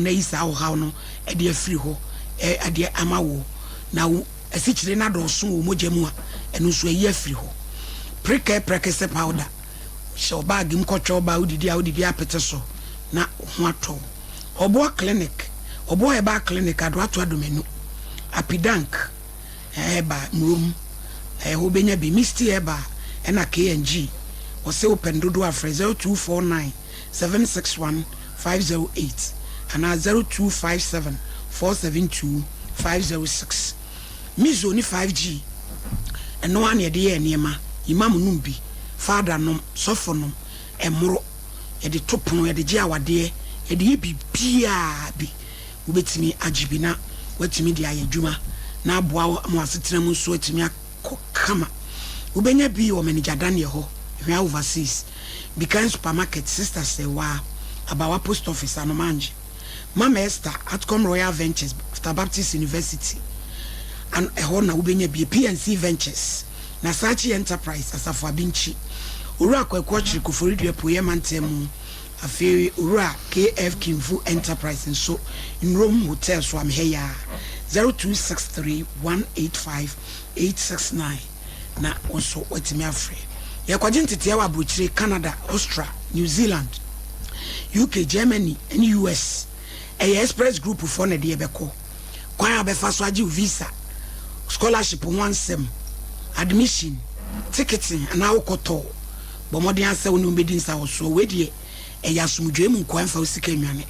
na ayi saa ɔhaw no de afiri hɔ de ama woɔ. Na wo asikyire no adɔɔso wɔ mogya mu a, ɛno nso ayi afiri hɔ. Prekɛ prɛkɛsɛ powder, hyɛ wo baage mu kɔtwɛ wo ba a wodidi a wode bi apete so na wo ho atɔ wo. Ɔboɔ Clinic, Ɔboɔ Herbal Clinic, Adoato Adomanu, Apidank Herbal, Murom, ɛhɔ wobɛnya bi, Misty Herbal ɛna KNG. Wɔse wopɛ no dodoɔ a frɛ 0249 761 508 anaa 0257 472 506. Mizo ne 5G, ɛno ara na yɛde yɛɛ nneɛma, Imam nom bi, Father nom, sɔfo nom, ɛmmoro. Yɛde to pono, yɛde gye awadeɛ, yɛde yɛ biribiara bi. Wobɛtumi agye bi na woatumi de ayɛ adwuma na aboa wo ama w'asetena mu nso atumi akɔ kama. Wobɛnya bi wɔ Manager Daniel hɔ, Hwea Overseas, Bikan Supermarket, Sister Serwaa, Abawa Post Office, Anomange, Mama Esther, Atcom Royal Ventures, after Baptist University, an ɛhɔ na wobɛnya bi, PNC Ventures, Nasachi Enterprise, Asafo Abinkyi, Owura Kwaku Ɔkyere, Koforidua Apueeɛ Mantam mu, afei Owura KF Kimfu Enterprise nso, Nrom Hotel so Amehɛyaa, 0263 185 869 na wo nso woatumi afrɛ. Yɛrekɔgye nteteɛ wɔ aburokyire, Canada, Austria, New Zealand, UK, Germany ne US. Ɛyɛ Express Group foɔ na ɛde yɛbɛkɔ. Kwan a wobɛfa so agye wo visa, scholarship ho ansɛm, admission, ticketing anaa wokɔtɔ. Bɔ mmɔden ara sɛ wo ne wɔn bɛdi nsawɔsoɔ. Wei deɛ ɛyɛ asomdwoeɛ mu nkoa mfa wo sika nnwane.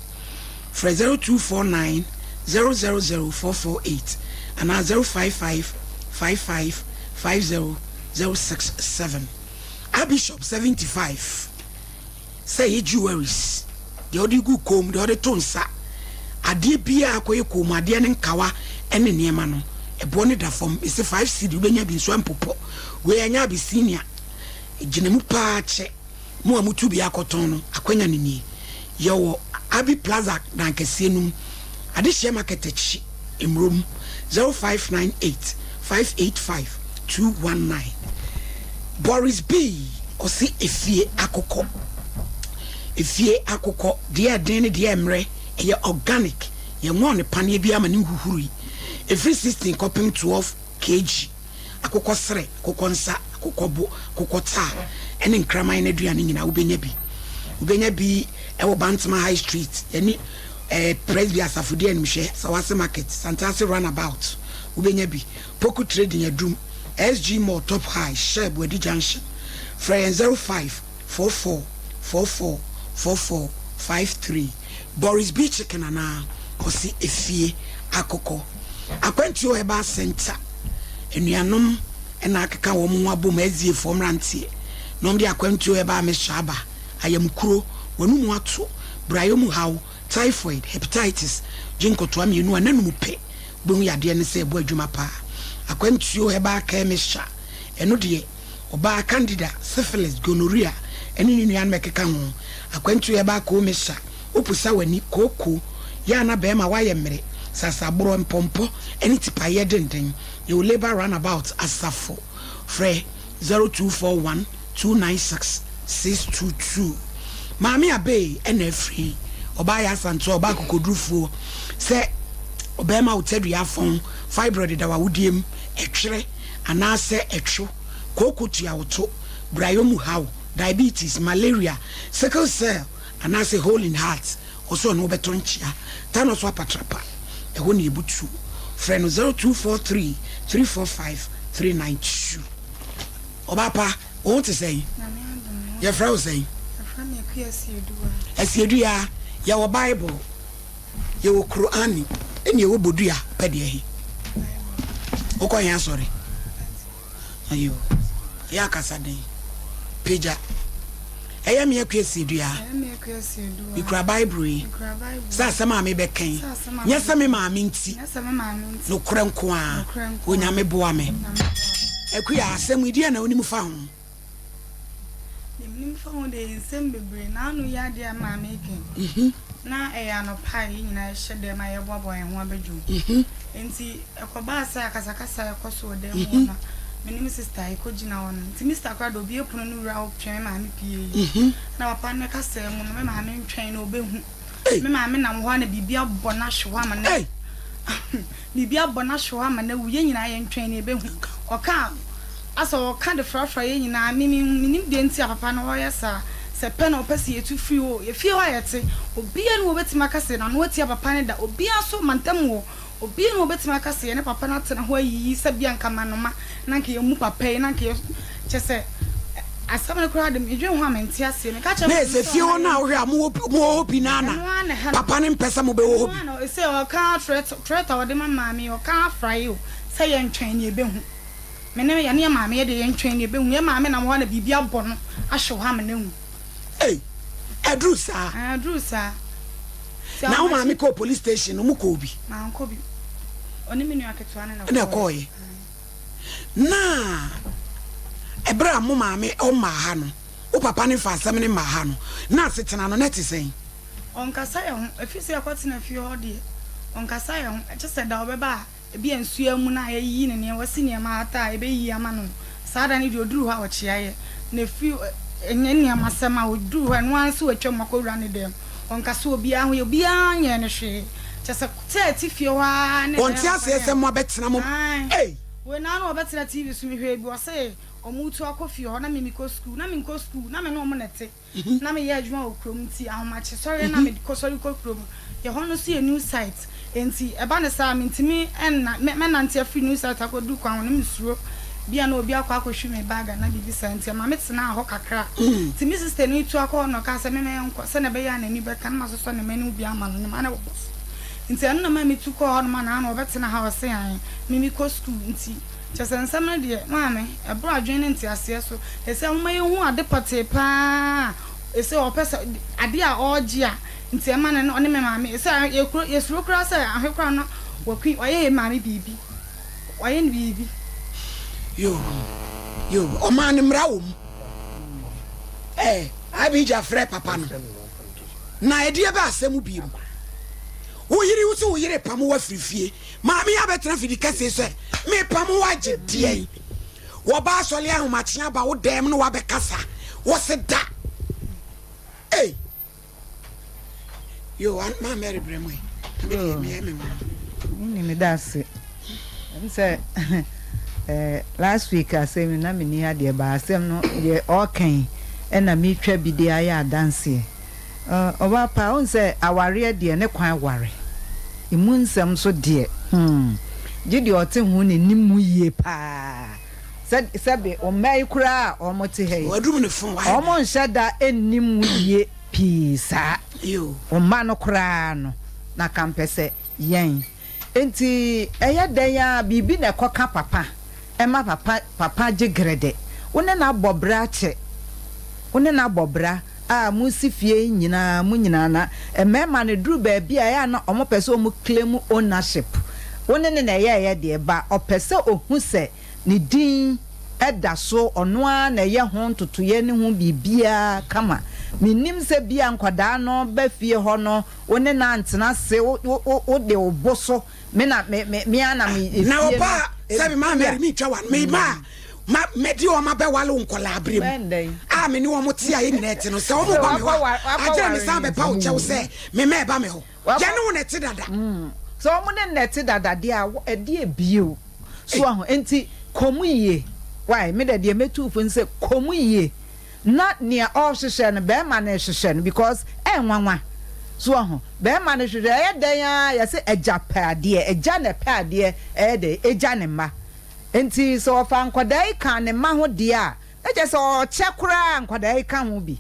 Frɛ 0249 000 448 anaa 055 55 50 067. Abishop 75 sɛ ɛyɛ jewelries, deɛ wode gu kɔn mu, deɛ wode to nsa, adeɛ biara akɔyɛ kɔn mu adeɛ ne nkawa ne nneɛma no, ɛboɔ no da fam. Mese 5 cedi wobɛnya bi nso ɛmpopɔ. Wei ɛnyɛ Abyssinia, ɛgyina mu paa kyɛ. Mo a motu bi akɔtɔn no, akwanya no nie. Yɛwɔ Abbey Plaza dan kɛseɛ no mu, Adehyeɛ Market akyi, Mmrom, 0598 585 219. Boris B. Ɔse efie akokɔ, efie akokɔ, deɛ ɛden ne deɛ ɛmmerɛ, ɛyɛ organic, yɛnwɔɔ no paneɛ biara ma no nhuhurui. Ɛfiri 16 kɔpem 12 kg. Akokɔ serɛ, akokɔ nsa, akokɔ bo, akokɔ taa ne nkraman no aduane nyinaa wobɛnya bi. Wobɛnya bi wɔ Bantama High Street, yɛne eh, Presby Asafodi Animhwɛ, Sawase Market, Santase Runabout, wobɛnya bi. Poku Trading Adum, SG Mall Top High, Shell Boadi Junction. Frɛ yɛn 05 44 44 44 53. Boris B Chicken anaa ɔse efie akokɔ. Akwantuo Herbal Centre, anuanom na akeka wɔn ho abom, SDA foɔ mmeranteɛ, na wɔde Akwantuo Herbal Mixture aba, ayamkuro, w'anomu ato, brayɔ mu haw, typhoid, hepatitis, gye nkɔtoa mmienu a n'anum pɛ wobɛhu yadeɛ no sɛ ɛbɔ adwuma paa. Akwantuo Herbal Care Mixture, ɛno deɛ ɔbaa, candida, syphilis, gonorrhea, ne ne nuanom a ɛkeka ho. Akwantuo Herbal Coal Mixture, Woposa w'ani, kooko, yɛ a na bɛrima woayɛ mmere, sasaborɔ, mpɔmpɔ ne tipaeɛ denden. Yɛwɔ Labour Runabout Asafo. Frɛ 0241 296 622. Maame Abey na afiri. Ɔbaa yɛ Asantewa, ɔbaa akokodurufoɔ. Sɛ ɔbarima wo tadua afɔn, fibroid da w'awodeɛ mu, ɛtwerɛ anaasɛ ɛtwo, kooko tua wo to, brayɔ mu haw, diabetes, malaria, sickle cell, Anaasɛ hole in heart ɔsɛ ɔne wo bɛtɔ nkyea Tano so apatrapa ɛhɔ na yɛbutuo Frɛ no 0243 345 392 Ɔbaa pa wo ho te sɛn? Yɛfrɛ wo sɛn? Asiedua Yɛwɔ Bible, yɛwɔ Kur'ani ɛne yɛwɔ Bodua pɛ deɛ he? Wokɔ he asɔre? Ayo, ɛyɛ akasa den. Pagya. Ɛyɛ me akua siedua. Mekura Bible yi. Sɛ asɛm a mebɛka yi, nyɛ sɛ me maame nti. Nokorɛ nko ara. Onyame boa me. Akua, asɛm yi, deɛn na wonim fa ho? Deɛ menim fa ho deɛ, nsɛm bebree. N'ano yi adeɛ a maame reka yi, na ɛyɛ anɔpa a yɛn nyinaa yɛhyɛ dɛm a yɛreboaboa yɛn ho aba dwom. Nti ɛkɔbaa sɛ akasakasa a ɛkɔ so wɔ dan mu hɔ no, me ne me sista yɛkɔgyina hɔ no. Nti me sista koraa deɛ obue pono no wura hɔ twe me maame pue. Ɛna papa no kasaa mu no, me maame ntwɛn na ɔbɛhu. Me maame nam hɔ a na biribi abɔ no ahwe hɔ ama no biribi abɔ no ahwe hɔ ama no awu. Yɛn nyinaa yɛntwɛn na yɛbɛhu. Ɔka a, asɛ ɔka de frafra yɛn nyinaa. Me mennim deɛ nti a papa no ɔyɛ saa. Sɛ pɛ na ɔpɛ sɛ yɛtu firi hɔ o. Yɛ fie hɔ a yɛte, obiara nni hɔ a ɔbɛtumi aka sɛ n'ano atia papa no da. Obiara nso mantam hɔ. Obiara nni hɔ a obetumi aka sɛ yɛne papa no atena hɔ ayiyi sɛ bia anka manoma na anka yɛmmu papa yi na anka yɛ kyerɛ sɛ asɛm no koraa de medwen ho a mente aseɛ. Meka kyerɛ Na maame ɛsɛ sɛ fie ɔmma hɔ no a yɛn wohwɛ a mowɔ mowɔ hɔ bi no ara ɛno ara na na ɛha no. papa no mpɛ sɛ mobɛwɔ hɔ Ɛno bi. ara na ɛsɛ ɔka threat threat a ɔde ma maame yi ɔka afrae o sɛ yɛntwɛn na yɛbɛhu. Me ne yɛne yɛn maame yɛ deɛ yɛntwɛn na yɛbɛhu. Yɛn maame nam hɔ a na biribi abɔ no ahwe hɔ ama no awu. Ei, ɛduru saa? Ɛduru saa. Na wo maame kɔɔ police station no, mokɔɔ bi? Mankɔ bi. Ɔne me nua ketewa no na ɛkɔɔeɛ. Na ɛkɔɔeɛ. Na ɛberɛ a mo maame ɔmmaa ha no, wo papa no mfa asɛm no mmaa ha no, na asetena no, na ɛte sɛn? Ɔnkasa yɛn ho. Ɛfiri sɛ yɛkɔtena fie hɔ deɛ, ɔnkasa yɛn ho. Kyɛ sɛ da ɔbɛba a, Ebia nsu amuna a yɛayiyi ne nea wasi nneɛma ahata a yɛbɛyiyi ama no no, saa da no deɛ ɔduru hɔ a ɔkyea yɛ. Na ɛfiri ɛnyɛ nneɛmasɛm a, ɔduru hɔ a ɛno ara ne sɛ watwam akɔwura ne dan mu. Ɔnkasa obiara ho yɛ, obiara nyɛɛ no hwee. Kyerɛ sɛ, sɛ ɛte fie hɔ ara ne Ɔnte dan aseɛ papa sɛ ne mo abɛtena mo Ae. ei. Wei na ano ɔbɛtena TV so mehwɛɛ bi, ɔse wɔretu akɔ fie hɔ na me mekɔ sukuu, na menkɔ sukuu, na me ne wɔn na ɛte. Na meyɛ adwuma wɔ kurom nti ahomakye sɔre na mekɔ sɔre kɔ kurom. Yɛ hɔ no nso yɛ new site nti ɛba no saa a mentumi nna mɛnante afiri new site akɔdu kwan ho no mesuro bi a na obi akɔ akɔhwi me bag anaa biribi saa nti ɛma metenaa hɔ kakra. Nti me sister no tu akɔ hɔ na ɔkaa sɛ mema yɛnkɔ sɛnea ɛbɛyɛ a n'ani bɛka na masosɔ ne mma no mu bi ama no ne mma no bobɔ so. Nti ɛno na ɛma metu kɔɔ hɔnom a na ano ɔbɛtena ha ɔse ae me mekɔ sukuu nti Kyerɛ sɛ nsɛm no deɛ, maame, ɛboro adwene ne nteaseɛ so. Ɛsɛ sɛ momma yɛhu ade pɔtee pa ara a ɛsɛ ɔpɛ sɛ, adeɛ a ɔregye a nti ɛma no ne ɔne me maame, ɛsɛ yɛkuro, yɛsuro koraa sɛ ahwɛ koraa na wakui, wayɛ yɛn maame biribi, wayɛ no biribi. Yoo, yoo, ɔmaa no mmara wɔ mu. Ɛɛ, Abijah frɛ papa no, na ɛdeɛ bɛ asɛm biem. Wo yere, wo se wo yere pamo wo afiri fie. Maame yi abɛtena fidi kɛse sɛ mepam wo agye deɛn? Wɔba asɔle ahomakye aba wo dɛm na wabɛkasa wo se da. Ei! Yo, maa Mary brɛ mo yi. Na me deɛ meyɛ me nwanwa. Wonni me da ase. Ɛm sɛ eh, last week asɛm yi na menni ha deɛ baa asɛm no deɛ ɔɔka yi ɛna metwa bi de ayɛ adanseɛ. Ɔbaa pa, wohu sɛ awareɛ deɛ ne kwan ware. Emu nsɛm nso deɛ, hmm, gye deɛ ɔte ho na ɛnim mu yie paa. Sɛ, sɛbe wo mma yi koraa a wɔte ha yi, wɔnhyɛ da nnim mu yie pii saa. Wo mma no koraa no, na kampɛsɛ yɛn. Enti ɛyɛ dɛn ara biribi na ɛkɔka papa, ɛma papa papa gye grɛdɛ. Wo ne no abɔ bra akyɛ, wo ne no abɔ bra a moresi fie yi nyinaa, mo nyinaa na mmarima no ɛduru baabi a ɛyɛ a na wɔpɛ sɛ wɔn claim ownership. Wo ne no na ɛyɛeɛ deɛ but ɔpɛ sɛ ɔhu sɛ ne din da so, ɔno ara na ɛyɛ ho ntotoeɛ ne ho biribiara kama. Mennim sɛ bia nkwadaa no ba fie hɔ no Wo ne no antena ase, wo, wo, wo, wode wo bo so, me na, me, me, me ara na me, efie Na no, ɔba a, sɛbe maa ebia. Mary mentwa w'ano, me mma a ma mede wɔn abɛwale wo nkɔlaaberɛ mu Bɛn a me ne wɔn te a yɛn nyinaa te no, sɛ Sɛ wɔn ba me hɔ wakɔ a, wa, agyerɛ wakɔware mesan no bɛpa wo nti. kyɛw sɛ me mma ɛba me hɔ. Wakɔ, Yɛne wo na ɛte dada. mm, sɛ wɔn ne no na ɛte dada deɛ a, wɔ, ɛdeɛ bio? So Ei. wahu? Enti, kɔ mu yie. Wai, me deɛ, deɛ mɛtu wo fo ne sɛ, kɔ mu yie. Na nea ɔrehwehwɛ no bɛɛma no rehwehwɛ no because ɛnwanwa so wahu bɛɛma no hwehwɛ ɛyɛ dɛn ara yɛse agya pɛ adeɛ agya na ɛpɛ adeɛ ɛyɛ dɛn agya ne mma nti sɛ ɔfa nkwadaa yi ka ne mma ho deɛ a na kyerɛ sɛ ɔkyɛ koraa nkwadaa yi ka ho bi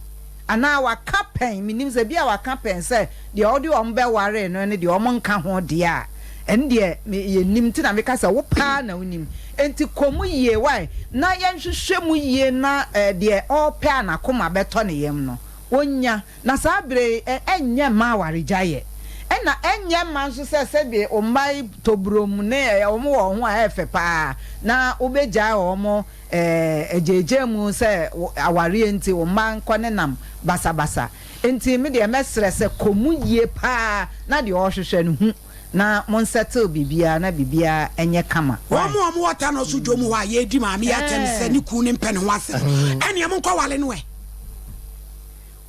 anaa waka pɛn menim sɛ bi a waka pɛn sɛ deɛ ɔde wɔn bɛwaree no ne deɛ wɔn nka ho deɛ a, ɛno deɛ me yɛnnim nti na meka sɛ wo paa na wonim. Enti kɔ mu yie wai na yɛnhwehwɛ mu yie na eh, deɛ ɔrepɛ a n'akoma bɛtɔ ne yam no, ɔnya. Na saa berɛ yi ɛ, ɛnyɛ mma awaregyaeɛ. Ɛna ɛnyɛ mma nso sɛ sɛdeɛ wo mma yi tɔ burom ne ɛ, wɔn wɔ wɔn ho a ɛyɛ fɛ paa na wobɛgyae wɔn eh, agyaagyaa mu sɛ awareɛ nti wo mma nkɔ nenam basabasa. Enti me deɛ mɛsrɛ sɛ kɔ mu yie paa na deɛ ɔrehwehwɛ no hu na mon settle biribiara na biribiara nyɛ kama Wɔn wai. a wɔwɔ Tano so dwom hɔ a yɛredi maame yi atɛm sɛ ne kunu no mpɛ ne ho asɛm no, ɛnneɛ monkɔwale no ɛ.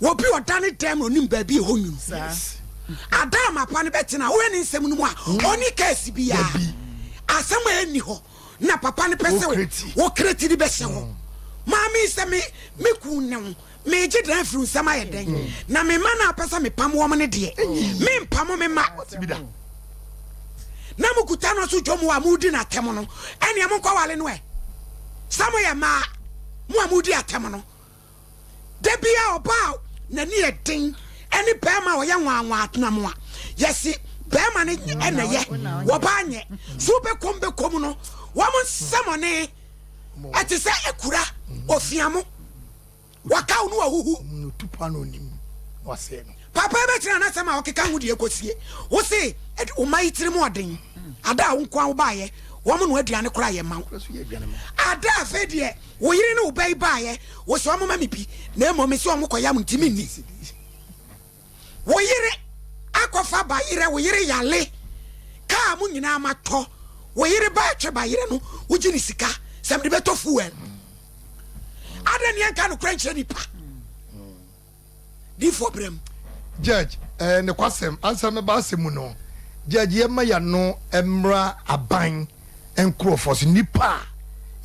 Obi ɔda ne dɛm na ɔnim baabi a ɛhɔ nwunu. Ada amapa no bɛtena a, wohwɛ ne nsɛm no mu a, ɔnni case biara. Asɛm a ɛnni hɔ na papa no pɛ sɛ wɔkreti de bɛhyɛ hɔ. Maame yi sɛ me me kun ne wo, megye dan afiri wo nsam ayɛ dɛn? Na me mma no a wopɛ sɛ mepam wɔn no deɛ, mempamo me mma. Na mokuta no so dwom a moredi no atɛm no, ɛnneɛ monkɔwale no ɛ. Sɛ moyɛ mmaa, mo a moredi atɛm no, Da biara ɔbaa a n'ani yɛ den ne barima a ɔyɛ nwaanwaa tena mu a, yɛse barima no na ɛyɛ, wɔbaa nyɛ. So wobɛkɔm bɛkɔm no, wɔn nsɛmɔne ɛte sɛ akura, ofiamo, wɔkaw no wahuhu. Papa yi bɛkyerɛ n'asɛm a ɔkeka ho deɛ ɛkɔsie. Wo se wo mma yi tirim ɔden, ada a wo nkoa wo baeɛ, wɔn noa aduane koraa yɛ ma wo. Ada afei deɛ Wo yere ne wo ba yi baeɛ, wo se wɔmma me bi, na mmom mese wɔn kɔyam nti menni. Wo yere akɔfa bayerɛ, wo yere yale, kaa mo nyinaa matɔ, wo yere ba atwe bayerɛ no, wogye ne sika sɛ mede bɛtɔ fuel. Adɛn ne yɛnka nokorɛ nkyerɛ nipa? Difoɔ brɛ mu. Judge, eh, nokwasɛm, ansa mɛba asɛm mu no, Judge, yɛmma y'ano mmra aban nkorɔfoɔ so, nnipa a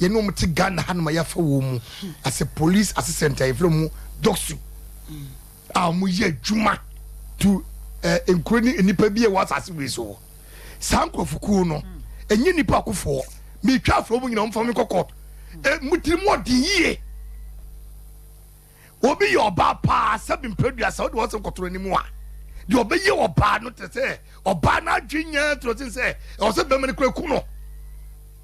yɛne wɔn te Ghana hanom a yɛafa wɔn mu as a police assistant a yɛfrɛ wɔn DOCSU a wɔyɛ adwuma to eh, nkuro ne nnipa bi a ɛwɔ asase wei so. Saa nkorɔfokuo no, ɛnyɛ nnipa akofoɔ. Metwa afrɛ wɔn nyinaa, wɔmfa me nkɔ court. Eh, mo tirim ɔden yie. Obi yɛ ɔbaa paa sɛbi mprɛduasa wode w'asɛm kɔto n'anim a, deɛ ɔbɛyɛ ɔbaa no te sɛ ɔbaa no adwene nyinaa toro sen sɛ ɛwɔ sɛ bɛrima no kura ku no.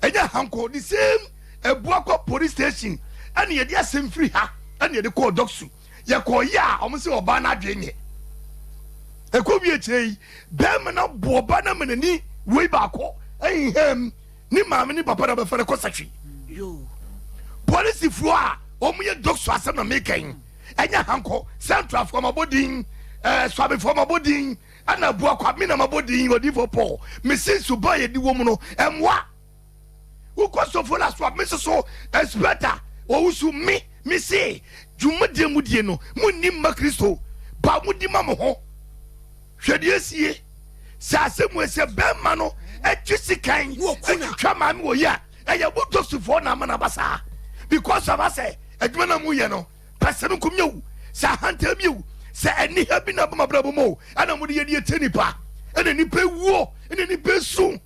Ɛnyɛ ha nko, the same Abuakwa police station ɛna yɛde asɛm firi ha ɛna yɛde kɔɔ Dɔksu. Yɛkɔɔ yɛ a wɔn sɛ ɔbaa no adwene nyɛ. Ɛkɔ wie akyire yi, bɛrima no abɔ ɔbaa no ama n'ani wei baako ahinham. Ne maame ne papa na bɛfa no kɔ sahwi. Polisifoɔ a wɔyɛ dɔkso asɛm na meka yi, ɛnyɛ hankɔ. Sɛntrafoɔ mabɔ din, ɛɛ Suabefoɔ mabɔ din, ɛna Abuakwa me na mabɔ din, Odiyifoɔ Paul. Mese suban a yɛdi wɔ mu no, ɛmmoa. Wokɔ Sofola so a, me nso so, Inspector Owusu, me, mese dwumadie a modie no, monni mma Kristo, ba modi ma mo ho. Hwɛ deɛ asie. Sɛ asɛm wei sɛ bɛrima no atwi sikan atwitwa maame wɔ yi a, ɛyɛ mo Josephfoɔ na ama no aba saa. Because aba sɛ adwuma no a moyɛ no, pɛsɛmenkominya o, sɛ ahantan bi o, sɛ aniha bi na aba mo abrabɔ mu o, ɛna mode yɛ de atia nipa, ɛna nipa wuo, ɛna nipa su.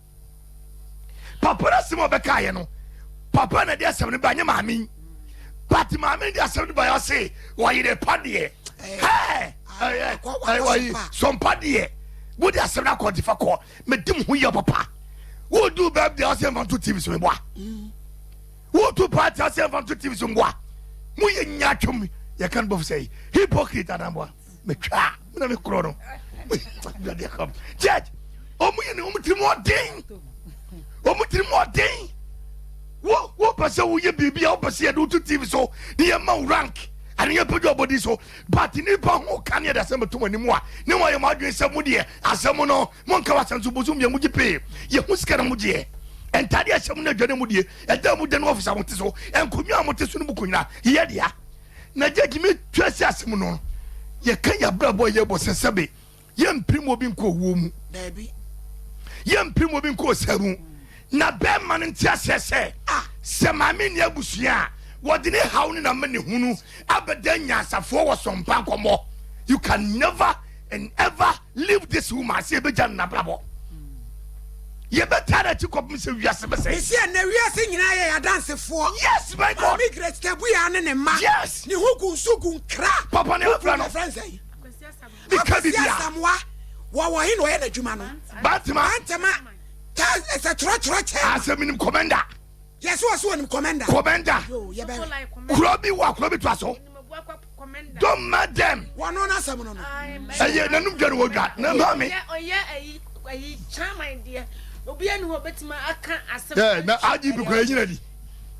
Papa no asɛm a ɔbɛkaeɛ no, papa na de asɛm no ba, nyɛ maame yi. But maame no de asɛm no ba yɛ ɔse ɔyere pa deɛ. Hɛɛ ɔyi sɔmpa deɛ. Wode asɛm no akɔ ntifa kɔ. Medi mo ho yɛ papa. Wodu birthday ɔse mfa nto TV so meboa. Wotu party ɔse mfa nto TV so mboa. Moyɛ nyaatwom yɛka no bɔfo sɛ hypocrite anamboa. Metwa me na me korɔ no. Judge, ɔmo yɛ ne ɔmo tirim ɔden. Ɔmo tirim ɔden. Wo wo pɛ sɛ woyɛ biribi a wopɛ sɛ yɛde woto TV so ne yɛma wo rank ane yɛpɛgya ɔbɔdi so but nipa ho ka ne yɛde asɛm bɛto mo anim a ne wɔayɛ mo adwene sɛ mo deɛ asɛm no monka wɔ asɛm so bosom deɛ mogye pee yɛho sika na mogyeɛ ntade a ɛhyɛ mo no adwane mu die ɛda mu da no ɔfisa mote so nkonnwa a mote so no mu konyina yɛyɛ dea Na gyagye me twa si asɛm no yɛka yɛabrabɔ a yɛbɔ sɛ sɛbe yɛmpirim obi nkɔ owuo mu yɛmpirim obi nkɔ ɔsa mu na bɛrima no nte aseɛ sɛ sɛ maame nni abusua a wɔde ne haw ne n'ama ne hunu abɛda nyansafoɔ wɔ sɔmpa nkɔmmɔ. You can never and ever leave this woman sɛ yɛbɛgya no n'abrabɔ. Yɛbɛtaa n'akyi kɔpem sɛ wiase bɛsɛe. Mese ɛnnɛ wiase nyinaa yɛ yɛn adansefoɔ. Yes my God. Maame Grace Tabuya ne ne mma. Yes. Ne ho gu nsu gu nkra. Papa ne afra no. Yɛfrɛ no sɛn? Meka Akwasi bibia. Asamoah. Wɔwɔ he na ɔyɛ n'adwuma no? Bantama. Bantama. Ta ɛsɛ twerɛtwerɛ kyɛ. Asɛ menim commander. Yɛse wɔ so wɔnim commander. Commander. Yo yɛbɛhwɛ. Kuro bi wɔ akuro bi toa so. Don't mad them. Wɔno n'asɛm no no. Ɛyɛ nanum dwa no wɔ dwa na maame. Ɛ na IGP kura yi na di.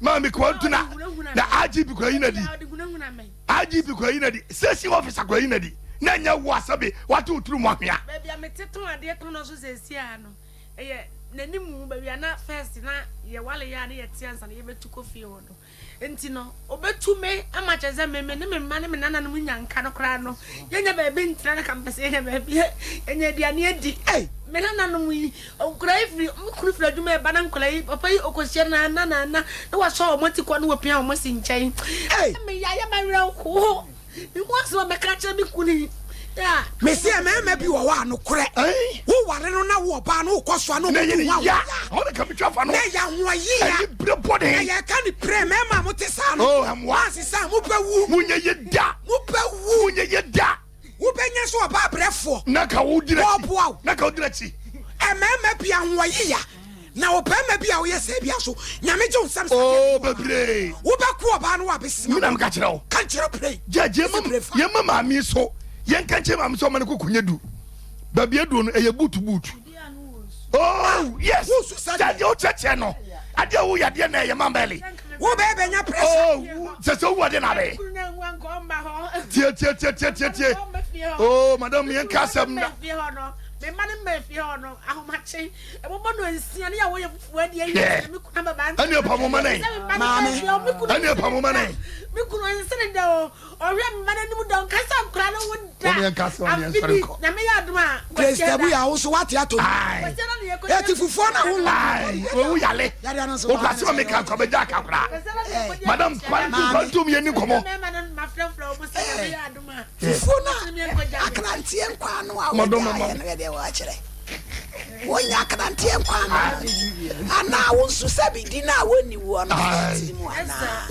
Maame kura ntuna na IGP kura yi na di. IGP kura yi na di. Station officer kura yi na di. Na nyɛ wo asabi wate wo turu mu ahwea. Baabi a mete tɔn adeɛ tɔn no so sɛsi a no. Ɛyɛ n'anim baabi a na first na yɛwale yɛ a na yɛte ansa na yɛbɛtu kɔ fie hɔ no. Nti no, ɔbɛtu me ama kyerɛ sɛ me me ne me mma ne me nananom nya nka no koraa no, yɛnya baabi ntena no ka mpɛ sɛ yɛnya baabi yɛnya aduane adi. Me nananom yi, nkwadaa yi firi, me kunu firi adwuma ɛba na nkwadaa yi, papa yi ɔkɔhyia na na na na na wasɔ wɔn ati kɔ na wapia wɔn asi nkyɛn. Me yɛ ayɛ m'awerɛhoɔ. Mehu asɛm a mɛka akyerɛ me kunu yi. Mese mmarima bi wɔ hɔ a nokorɛ woware no na wo ɔbaa no wokɔ so a na ɔmo tu ho a wɔya na ɛyɛ ahoɔyea na yɛka ne pire mmarima a mote saa no moansesa a mobɛwu mobɛwu wobɛnya sɛ ɔbaa brɛfoɔ wɔboa wo mmarima bi ahoɔyea Na ɔbarima bi a woyɛ saa bi aso nyame gye wo nsɛm saa oh bebree wobɛko ɔbaa no wabɛsima na meka kyerɛ wo ka nkyerɛ pray judge yɛma maame so yɛnka nkyerɛ maame sɛ ɔma no kɔkɔ nyɛ du baabi aduo no ɛyɛ boot boot oh yes judge wokyerɛkyerɛ no adeɛ a woyɛ adeɛ na ɛyɛ mambɛle wobɛyɛ bɛnya pressure oh sɛ sɛ wowu adeɛ na abɛyɛ tie tie tie tie tie tie oh madam yɛnka asɛm na Hwɛ! Ɛne ɛpa mo ma nɛn. Maame. Ɛne ɛpa mo ma nɛn. Me kunu nsene da o. Ɔhwɛ me ma n'anim da ɔnkasa nkora no ho da. Wɔn yɛn kasa wɔn yɛn sɔre nkɔ. Nyame yɛ adum a. Praise tabu yɛ ahosuo wate ato mu. Eti fufuo na ho nwa. Owu yale. Okura sɛ ɔmi ka nkɔ bɛ gya akakora. Madam kwantu kwantu mi yɛ ni nkɔmɔ. Fufuo no a akranteɛ nkwa no a wɔgyaeɛ no yɛ deɛ wɔakyerɛ. Wonya akranteɛ nkwa no anaa wo nso sɛ bidi no a wɔnni woɔ no tiri mu anaa.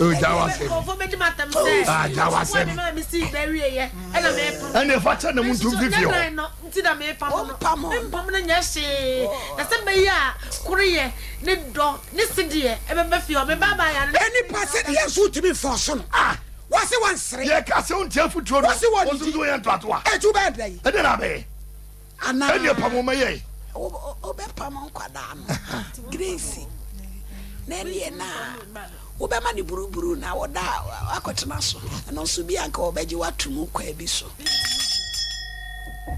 Ɛne ɛfa kyɛ na mu ntum fifie hɔ. Nti na mepam no. Mempam no nyɛ hwee. Na sɛ mɛyɛ a koreyɛ ne dɔ ne sedeɛ ɛbɛba fie hɔ. Me ba abaayewa no. Nipa sedeɛ nso wotumi mfɔɔso no. Wɔse wɔnsere. Yɛka sɛ wontie afotuo no, Wɔse wɔnnidi. wo nso so woyɛ ntoatoa. Enti wobɛyɛ dɛn? Ɛdeɛn na abɛyɛ? Anaa. Ɛnneɛ pam wɔn ma yɛn. Wobɛpam nkwadaa no, Grace, na ɛnneɛ na wobɛma no buruburu na wɔda a wakɔtena so. Ɛno nso bi a anka wɔbɛgye wo ato mu kwan bi so.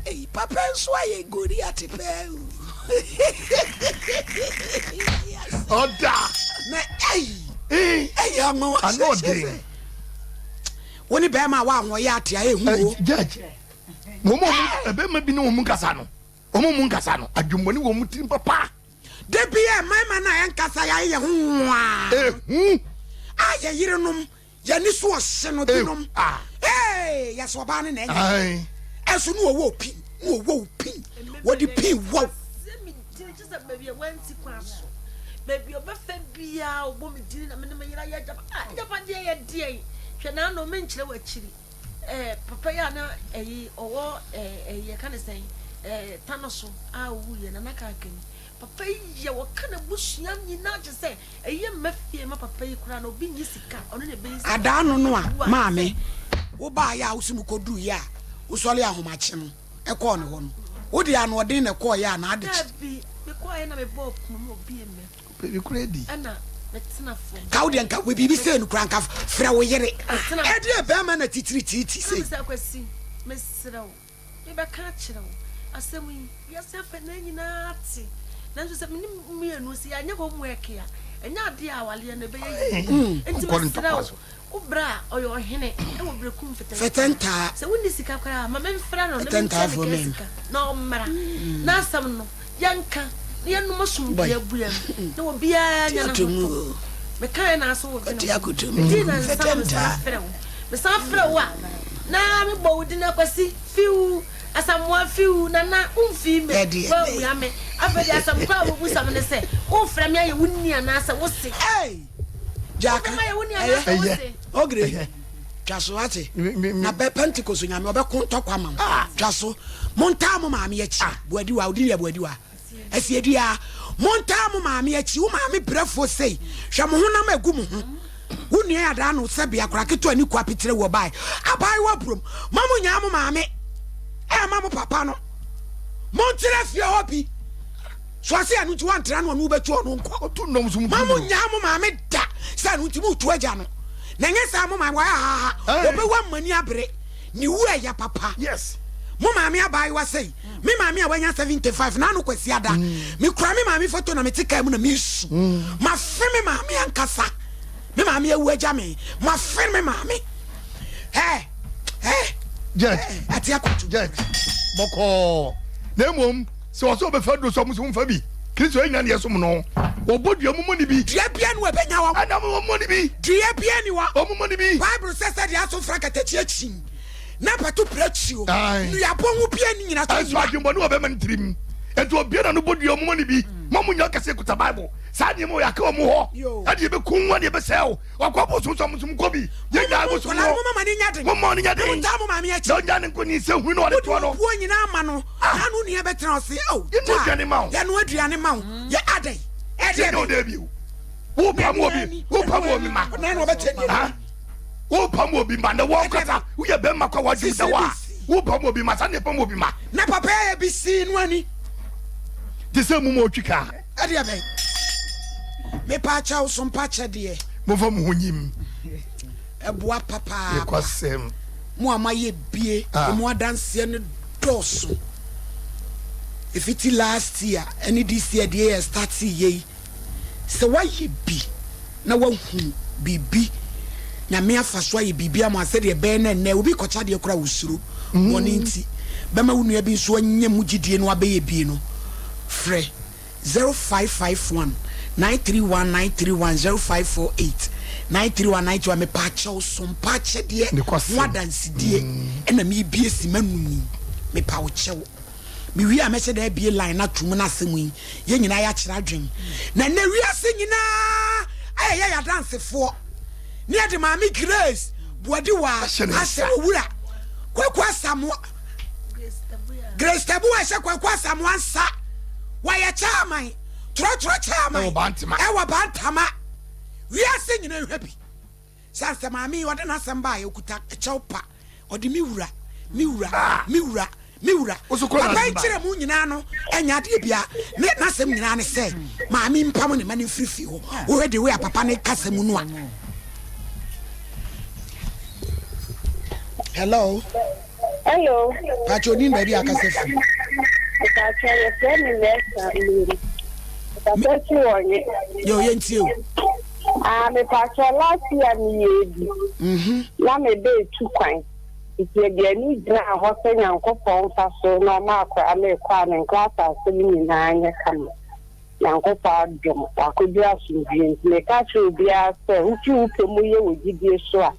Ei, papa nso ayɛ Goliat pɛɛ o. Ɔda. Na ei, ɛyɛ anwanwa Ano ɔden. Wo ne bɛrima a woahoɔyɛ ate a ɛhu o. Judge, wɔn a ɛbɛrima bi ne wɔn nkasa no, wɔn mu nkasa no, adwemmɔne wɔ wɔn tirim papa. Da bi a mmarima no a yɛnkasa yɛayɛ yɛn ho nwaa. Ehu. A yɛ yerenom Yɛn ani so ɔhye no binom. Ee, yɛsɛ ɔbaa no na ɛnyɛ. Ɛnso ne ɔwɔ pin, ne ɔwɔ wo pin, wɔde pin wɔ wo. Baabi a wansi kwan so, baabi a ɔbɛfa biara ɔbɔ me din na me ne me yere ayɛ agyapa. Ah, agyapadeɛ yɛ deɛn? Hwɛ n'ano, menkyerɛ w'akyiri. Eh, papa yi a na ɛyi ɔwɔ eh, ɛyi yɛka ne sɛn eh, tano so a ɔwuiɛ, Nana Kankani. Papa yi yɛ ɔka n'abusua nyinaa kyerɛ sɛ ɛyɛ mma fie ma papa yi koraa na obi nyi sika ɔno na ɛbɛyi sika. Adaa no no a maame wo baeɛ a wo se mo kɔduruiɛ a wo sɔre ahomakye no kɔɔ ne hɔ no wo de anoɔden na ɛkɔeɛ anaa ade kye. Dabi mekɔeɛ na mebɔɔ pono mu obie me Baby kura di. ɛna metena fam. Ka wo deɛ nka biribi sei no koraa nka frɛ wo yere. Ɛdeɛ bɛrima na titiri tiiti sei. Ɛna mesɛ Kwasi mesrɛ wo. Mebɛka akyerɛ wo, asɛm yi, wiase afanan nyinaa te. Nanso sɛ me ne wo mmienu, sɛ yɛanyɛ homework a, ɛnyɛ adeɛ a awareɛ no ɛbɛyɛ yie. Enti mesrɛ wo, wo bra a ɔyɛ ɔhene wɔ Berekum Fɛtɛntaa. Sɛ wonni sika koraa a, ma memfrɛ no na mentua ne ka sika na ɔmmra. Na asɛm no, yɛnka na yɛnnom asomdwoeɛ abua mu na obiara nya n'ahotɔ. Mekaeɛ na aso wodwene ho. Ɛdii nnansa na mesan frɛ wo. Mesan frɛ wo a, na mebɔ wo din Akwasi, fiw, Asamoah, fiw, Nana, womfii me, woammua me. Afei deɛ asɛm korɔ a wobisa me ne sɛ, worefrɛ me ayɛ wo ni anaasɛ wo se? Gyaka, Wofrɛ me ayɛ wo ni anaasɛ wo se? Ogre, twa so ate. Na bɛ Pentecost nyame ɔbɛko ntɔkwa ma wo. Twa so. Montaa mo maame akyi. Boadiwa, wo din yɛ Boadiwa. Asiedua, montaa mo maame akyi. Wo maame brɛfoɔ sei. Hwɛ mo honam a ɛgu mo ho. Wo nua yɛ adaa no sɛ bea koraa ketewa ne kua pitirɛ wɔ bae. Abaayewa burom. Ma mo nyaa mo maame. Ɛma mo papa no. Monkyerɛ fie hɔ bi. So ase ɛno nti wɔntra no ɔno wobɛtu ɔno nkɔ. Ma mo nyaa mo maame da sɛ ɛno nti motu agya no. Na ɛnyɛ saa mo maame wɔayɛ haha. Ɔbɛwu ama ani abere. Ne wu ɛya papa. Yes. Mo maame abaayewa sei, me maame a wanya 75 n'ano Kwasiada, mekura me maame foto na mete kaa mu na mesu. Mafe me maame ankasa. Me maame awu agya me. Mafe me maame. Hɛ, hɛ, Judge, hɛ, ate akɔto. Judge, bɔkɔɔ. Na mmom, sɛ ɔsɛ ɔbɛfa duro sɛ ɔmo sɛ momfa bi. Kristo yɛn nyinaa na yɛsom no. Wɔbɔ dua mommɔ ne bi. Dua bia ni wɔ ɛbɛnya wɔn. Ɛna mommɔ ne bi. Dua bia ni wɔ. Ɔmommɔ ne bi. Bible sɛ sɛdeɛ asomfra katakyi akyi na pɛto prɛtuo, Ae. nnuabɔ ho bia ni nyina so Ɛnso nyina. adwemmɔne wɔ bɛrima no tirim. Enti obia na no bɔ dua ɔmommɔ ne bi. Mo a monya ɔkɛseɛ kuta Bible. Saa nneɛma wei aka wɔn hɔ. Yo. Ɛne yɛbɛkum wo, ɛne yɛbɛsɛe wo. Ɔkɔ bosom so a mo nso monkɔ bi. Yɛn nyinaa Momma mo bosom nkwadaa no, no. momma mo ani nyɛ den. Momma wɔn ani nyɛ Na den. montaa mo maame akyi. Na ɔnyaa ne nkonim sɛ hunu na ɔde Wode toa no. obuo nyinaa ma no, Ah. na ano nua bɛtena ɔse, oh, Yɛnoa taa, aduane ma wo. yɛnoa aduane ma wo. Yɛ adɛn? Ɛdeɛ Yɛnyɛ wo bɛn? dɛ bio. Wopam obi, wopam obi ma. Na na ɔbɛkyɛ ni. Ha? Wopam obi ma na wɔn kasa. Woyɛ bɛrima kɔ wadwene da wa. Wopam obi ma saa na yɛpam obi ma. Na papa yɛ bi sii no ani. Te sɛ mum otwi kaa. Ɛdeɛ bɛn? Mepa akyɛw so mpa kyɛ deɛ. Momfa mo ho nyim. Ɛboa papaapa. Nokwasɛm. Mo a moayɛ bie, emu adanseɛ no dɔɔso. Ɛfiti last year ɛne this year deɛ yɛ startee yɛ yi, sɛ woayɛ bi na woahunu biribi, Nyame afa so ayɛ biribi ama wo sɛdeɛ ɛbɛyɛ na ɛnnɛ obi kɔkyɛ adeɛ koraa a wosuro, bɔne nti, bɛma wo nua bi nso anya mu gyidie na wabɛyɛ bie no, frɛ. 0551 931 931 0548 931 931 Mepaakyɛw so mpa akyɛdeɛ ho adansedie ɛna merebie si m'anum yi mepa wo kyɛw mewie a mɛhyɛ da abie line no ato mu na asɛm yi yɛn nyinaa yɛakyerɛ adwen na ɛnɛ wiase nyinaa ayɛ yɛ adansefoɔ ne yɛde maame Grace Boadiwa ahyɛ owura Kwaku Asamoah Grace Tabuah hyɛ Kwaku Asamoah nsa. Wɔyɛ chairman, trɔtrɔ chairman ɛwɔ Bantama. Wiase nyina nhwɛ bi. Sɛ ansɛ maame yi ɔde n'asɛm baeɛ ɔkuta kyɛw pa ɔde me wura, me wura, me wura, me wura. Papa yi kyerɛ mu nyinaa no ɛnyɛ adeɛ bia ne n'asɛm nyinaa ne sɛ maame mpam ne ma no mfiri fie hɔ. Wohwɛ the way a papa ne kasa mu no a. Hello. Hello. Pacho odin baabi a akasa firi. Pacho yɛfrɛ me Mɛsa Mmiri. Kasa fi wɔnye. Yo yɛntie o. Ah me pacho last year me yɛ bi. Mhm. Na me bɛ tu kwan. Nti yɛde ani gyina hɔ sɛ Nyankopɔn mfa so na ɔma akora me kɔ a me nkrataa asɛm nyinaa nyɛ kama. Nyankopɔn adom wakɔduru asomdwie nti meka kyerɛ obiara sɛ wofi wo pɛ mu yɛ wɔ gyidie so a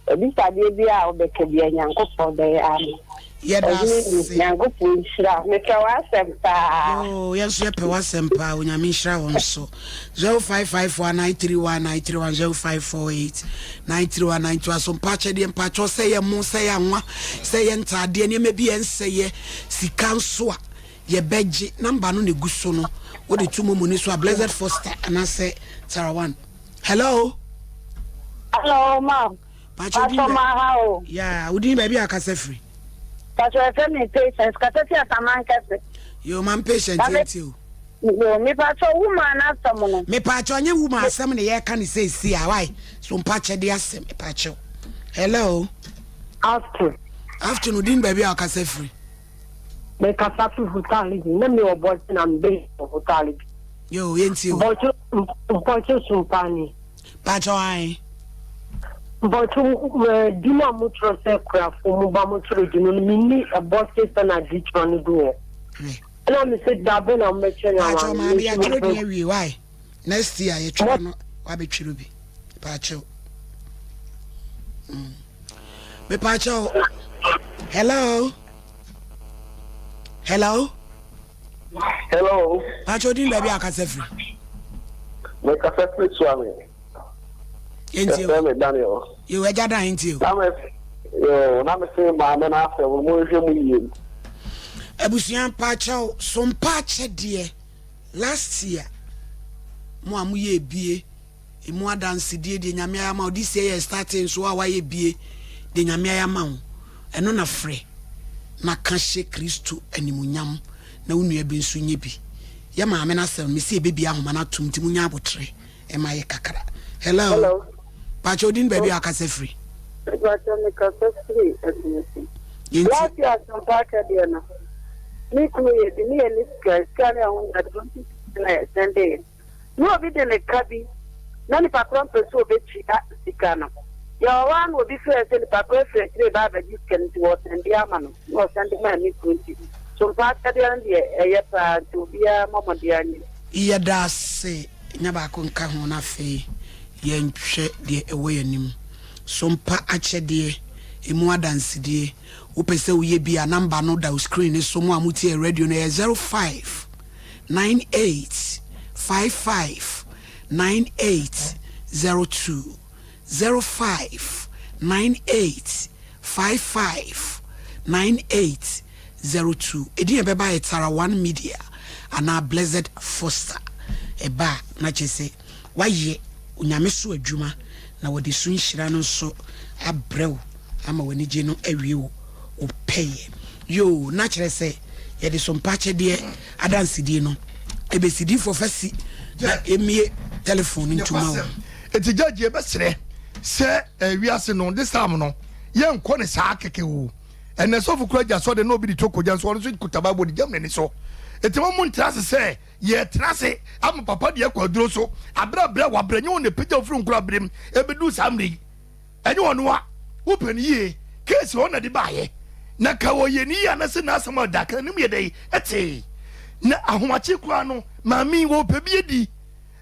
Abisadeɛ biara a wobɛka biara Nyankopɔn bɛyɛ ama wo. Yɛda Ɔhene ase. ni, Nyankopɔn nhyira wo. Mepɛ w'asɛm paa. Yoo, yɛn nso yɛpɛ w'asɛm paa. Onyame nhyira wo nso. 0554 931 931 0548 931 921 so mpakyɛ deɛ mpakyɛ sɛ yɛ mo sɛ yɛ anwa sɛ yɛ ntaadeɛ nneɛma bi yɛ nsɛyɛ sika nso a yɛbɛgye namba no na egu so no wode to momo ne so a Blessed Foster anaasɛ Tarawan. Hello. Hello, ma. Pacho di ma ha o. Ya, wodin baabi a kasa firi. Pacho efe mi patience kasa fi asaman kɛse. Yo, man patient nti o. Yo, mi pacho woman asɛm no. Me pacho nye woman asɛm ne yɛ ka ne sɛ si a why? So mpakyɛ de asɛm me pacho. Hello. After. After no din baabi a kasa firi. Me kasa fi hotali bi na mi wɔ bɔkye na me bɛ hotali bi. Yo, yɛntie o. Mpɔkye mpɔkye sumpani. Pacho ae. Mpɔkye eh, di no a motwerɛ sɛ kurafo mo ba motwerɛ di no no menni ɛbɔ se sɛ na di twerɛ no du hɔ. Ɛna me sɛ da bɛ na mobɛkyerɛ no Pacho ama maame me yɛatwerɛ din awie why? Next year yɛtwerɛ no wabɛtwerɛ bi. Pacho. Mm. Me pacho. Hello. Hello. Hello. Pacho din baabi a akasa firi. Me kasa firi Suame. Yɛntie o. me Daniel. Yo, agya dan yɛntie o. Na me yo, na me se maame na asɛm mo nhwɛ mu yie. Abusua mpakyɛw so mpakyɛ deɛ last year mo a moyɛ ebie Emu adansedie deɛ Nyame ayɛ ama wo this year yɛ starting nso a wayɛ bie deɛ Nyame ayɛ ama wo ɛno na frɛ na ka hyɛ Kristo animuonyam na wo nua bi nso nyɛ bi yɛ maame no asɛm no mese yɛbɛbie ahoma no atom nti monya aboterɛ ɛma yɛ kakra hello Hello. pakyɛ odin baabi a wakasa firi Mepakyɛ mekasa firi Akumasi. Yɛntie. Last year asɛmpa akyɛdeɛ no, me kunu yɛ bi ne yɛ ne sika, sika no ɛho nya 20 na yɛ sɛndeeɛ. Na obi de ne ka bi, na nipa korɔ mpɛ sɛ ɔbɛtua sika no. Yɛwɔ hɔ ara na obi frɛɛ sɛ nipa korɔ afiri akyire reba abɛgye sika no nti wɔsɛnde ama no, na ɔsɛnde maa me kunu nti sompa akyɛdeɛ no deɛ ɛyɛ paa nti obiara mmɔ mmɔden anyɛ bi. Yɛda ase nya baako nka ho na afei yɛnhwɛ deɛ ɛwɔ yɛn anim. Sompa akyɛdeɛ, ɛmu adansedie. Wopɛ sɛ woyɛ bi a, number no da wo screen no so. Mo a motie radio no, ɛyɛ 05 98 55 98 02 05 98 55 98 02. Edin a ɛbɛba yɛ Tara One Media anaa Blessed Foster. Ɛba a, na kyerɛ sɛ woayɛ Onyame so adwuma na wɔde so nhyira no nso abrɛ wo ama w'anigye no awie wo wo pɛyɛ. Yoo, na kyerɛ sɛ yɛde so mpa akyɛdeɛ adansedie no ɛbɛsi difoɔ fa si na ɛmie telephone no ntoma wo. Enti judge yɛbɛsrɛ sɛ eh, wiase no this time no yɛnkɔ ne saa kɛkɛ o. Ɛnɛ sɔfo kura gya sɔ de na obi de to kogya nso ɔno nso kuta Bible de gyam n'ani so. Enti mo mo ntra ase sɛ yɛtra ase ama papa de akɔ aduro so abrɛ abrɛ wabrɛ nyɛ wɔn na epagya ofiri nkura berem ebedu saa mmerɛ yi. Ɛnyɛ ɔno a wopɛ no yie case ɔno na de baayɛ na ka ɔyɛ ne yie anase n'asɛm a da ka n'anim yɛ dɛn ɛtee na ahomakye koraa no maame yi wɔpɛ bi adi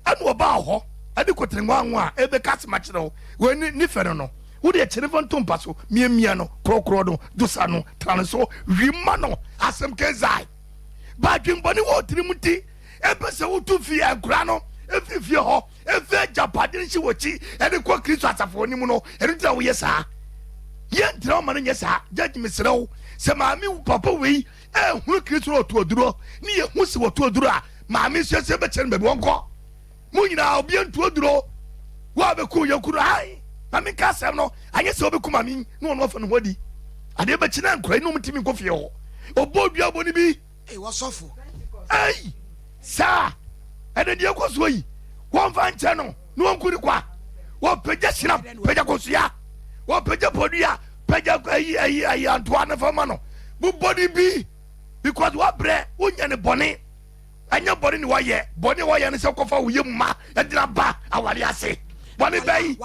ɛna ɔbaa hɔ ɛde kɔtene nwanwa a ɛbɛka asɛm akyerɛ wo wei ne ne fɛ no no wode ɛkyɛ ne fa nto mpa so miamia no korɔkorɔ no dosa no tra no so wi ma no asɛm kezae ba adwembɔne wɔ tirim nti ɛpɛ sɛ wotu fie nkora no ɛfiri fie hɔ Efi agyapade no hyɛ w'akyi de kɔ Kristo asafo no mu no, ɛno nti na woyɛ saa. Yɛntena ɔma no nyɛ saa. Judge, mesrɛ wo, sɛ maame wo papa wei ɛhunu Kristo na ɔto aduro ne yɛhu sɛ wɔto aduro a, maame nso ɛsɛ bɛkyerɛ no baabi wɔnkɔ. Mo nyinaa obi nto aduro. Wo a bɛku yɛku no, ai, ma menka asɛm no, anyɛ sɛ wobɛku maame na ɔno afa ne ho adi. Adeɛ bɛkyi na nkora yi na ɔmtumi nkɔ fie hɔ. Ɔbɔ dua bɔ no bi. Ei wɔsɔfo. Ei saa ɛnɛ deɛ ɛkɔ soɔ yi wɔmfa nkyɛ no na wɔnku ne kwa wɔpagya hyina pagya kosua wɔpagya podua pagya ayi ayi ayi antoa ne fama no bobɔ ne bi because wabrɛ wonya ne bɔne ɛnyɛ bɔne ne wɔyɛ bɔne wɔyɛ ne sɛ kɔfa wo yɛ mma ɛdena ba aware ase bɔne bɛyi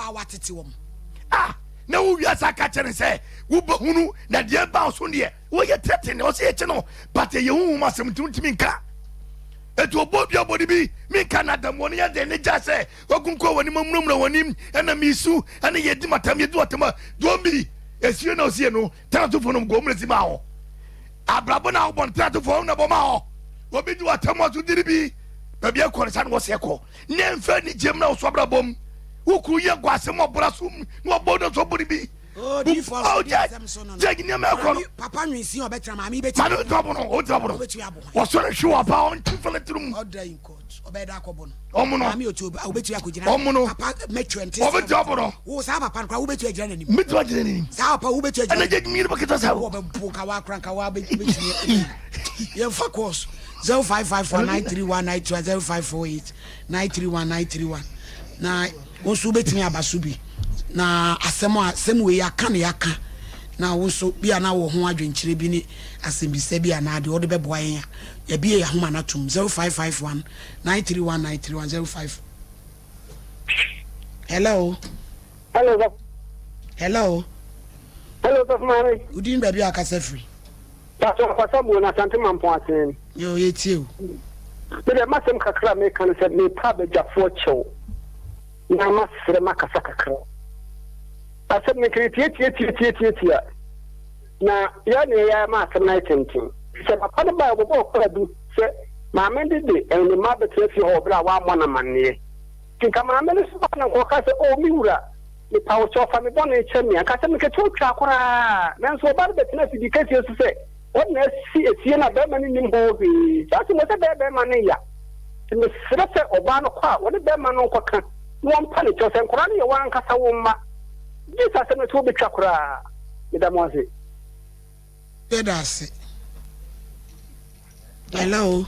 ah na wo wiase aka kyɛ ne sɛ wobɛhunu na deɛ ba so deɛ Wɔyɛ threaten ɔsɛ yɛkye no but ɛyɛ huhum asɛm nti wontumi nka ɛti ɔbɔ dua bɔne bi menka na adamoɔ no yɛ den ne gya sɛ wakunkɔ w'anim amuramura w'anim ɛna mesu ɛne yɛdi matam yɛdi watam a don't be ɛsie na ɔsie no tenatofo nom gɔm na si ma hɔ abrabɔ na wobɔ no tenatofo na bɔ ma hɔ obi di watam ɔso diri bi baabi ɛkɔ no sa na wɔsɛ kɔ ne mfa anigye mu na wɔso abrabɔ mu wokuru yɛ nkɔ asɛm ɔbra so na wɔbɔ no so bɔne bi Oh, di fɔ so di asɛm so no no. Jẹ́ nneɛma ɛkɔ no. Papa nwensi ɔbɛtena maame bɛtumi. Maame bɛtumi abo no, ɔbɛtumi abo no. Ɔbɛtumi abo hwan? Wɔsɔre hwe wɔ apa ɔnte fɛlɛ tirim. Ɔda in court, ɔbɛyɛ dɛ akɔbɔ no. Ɔmo no. Maame otu ɔbɛtumi akɔgyina. Ɔmo no. Papa mɛtwa nte. Ɔbɛtumi abo no. Wo saa papa no koraa wobɛtumi agyina n'anim. Mɛtumi agyina n'anim. Saa papa wobɛtumi agyina. Ɛna jẹ́ mi nipa ketewa saa. Wɔ bɛ bo nka wa akora nka wa bɛtumi. Yɛnfa course 0554 931 921 0548 931 931 na Wo nso wobɛtumi aba so bi. Na asɛm a asɛm wei yɛaka na yɛaka na wo nso bi a na wɔ ho adwenkyerɛ bi ne asɛmbisa bi anaa deɛ wode bɛboa yɛn a, yɛabue yɛn ahoma no atom 0551 931 931 05 Hello. Hello, sir. Hello. Hello, sir, maame. Wodin baabi a akasa firi. Pastor Kwasa Buo na Asante Mampɔn Asen. Yo, yɛtie o. Me deɛ m'asɛm kakra a meka ne sɛ mepa abadwafoɔ kyɛw na masrɛ makasa kakra. Asɛm no nkiri tiatiatiatiatiatia na yɛ ne yɛ ma asɛm no ayɛ tenten. Sɛ papa no bae ɔbɛbɔɔ kwaadu sɛ maame de de ne mma abɛtena fie hɔ wɔ berɛ a wammɔ no amanneɛ. Nti nka maame no so ba na nka ɔka sɛ, oh me wura, Mepa wo kyɛw, fa me bɔne kyɛ me. Anka asɛm no ketewa twa koraa. Nanso ɔbaa no bɛtenaa afidie kɛseɛ so sɛ ɔno na asi efie no a barima no nnim ho hwee. Saa asɛm yi, ɛsɛ bɛyɛ barima no ya. Nti mesrɛ sɛ ɔbaa no kɔ a, ɔne barima no nkɔka na wɔmpa no kyɛw. Sɛ nkwadaa no yɛ wɔn ankasa wo mma, gye sɛ asɛm no to bɛtwa koraa. Meda mo ase. Yɛda ase. Hello.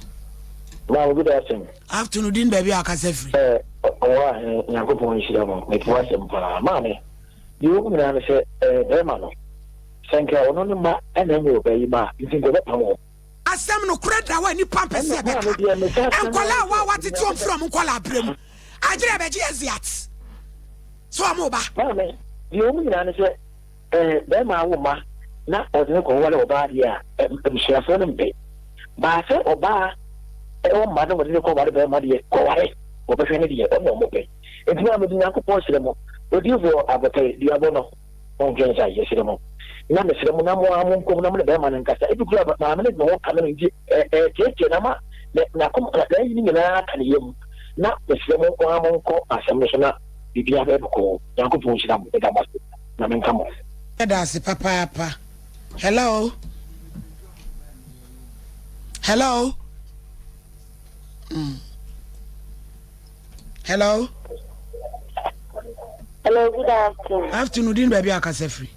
Maame, good afternoon. Afternoon, din baabi a akasa firi. Ɛ ɔwɔ ahe Nyankopɔn nhyira mo. Mepɛ w'asɛm paa. Maame, deɛ ɛwɔ mu nyinaa ne sɛ ɛɛ bɛrima no. Sɛ nka ɔno ne mma na ɛnyɛ ɔbaa yi mma a, nti nka ɔbɛpam wɔn. Asɛm nokorɛ da hɔ a nnipa mpɛ sɛ Ɛna maame ɛbɛka. deɛ meka asɛm Nkwadaa ara a sɛ wawa tete wɔn Nyankopɔn. firi wɔn nkwadaa berɛ mu agyere ɛbɛgye Asiat sɛ wɔn ba. Maame, deɛ ɛwɔ mu nyinaa ne sɛ, eh, barima awo mma na ɔde no kɔware ɔbaa deɛ a, eh, abusuafoɔ no mpɛ. Baa sɛ ɔbaa ɛwɔ mma na wɔde no kɔware barima deɛ, kɔware, wɔbɛhwɛ no deɛ, ɔno na wɔpɛ. Enti maame, de Nyankopɔn srɛ mo, odiyifoɔ Abotare, duabɔ no. Montwe nsa, yɛsrɛ mo. Na mesrɛ mo na mo ara monkɔ mu na mo ne barima no nkasa. Ebi koraa maame no de ne ho kame no nti ɛreteetee no ama n'akoma n'ayi no nyinaa aka ne yam. Na mesrɛ mo mo ara monkɔ asɛm no so na biribiara bɛyɛ bɔkɔɔ. Nyankopɔn nhyira mo. Meda mo ase. Nyame nka mo ho. Yɛda ase papaapa. Hello. Hello. Mm. Hello. Hello, good afternoon. Afternoon, din baabi a ɔkasa firi.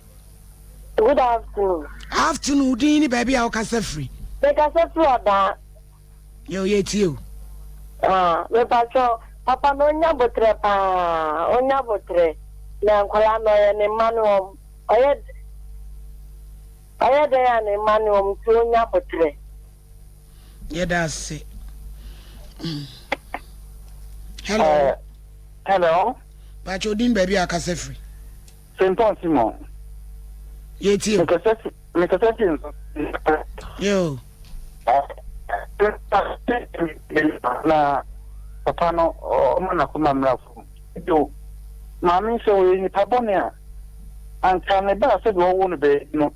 Good afternoon. Afternoon, din ni baabi a ɔkasa firi. Mekasa firi ɔdaa. Yɛ oyɛ tie o. Ah, mepatwɔ papa no onya botrɛ paa, onya botrɛ. Na nkwadaa no ɔyɛ ne mma no wɔm. Ɔyɛ ɔyɛ dɛn a ne mma no wɔm nti onya botrɛ. Yɛda ase. Mm. Hello. Hello. Pacho din baabi a akasa firi. Sempɔn Simon. Yɛtie. Mekasa fi nso. Yo. Na papa no ɔma n'akoma mmra fam. Yo. Maame sɛ ɔyɛ nipa bɔne a anka ne ba sɛdeɛ ɔwo no baabi no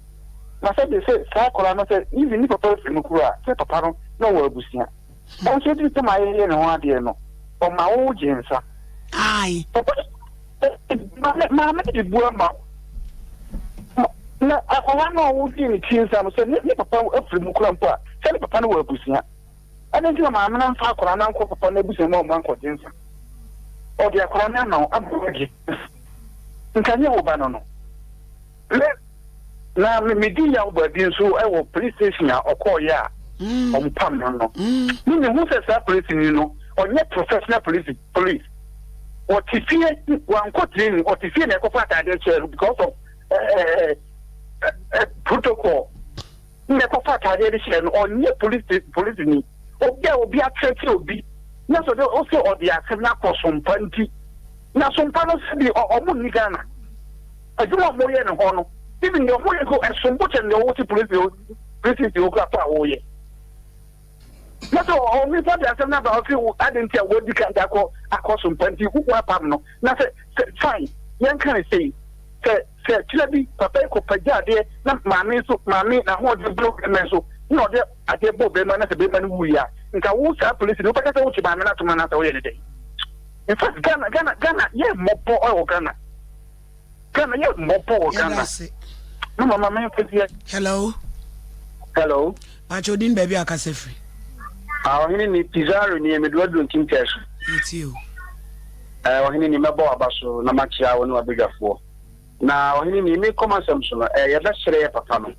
Na sɛ de sɛ saa akwadaa no sɛ even ne papa afiri mu kura a, sɛ papa no na ɔwɔ abusua. Nanso ɛduru sɛ ma yɛyɛ ne ho adeɛ no, ɔma wo gye nsa. Ae. Papa maame maame no de bu ama wo. Na akwadaa no a wogye ne ti nsa no sɛ ne ne papa afiri mu kura mpo a, sɛ ne papa no wɔ abusua. Adɛn nti na maame no amfa akwadaa no ankɔ papa no abusua mu a ɔma nkɔgye nsa? Ɔde akwadaa no ama wo ama wagye nsa. Nka nyɛ wo ba no no. Me na me medi yaw baabi nso wɔ police station a ɔkɔɔyɛ a wɔn pam no no. Me me hu sɛ saa police ni no ɔnyɛ professional police police. Ɔte fie wankɔ training ɔte fie na ɛkɔfa ataadeɛ kyerɛ no because of ɛɛ ɛɛ protocol. Na ɛkɔfa ataadeɛ de hyɛ no ɔnyɛ police police ni. Obi a obi akyerɛkyerɛ obi na sɛ ɔde ɔsɛ ɔde asɛm no akɔ sompa nti na sompa no sɛbi ɔmo nni Ghana. Adwuma a wɔyɛ no hɔ no, even deɛ wɔyɛ nso ɛsom bo kyɛn deɛ wɔte polisi hɔ polisi station hɔ koraa po a wɔyɛ. Na sɛ onipa de asɛm no aba ɔse wo ade nti a wɔadi kan de akɔ akɔ so mpa nti woapam no na sɛ sɛ fine yɛnka ne sei sɛ sɛ kyerɛ bi papa yi kɔpagya adeɛ na maame nso maame n'ahoɔden boro bɛrima nso na ɔde adeɛ bɔ bɛrima na sɛ bɛrima no wuiɛ a nka wo saa polisi no wobɛka sɛ wokye maame no atom anaasɛ woyɛ ne dɛn? In fact Ghana Ghana Ghana yɛ mmɔbɔ wɔ Ghana. Ghana yɛ mmɔbɔ wɔ Ghana. No mama me nfɛdeɛ. Hello. Hello. Pacho din baabi a kasa firi. Ah ɔhene ni Pizarro ni emedu aduro ntinta so. Yɛtie o. Eh ɔhene ni mɛbɔ waba so na makyia wo ne wabadwafoɔ. Na ɔhene ni me kɔm asɛm so no eh yɛbɛsrɛ yɛ papa no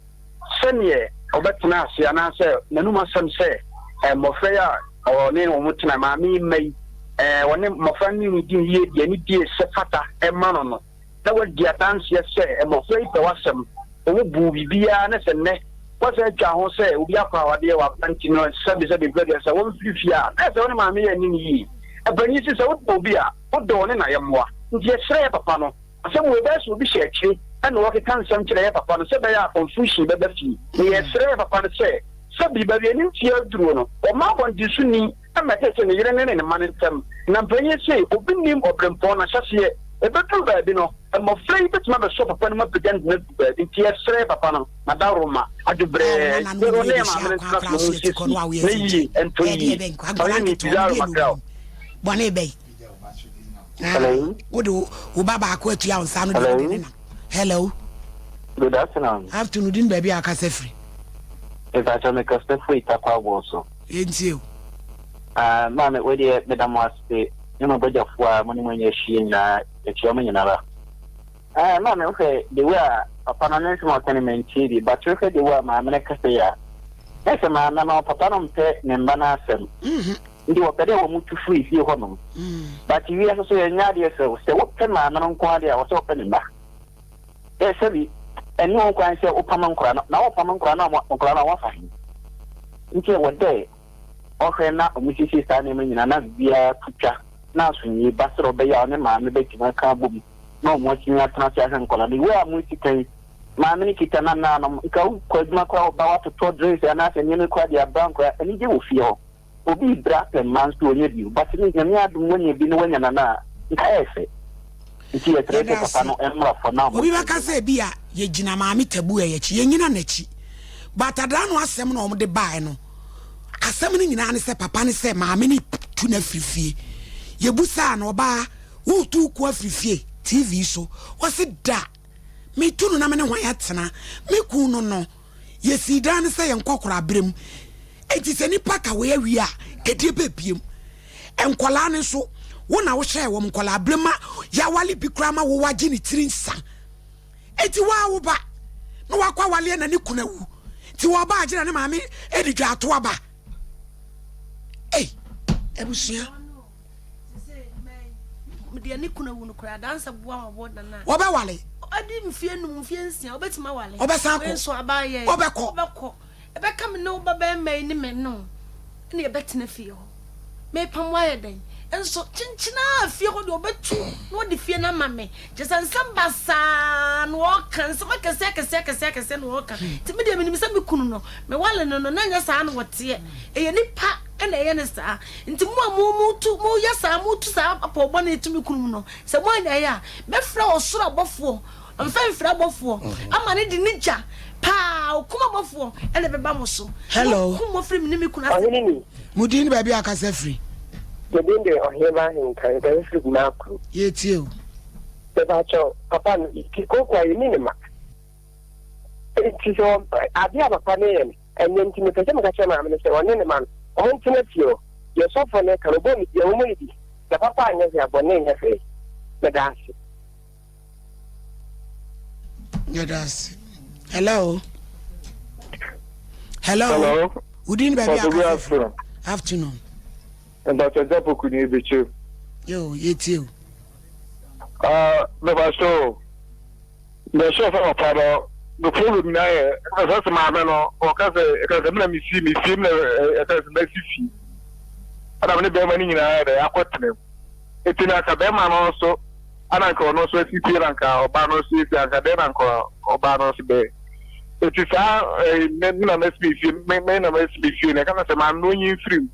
sɛdeɛ ɔbɛtena ase anaasɛ n'anum asɛm sɛ eh mmɔfra yi a ɔne wɔn tena maame yi mma yi eh ɔne mmɔfra no ne no di yie deɛ ne die sɛ fata ɛma no no na wadi adanseɛ sɛ mmɔfra yi pɛ w'asɛm wɔn bu biribiara ne sɛ nnɛ wɔsɛ atwa ho sɛ obi akɔ awadeɛ wɔ aba nti no sɛbi sɛbi mpɛ deɛ sɛ wɔmfiri fie a na ɛsɛ wo ne maame yɛ ne no yie ɛpanyin si sɛ wodɔ obi a wodɔ ne na yɛmmoa nti yɛsrɛ yɛ papa no Asɛm wei bɛyɛ sɛ obi hyɛ akyire na ɔrekeka nsɛm kyerɛ yɛ papa no sɛ ɛbɛyɛ a confusion bɛba fie. Na yɛsrɛ yɛ papa no sɛ, sɛbi baabi a ne mfeɛ aduro no, ɔmma abɔntensoni mmɛtete ne yere ne ne mma no ntam. Na mpanin se, obi nnim ɔberempɔn n'ahyɛseɛ. Ɛbɛduru baabi no, mmɔfra yi bɛtumi abɛsɔ papa no mu apagya no de no aduru baabi. Nti yɛsrɛ yɛ papa no, n'adaworoma, adwobrɛɛ, yɛ ɔne yɛ maame no ntena ase na wɔnsiesie na yie ntɔ yie. Ɔhene ni Pizarro Macrao. Bɔne bɛn? Hello. Wode wo ba baako atua wo nsa ano deɛ wode ne nam. Hello. Good afternoon. Afternoon din baabi a akasa firi. Mepakyɛ me kasa firi Tarkwa Aboso. Yɛntie o. Ah, maame wei deɛ meda mo ase ne mo abadwafoɔ a mo ne mo anya ahyia nyinaa yɛkyia mo nyinara. Eh, maame wohwɛ the way a papa no ne nsɛm a ɔka no mantie bi but wohwɛ the way a maame no kasa yi a na sɛ maame no papa no mpɛ ne mma no asɛm. Nti wɔpɛ dɛ wɔn tu firi fie hɔ nom. But wiase so yɛnyɛ adeɛ sɛ sɛ wopɛ maame no nko ara deɛ a wɔsɛ wɔpɛ ne mma. Ɛ sɛbi Ɛnni ho kwan sɛ wopam nkwadaa no, na wopam nkwadaa no a, nkwadaa no a wɔafa he? Nti ɛwɔ dɛ ɔhwɛ na wɔsiesie saa nneɛma nyinaa na biribiara to twa na asomdwie ba sɛdeɛ ɔbɛyɛ a ɔne maame bɛtumi aka abom na wɔatumi atena ase ahwɛ nkwadaa no. Wei a mosi kan yi, maame no kita nananom, nka wokɔ adwuma koraa ɔba woatotɔ drinks anaasɛ nneɛma koraa de abra nkwadaa, anigye wɔ fie hɔ. Obi rebra pɛ mma nso ɔnya bi o, but ne Nyame adom wanya bi na wanya nana a, nka ɛyɛ fɛ. Nti yɛsrɛ Yɛda sɛ papa ase. no mmra fam na Obi bɛka sɛ ebi a yɛgyina maame Tabu yi akyi, yɛnnyina n'akyi. But adaa no asɛm no a wɔde baeɛ no, asɛm no nyinaa ne sɛ papa no sɛ maame no tu no afiri fie. Yɛbusaa no, ɔbaa, woretu wo ko afiri fie? TV so. Ɔse da, metu no na me ne hwan atena? Me kun no no. Yɛsii dan no sɛ yɛn nkɔkoraberɛ mu. Enti sɛ nnipa ka wei awie a, kɛdeɛ bɛbiem. Nkwadaa no nso, wo na wohyɛɛ wɔn nkwadaa berɛ ma yɛawale bi koraa ma wo wagye ne tiri nsa. Enti wo a wo ba na wakɔ awaleɛ na ne kunu awu. Nti wɔba agyina ne maame de dwa ato aba. Ei, abusua. Deɛ ne kunu awu no koraa adanse boa ma bɔ nana. Wɔbɛwale. Ɔdi mfie num mfie nsia ɔbɛtumi awale. Ɔbɛsan akɔ. Nso abayɛ. Ɔbɛkɔ. Ɔbɛkɔ. Ɛbɛka me ne wo ba bɛrima yi ne me no ɛna yɛbɛtena fie hɔ. Mepam wo ayɛ dɛn? Nso kyenkyen ara fie hɔ deɛ ɔbɛtu na ɔde fie no ama me. Kyerɛ sɛ nsɛm basaa na ɔka, nsɛm akɛseɛ akɛseɛ akɛseɛ akɛseɛ na ɔka. Nti me deɛ menim sɛ me kunu no, mewale no no, na ɛnyɛ saa na ɔteɛ. Ɛyɛ nipa na ɛyɛ no saa. Nti mo a mo motu moyɛ saa motu saa apɔw bɔne to me kunu mu no, sɛ moannyae a, mɛfrɛ ɔsoro abɔfoɔ, mfɛmfrɛ abɔfoɔ, ama no de ne gya paa, okum abɔfoɔ na ɛbɛba mo so, na Hello. wɔakum mo afiri me ne me kunu asɛm Ɔhene mu. ni. Mo din ne baabi a akasa firi. Me din de Ɔheneba Ahenkan, mekasa firi Kumasi. Yɛretie o. Mepakyɛw, papa no, yɛte kooko a yɛnni ne mma. Enti sɛ ɔ, ade a papa no yɛ no, ɛnyɛ nti mepɛ sɛ meka kyerɛ maame no sɛ ɔne ne mma no, wɔntena fie hɔ. Deɛ sɔfoɔ no reka no, ɔbɔ ne dua, wɔmmɔ ne bi. Na papa anyɛ hwee a, bɔne nyɛ hwee. Meda ase. Yɛda ase. Hello. Hello. Hello. Wodi ni baabi Pastor, good akasa firi. afternoon. Afternoon. Mpatsɔ Japoku ni ebekyem. Yo, yɛtie o. Ah, mepatsɔ o. Mehwɛ sɛ papa no, no problem nyinaa yɛ ɛsɛ sɛ maame no ɔka sɛ ɛka sɛ mena mesi mesie mena ɛka sɛ masi fie ɛna me ne bɛrima no nyinaa yɛ dɛ akɔtena mu eti na nka bɛrima no nso ɛna nka ɔno nso asi fie na nka ɔbaa no nso esi anka dɛn na nka ɔbaa no nso bɛyɛ eti saa ɛɛ me me na masi me fie me me na masi me fie na ɛka sɛ maame no onyi mfiri mu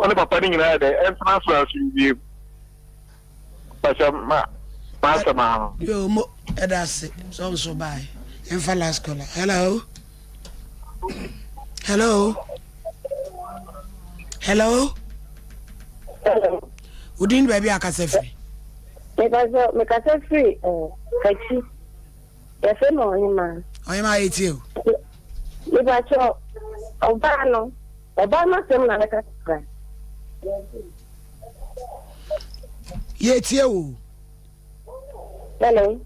ɔne papa no nyinaa yɛ dɛ ɛntena so asomdwie mu. Pàṣẹ ma m'asɛm ano. Yo mo ɛda ase sɛ nso bae yɛmfa last caller hello hello hello Hello. wodin baabi a akasa firi Mekasa mekasa firi eh, Kakyi. Yɛfrɛ me Ɔhemaa. Ɔhemaa yɛtie o. Mepakyɛ ɔbaa no ɔbaa no asɛm na mɛka kakra. Yɛtie o. Hello.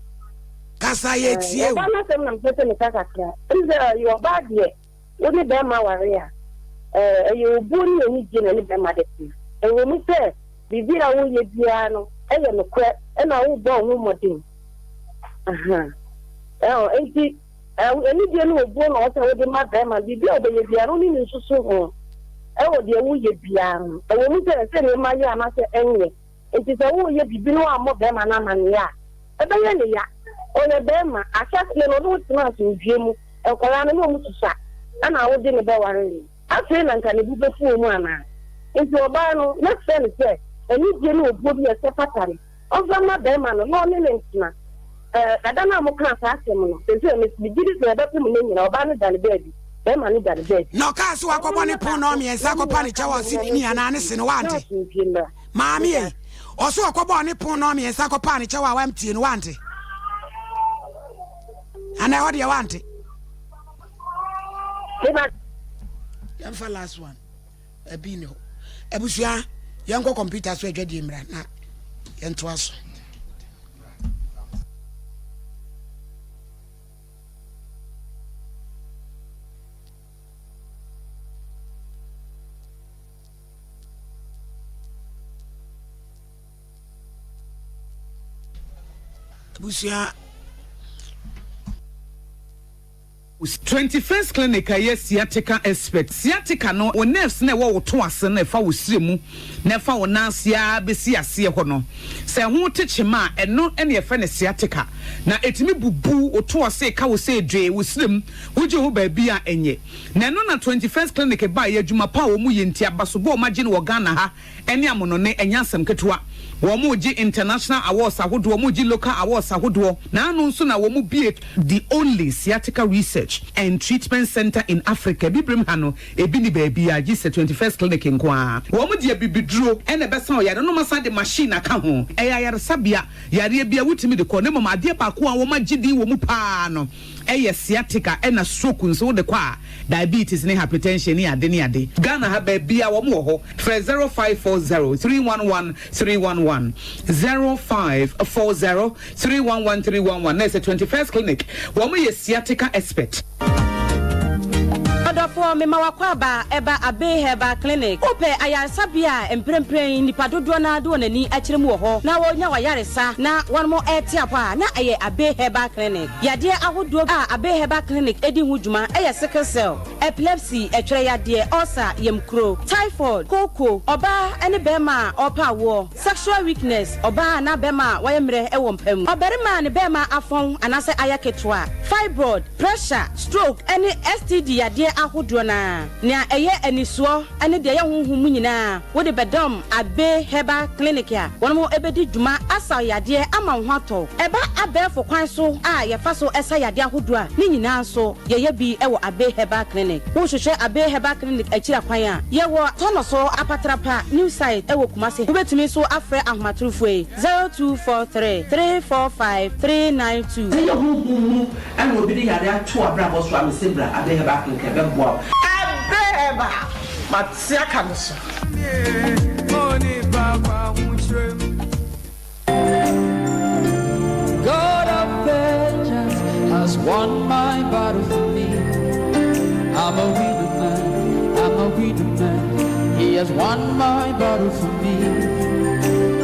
Kasa yɛtie o. Ɔbaa no asɛm na mepɛ sɛ meka kakra. Ɛne sɛ ɛyɛ ɔbaa deɛ wo ne bɛrima ware a ɛyɛ obuo ne anigye na ne bɛrima de tena. Ɛwɔ mu sɛ biribi a woyɛ biara no ɛyɛ nokorɛ ɛna wobɔ wo ho mmɔden. Ɛhɔ nti anigye ne obuo na ɔsɛ wode ma bɛrima biribi a wobɛyɛ biara no ne ne nsusu ho ɛwɔ deɛ woyɛ biara ho. Ɛwɔ mu sɛ ɛsɛ nneɛma yɛ anaasɛ ɛnyɛ. Nti sɛ woreyɛ biribi na woammɔ bɛrima no amanneɛ a, ɛbɛyɛ no ya. Ɔyɛ bɛrima. Ahyɛaseɛ no, ɔne wo tena asomdwoeɛ mu. Nkwadaa no, na wɔsusua, ɛnna wode no bɛwaree. Afei na anka ne bo bɛfu wɔn mu anaa? Nti ɔbaa no, mɛsrɛ no sɛ, anigyeɛ ne obuo bi a ɛsɛ fata no, ɔmfa mma bɛrima no na ɔne no ntena. Ɛɛ, ɛda no a mokaa saa asɛm no, seesei megye di sɛ ɛbɛpem nnɛ nyinaa, ɔbaa no da ne baabi, bɛrima no da ne baabi. Na ɔkaa sɛ wakɔbɔ ne pon nnɔnmiɛnsa akɔpa ne kyɛw a ɔse ne ni anaa ne se no, woante? Maame ei, ɔse ɔkɔbɔɔ ne pon nnɔnmiɛnsa kɔpaa ne kyɛw a wamtie no, woante? Anaa ɛhɔ deɛ woante? Yɛmfa last one. Ɛbi ni hɔ. Abusua, yɛnkɔ kɔmputa so adwadie mmra na yɛntoa so. Abusua. 21st Clinic a ɛyɛ sciatica expert. Sciatica no, wo nerves no a ɛwɔ wo to ase no a ɛfa wo srɛ mu na ɛfa wo nan ase ara bɛsi aseɛ hɔ no, sɛ ɛho te kyema a, ɛno na yɛfrɛ no sciatica. Na ɛtumi bubu wo to ase, ɛka wo sɛ dwee, wo srɛ mu, wogye ho baabi a ɛnyɛ. Na ɛno na 21st Clinic baeɛ, adwuma pa a wɔyɛ nti, abasobɔ a wɔagye no wɔ Ghana ha ne amonone, ɛnyɛ asɛm ketewa. Wɔregye international awards ahodoɔ, wɔregye local awards ahodoɔ, na ano nso na wɔbue the only sciatica research and treatment centre in Africa. Abibirem ha no, ebi nni baabiara gye sɛ 21st Clinic nko ara. Wɔde abibiduro na ɛbɛsa ɔyare no, na wɔasan de machine aka ho. Ɛyɛ ayaresabea, yareɛ biara wotumi de kɔ, na mmom adeɛ baako a wɔagye din wɔ mu pa ara no yɛ sciatica ɛna stroke nso wode kɔ a, diabetes ne hypertension ne ade ne ade. Ghana ha baabiara wɔn wɔ hɔ. Frɛ 0540 311 311, 0540 311 311 na ɛsɛ 21st Clinic. Wɔn yɛ sciatica expert. Ɔdɔfoɔ, mema w'akwaaba ɛba Abbey Herbal Clinic. Wopɛ ayaresabea a mprempren nnipa dodoɔ no ara de wɔn ani akyerɛ mu wɔ hɔ na wɔnya w'ayaresa na wɔnom rete apɔ a, na ɛyɛ Abbey Herbal Clinic. Yadeɛ ahodoɔ a Abbey Herbal Clinic di ho dwuma yɛ sickle cell, epilepsy, ɛtwerɛ yadeɛ, ulcer, yamkuro, typhoid, kooko, ɔbaa ne barima a ɔrepɛ awoɔ, sexual weakness, ɔbaa anaa barima a wayɛ mmerɛ wɔ mpa mu, ɔbarima a ne barima afɔn anaasɛ ayɛ ketewa, fibroid, pressure, stroke ne STD yadeɛ ahodoɔ no ara. Nea ɛyɛ anisoɔ ne deɛ ɛyɛ honhom mu nyinaa, wode bɛdɔm Abbey Herbal Clinic a wɔn bɛdi dwuma asa wo yadeɛ ama wo ho atɔ wo. Ɛba abɛɛfo kwan so a yɛfa so sa yadeɛ ahodoɔ a, ne nyinaa nso yɛyɛ bi wɔ Abbey Herbal Clinic. Wohwehwɛ Abbey Herbal Clinic akyiri akwan a, yɛwɔ Tɔnɔso Apatrapa New Site wɔ Kumasi. Wobɛtumi nso afrɛ ahomatorofoɔ yi, 0243 345 392. Sɛ ɛyɛ honhom mu na obi de yare ato w'abrabɔ so a, mese bra Abbey Herbal Clinic ɛbɛboa wo. Abbey Herbal, mate aka me so. God of vengeance has won my battle for me. I'm a winner man, I'm a winner man. He has won my battle for me.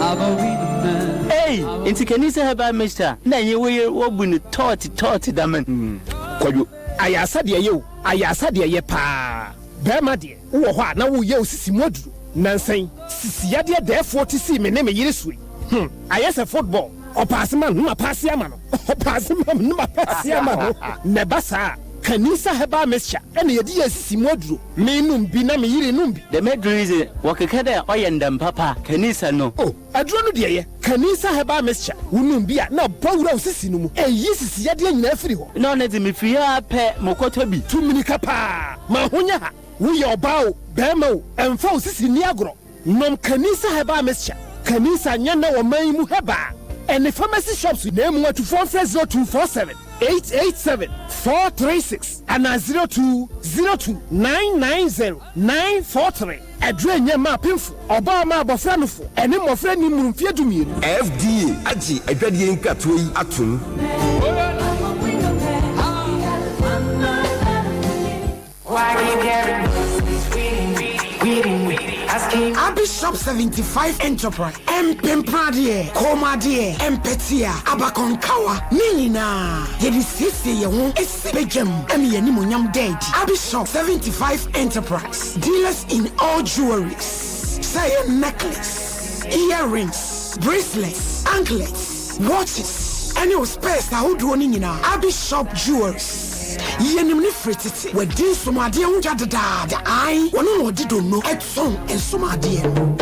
I'm a winner man. Ei, ntsi Kenisa Herbal Mixture na enye wo yer wobu no tɔɔtse tɔɔtse dɛm no. Kwadwo, ayarsa deɛ ɛyɛ o, ayarsa deɛ ɛyɛ paa. Barima deɛ, wowɔ hɔ a na woreyɛ wo sisi mu aduro. Nansa yi, sisi yadeɛ dɛɛfoɔ te sii me ne me yere so yi. Hmm, ayɛ sɛ football. Ɔpaase ma no, na mapaase ama no. Ɔpaase ma me, na mapaase ama no. Na ɛba saa a, Kanisa Herbal Mixture na yɛde yɛ sisi mu aduro. Menom bi na me yere nom bi. Dɛm edur yi dze, wɔkeka dɛ ɔyɛ ndam papa, Kanisa no. Oh, aduro no deɛ yɛ, Kanisa Herbal Mixture. Wonom bi a, na bɔ wura wo sisi no mu. Ɛyi sisi yadeɛ nyinaa firi hɔ. Nna ɔno dze, mifir ha ara pɛ, mokɔtɔ bi. Tu mmirika paa ma ho nyɛ ha. Woyɛ ɔbaa o, barima o, ɛmfa wo sisi nni agorɔ. Nom Kanisa Herbal Mixture. Kanisa nyɛ nnɛ wɔ man yi mu herbal ɛne pharmacy shops na emu atufoɔ mfrɛ 0247 887 436 anaa 0202 990 943. Aduro nyɛ mma apemfo, ɔbaa ma abɔfra nofo, ɛne mmɔfra nni mmoro mfeɛ dumienu. FDA agye adwadie nkratoɔ yi atom. Abi Shop 75 Enterprise, Mpempradeɛ, kɔnmuadeɛ, mpɛtea, abakɔnkawa, ne nyinaa yɛde siesie yɛn ho si badwam ma yɛn animuonyam da adi. Abi Shop 75 Enterprise, dealers in all jewelries, sɛ ɛyɛ necklace, earrings, bracelets, anklets, watches, ɛne wo spares ahodoɔ no nyinaa, Abi Shop Jewelries. Yɛnim no firi tete. Wadi nsomadeɛ ho dwa dedaada. Ae, ɔno na ɔde donno tɔn nsomadeɛ no.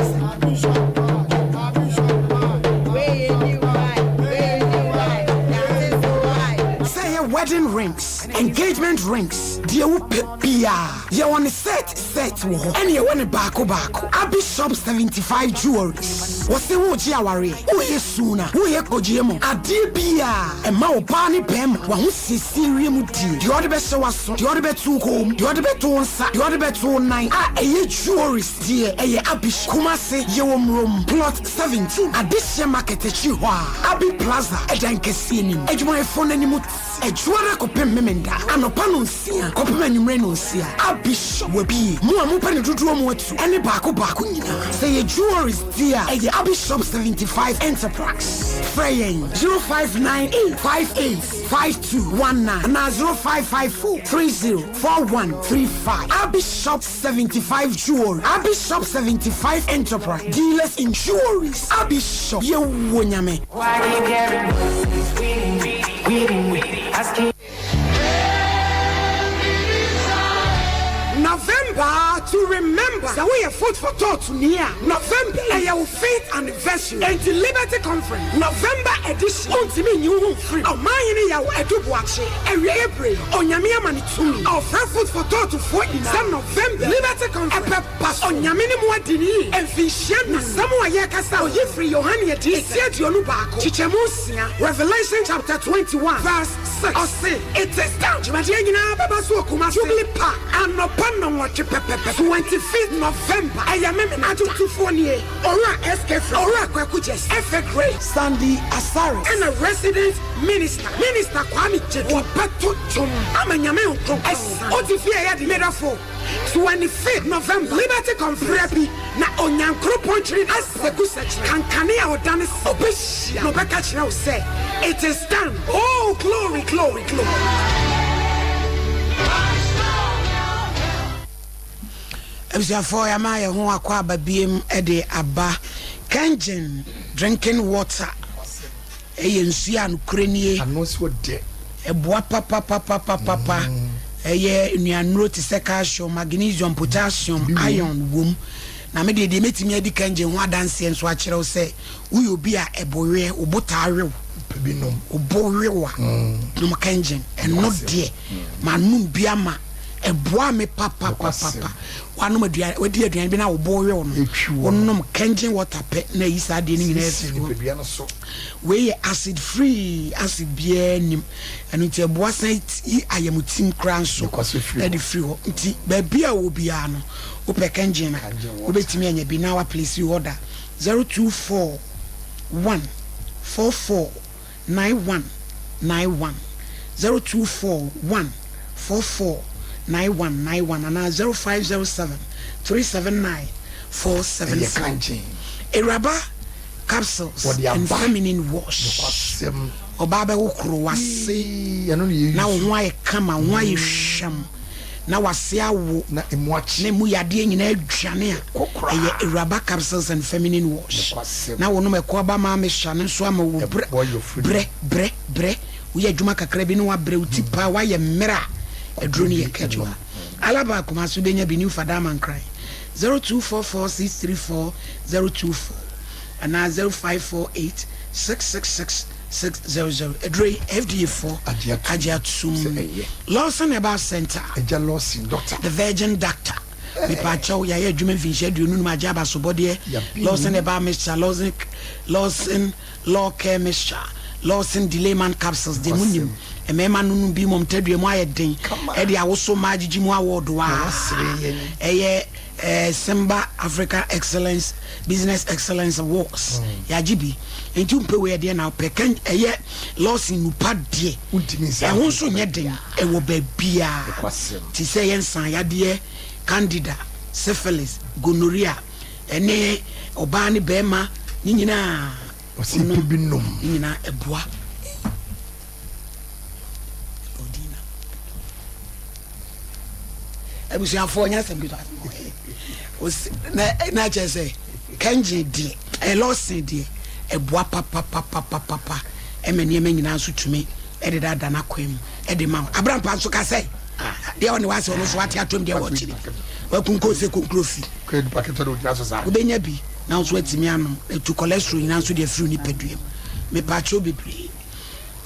Sɛ ɛyɛ wedding rings, engagement rings, deɛ wopɛ biara, yɛwɔ no set set wɔ hɔ, ɛna yɛwɔ no baako baako. Abi Shop 75 Jewelries, wɔse woregye awareɛ, woreyɛ suna, woreyɛ kɔgyeɛ mu, adeɛ biara, ɛma ɔbaa ne barima w'ahosiesie wiem die, deɛ ɔde bɛhyɛ w'aso, deɛ ɔde bɛto wo kɔn mu, deɛ ɔde bɛto wo nsa, deɛ ɔde bɛto wo nan a ɛyɛ jewelries deɛ, ɛyɛ Abi Shop. Kumasi, yɛwɔ Murom, Plot 17, Adehyeɛ Market akyiri hɔ a, Abi Plaza, ɛdan kɛseɛ no mu. Adwumayɛfoɔ no anim te. Adwuada kɔpem Memenda, anɔpa nonsia kɔpem anwummere nonsia. Abi Shop, wabue. Mo a mopɛ no dodoɔ mu atu ɛne baako baako nyinaa. Sɛ ɛyɛ jewelries deɛ a, ɛyɛ Abi Shop 75 Enterprise. Frɛ yɛn 0598 58 5219 anaa 0554 30 4135. Abi Shop 75 Jewelry, Abi Shop 75 Enterprise, dealers in jewelries. Abi Shop, yɛwɔ Nyame. November to remember Sɛ woyɛ Food for Thought ni a, November yi ɛyɛ wo fifth anniversary. Enti Liberty Conference November edition wontumi nyi wo ho mfiri mu. Ɔmanhene Yaw Adu Boakye, awieɛ bere yi, Onyame ama no tumi. Ɔfrɛ Food for Thought foɔ nyinaa sɛ November Liberty Conference ɛbɛba so. Onyame ne mo adi no yie mfinhyia nnan. Asɛm a yɛrekasa oyi firi Yohane Adiyisɛm ti 21 kyekyɛmu nsia, Revelation chapter 21 verse 6. Ɔse, It is done! Dwumadie nyinaa bɛba so wɔ Kumasi Jubilee Park anɔpa nnɔnwɔtwe pɛpɛpɛ, 25th November. Ɛyɛ Memena. Adwomtofoɔ nie, Owura SK Frɛ, Owura Kwaku Gyasi, Efe Gray, Sandy Asare, ɛna Resident Minister, Minister Kwame Gyedu. Wɔbɛto dwom ama Nyame Nkron asiane. Wote fie a ɛyɛ den, medɔfo. 25th November, Liberty Conference bi na Onyankoropɔn kyere Aseku sɛkyerɛ kankane a ɔda ne sɛ ɔbɛhyia na ɔbɛka kyerɛ wo sɛ it is done oh glory glory glory. Abusuafoɔ yɛama yɛn ho akɔ aba biem de aba Kengen drinking water. Ɛyɛ nsuo a nokorɛ nie. Ano nso dɛ. Ɛboa papapapapapa. Ɛyɛ nnuannuro te sɛ calcium, magnesium, potassium, iron wom. Na me deɛ deɛ mɛtumi adi kan gye ho adanseɛ nso akyerɛ wo sɛ woyɛ obi a ɛbo weɛ, wo bo taa we wo. Wo bo we wo a, nom Kangen. Ɛno deɛ manom bi ama ɛboa me papapapapa. Woanom aduane, wadi aduane bi na wo bo we wo no, wonom Kangen water pɛ na ayi saa adeɛ no nyinaa afiri hɔ. Wei yɛ acid free, acid biara nnim. Ɛno nti ɛboa san yi ayamutim koraa nso de firi hɔ. Nti baabi a wɔ biara no, wopɛ Kangen a, wobɛtumi anya bi na wa place order 0241 44 91 91, 0241 44 91 91 anaa 0507 379 474. Awuraba capsules and feminine wash. Ɔbaa bɛwo koro w'ase na wo ho ayɛ kama, wo ho ayɛ hwam na w'ase awo na emu yadeɛ nyinaa adwane a, ɛyɛ Awuraba capsules and feminine wash. Na wonom ɛko aba maa mixture no nso ama wo brɛ brɛ brɛ brɛ. Woyɛ adwuma kakra bi na wabrɛ wo ti paa, woayɛ mmerɛ a, aduro no yɛ ketewa. Alaba Kumasi wobɛnya bi New Fadama Nkran 0244 634 024 anaa 0548 666 600. Aduro yi FDA foɔ agye atum. Lawson Herbal Centre, The Virgin Doctor. Mepaakyɛw, yɛayɛ adwuma mfinhyia 25 agye abasobɔdeɛ. Lawson Herbal Mixture, Lawson, Lawson Law Care Mixture, Lawson Delayman Capsules deɛ monim. Mmarima no nom bi mmom tadua mu ayɛ den de awoso mmaa gyegye mu awɔɔdo a ɛyɛ Simba Africa Excellence Business Excellence Awards yɛagye bi. Nti wompɛ wei ɛdeɛ na wopɛ kan ɛyɛ Lawson nupa deɛ ɛho nso nyɛ den ɛwɔ baabiara te sɛ yɛ nsan yadeɛ candida, syphilis, gonorrhea ɛne ɔbaa ne bɛrima ne nyinaa ɔnom ne nyinaa ɛboa. Abusuafoɔ nyɛ asɛm ketewa na na kyerɛ sɛ kɛngye deɛ ɛlɔsen deɛ ɛboa papapapapapa ɛma nneɛma nyinaa nso tumi ɛdedada n'akwan mu ɛde ma wo abrampa nso ka sɛ deɛ ɔne w'asɛ ɔno nso wate atom deɛ wɔkyerɛ wakunko sɛ konkro fi wobɛnya bi na nso atumi anom ɛtu cholesterol nyinaa nso deɛ firi nipadua mu mepaakyɛw bebree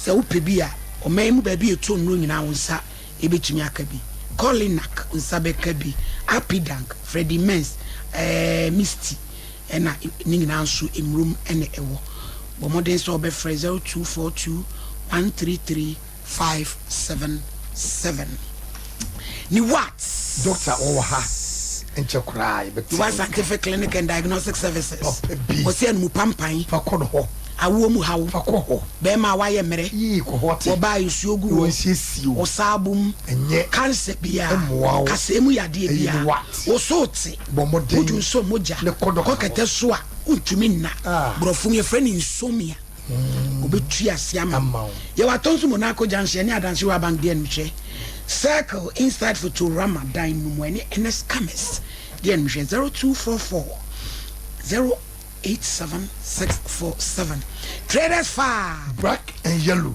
Sɛ wopɛ bi a, ɔman yi mu baabi a ɛtɔ nnuro nyinaa wo nsa bɛtumi aka bi. Colinak, wo nsa bɛka bi. Apidank, Fredimens, ɛɛ Misty, ɛna ne nyinaa nso mmurom na ɛwɔ. Bɔ mmɔden sɛ wobɛfrɛ 0242 133 577. Ne what? Doctor wɔwɔ ha nkyɛ koraa yɛbɛte Dubai Scientific Clinic and Diagnostic Services. Papa bi. Wɔsi anumu pampan. Fa kɔ no hɔ. Awoɔ mu haw. Fa kɔ hɔ. Bɛrima a wayɛ mmerɛ. Yii kɔ hɔ te. Wɔbaa nsuo gu hɔ. Wɔnsiesie o. Ɔsaabom. Ɛnyɛ. Cancer biara. Ɛmmoa wo. Kasɛɛ mu yadeɛ Ɛyi biara. ne what? Woso te. Bɔ mmɔden. Wodwo nso mogya. Ne kɔ dɔkta Kɔ hɔ. kɛtɛ so a wontumi nna. Ah. Borɔfo mu yɛfrɛ no insomnia. Ɔbɛtu ase ama wo. Yɛwɔ Atonsu Monaco Junction ɛne Adansi Rural Bank deɛ no hwɛ. Circle inside Fotorama dan no mu ɛne Ernest Chemist deɛ no hwɛ. 0244 087647 Traders Fab. Black and yellow.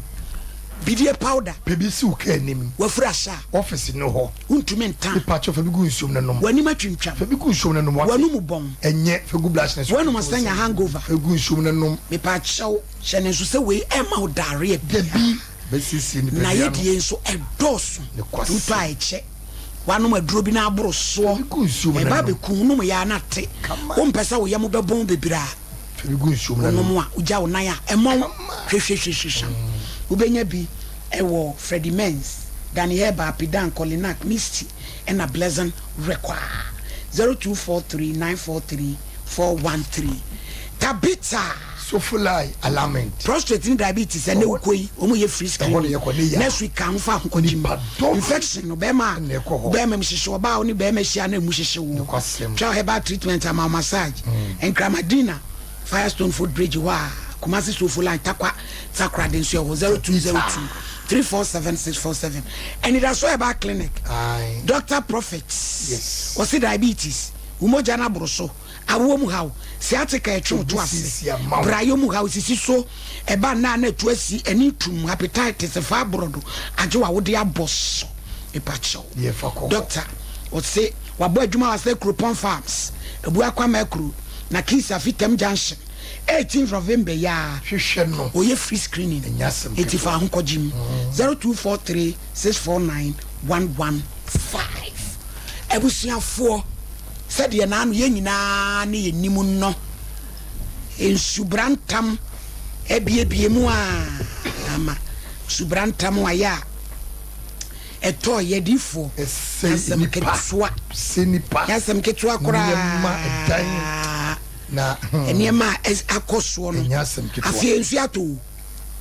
Bidie powder. Pɛ bi si wo kaa anim. Wafiri ahyɛ a. Office no hɔ. Wontumi nta. Mepakyɛw fa bi gu nsuom na nom. W'anim atwintwam. Fa bi gu nsuom na nom wate. W'anum bɔn. Ɛnyɛ, fa gu brush no so. W'anum asan nya hangover. Fa gu nsuom na nom. Mepakyɛw hyɛ no nso sɛ wei ɛmma wo diarrhea biara. Dabi, bɛsiesie nipadua no. N'ayɛdie nso ɛdɔɔso. Nokwasɛm. Wotɔ a ɛkyɛ. W'anom aduro bi na aboro soɔ. Fa bi gu nsuom na nom. Ɛba abɛku wo, nom yɛ a na ate. Kama. Wompɛ sɛ wo yam bɛbɔn bebree a. Fa bi gu nsuom na nom. Wonom a, wogya wo nan a, ɛmmɔ wo hwehwehwehwehwam. Wobɛnya bi wɔ Freddie Menz, Danny Herbal, Pidan, Kolinak, Misty ɛna Blessing Rekwaa. 0243 943 413. Tabitha! Sofolai Alignment. Prostrate ne diabetes ɛnɛ wokɔ yi wɔn yɛ free Ɛhɔ screening na yɛkɔ ne ya. Next week ka ho fa ho kɔ gym. Nipadɔm Infection no bɛrima a na ɛkɔ hɔ. bɛrima mu hyehye ɔbaa a wo ne bɛrima hyia na emu hyehye wo. Nokwasɛm. Twa herbal treatment ama wo massage. Nkramadina Firestone foot bridge hɔ a Kumasi Sofo line Tarkwa Takoradi nso ɛwɔ 0202 347 647. Anidaso Herbal Clinic Aye. Doctor Prophet Yes. ɔse diabetes wo mogya no aboro so awoɔ mu haw sciatica ɛtwe wo to ase Obesiesie ama wo. brayɔ mu haw sisi so ɛba nna a na ɛtu asi ɛne tum hepatitis fibroid agye wa wode abɔ so mepakyɛw Deɛ fa kɔ hɔ. Doctor ɔse wabɔ adwuma wɔ asɛ Kuropɔn Farms Abuakwa Makuro na Kisa Fitam Junction 18th November yi ara Hwehwɛ no. ɔyɛ free screening Ɛnyɛ asɛm enti ketewa. fa ho kɔgye mu 0243 649 115 Abusuafoɔ sɛdeɛ naano yɛn nyinaa ne yɛnim no nsubrantam abiebie mu a ama subrantam ayɛ a ɛtɔɔ yɛ difoɔ Ɛsɛe asɛm nnipa. ketewa Sɛ nipa. nyɛ asɛm ketewa Nneɛma ɛdan koraa na hmm, nneɛma a akɔ soɔ no Ɛnyɛ asɛm ketewa. afei nsuo atɔ o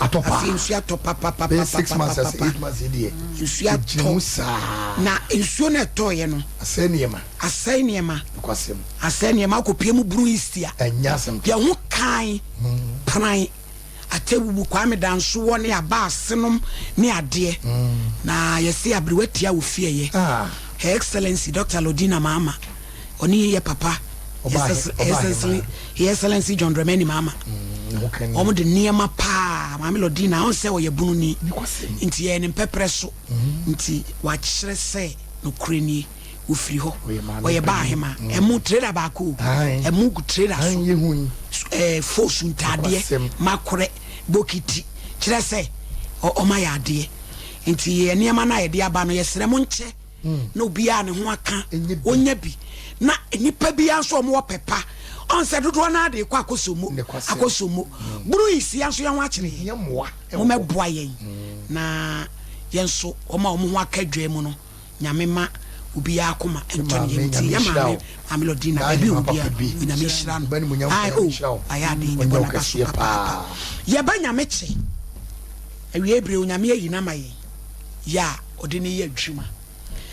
Atɔ paa. afei nsuo atɔ Bɛyɛ 6 months ase papapapapapapa 8 months yi deɛ. nsuo Ɛgyina mu atɔ saa. na nsuo no ɛtɔɔyɛ no Asɛe nneɛma. asɛe nneɛma Nokwasɛm. asɛe nneɛma akɔpie mu Bruu East a Ɛnyɛ asɛm ketewa. yɛn ho kan pran atɛwuwu Kwame Dansoɔ ne aba asenom ne adeɛ na yɛse aberewa tia wɔ fieyɛ Ah. Her Excellency Dr. Lordina Mahama ɔne yɛ papa Ɔbaa he- ɔbaa hemaa. His Excellency John Dramani Mahama Ne ho ka ni. wɔn de nneɛma paa Maame Lordina ɔn sɛ ɔyɛ bununi Nokwasɛm. nti yɛyɛ ne mpɛprɛ so nti wakyerɛ sɛ nokorɛ nie ofiri hɔ Ɔyɛ maame ɔyɛ baa panin. hema ɛmu trailer baako o Aye. ɛmu gu trailer Aye, so yɛhu yi. fosu ntaadeɛ Nokwasɛm. makorɛ bokiti kyerɛ sɛ ɔma yɛ adeɛ nti yɛ nneɛma no a yɛde aba no yɛsrɛ mo nkyɛ na obiara ne ho aka Ɛnyɛ bi. ɔnya bi na nipa biara nso a ɔmo wɔ pɛpa ɔn sɛ dodoɔ no ade kɔ akɔsɔ Nokwasɛm. akɔsɔ mu buru yi si nso yɛn ho akyerɛ yɛn Yɛ mmoa. ɛwɔ hɔ. momɛboa yɛn na yɛn nso ɔma ɔmo ho aka dwa mu no Nyame ma obiara akoma ntɔ ne Maame, yam nti Nyame yɛ nhyira maame wo. Maame Lordina Na baabi ahema obiara papa bi. Onyame nhyira no. Ɔba animuonyam Ai Nyame o nhyira wo. ayɛ ade Ɔnyɛ ɛbɔ wo n'aba so kɛseɛ papaapa. paa. Yɛba Nyame kye awie bere Onyame ayi n'ama yɛn yɛ a ɔde ne yɛ adwuma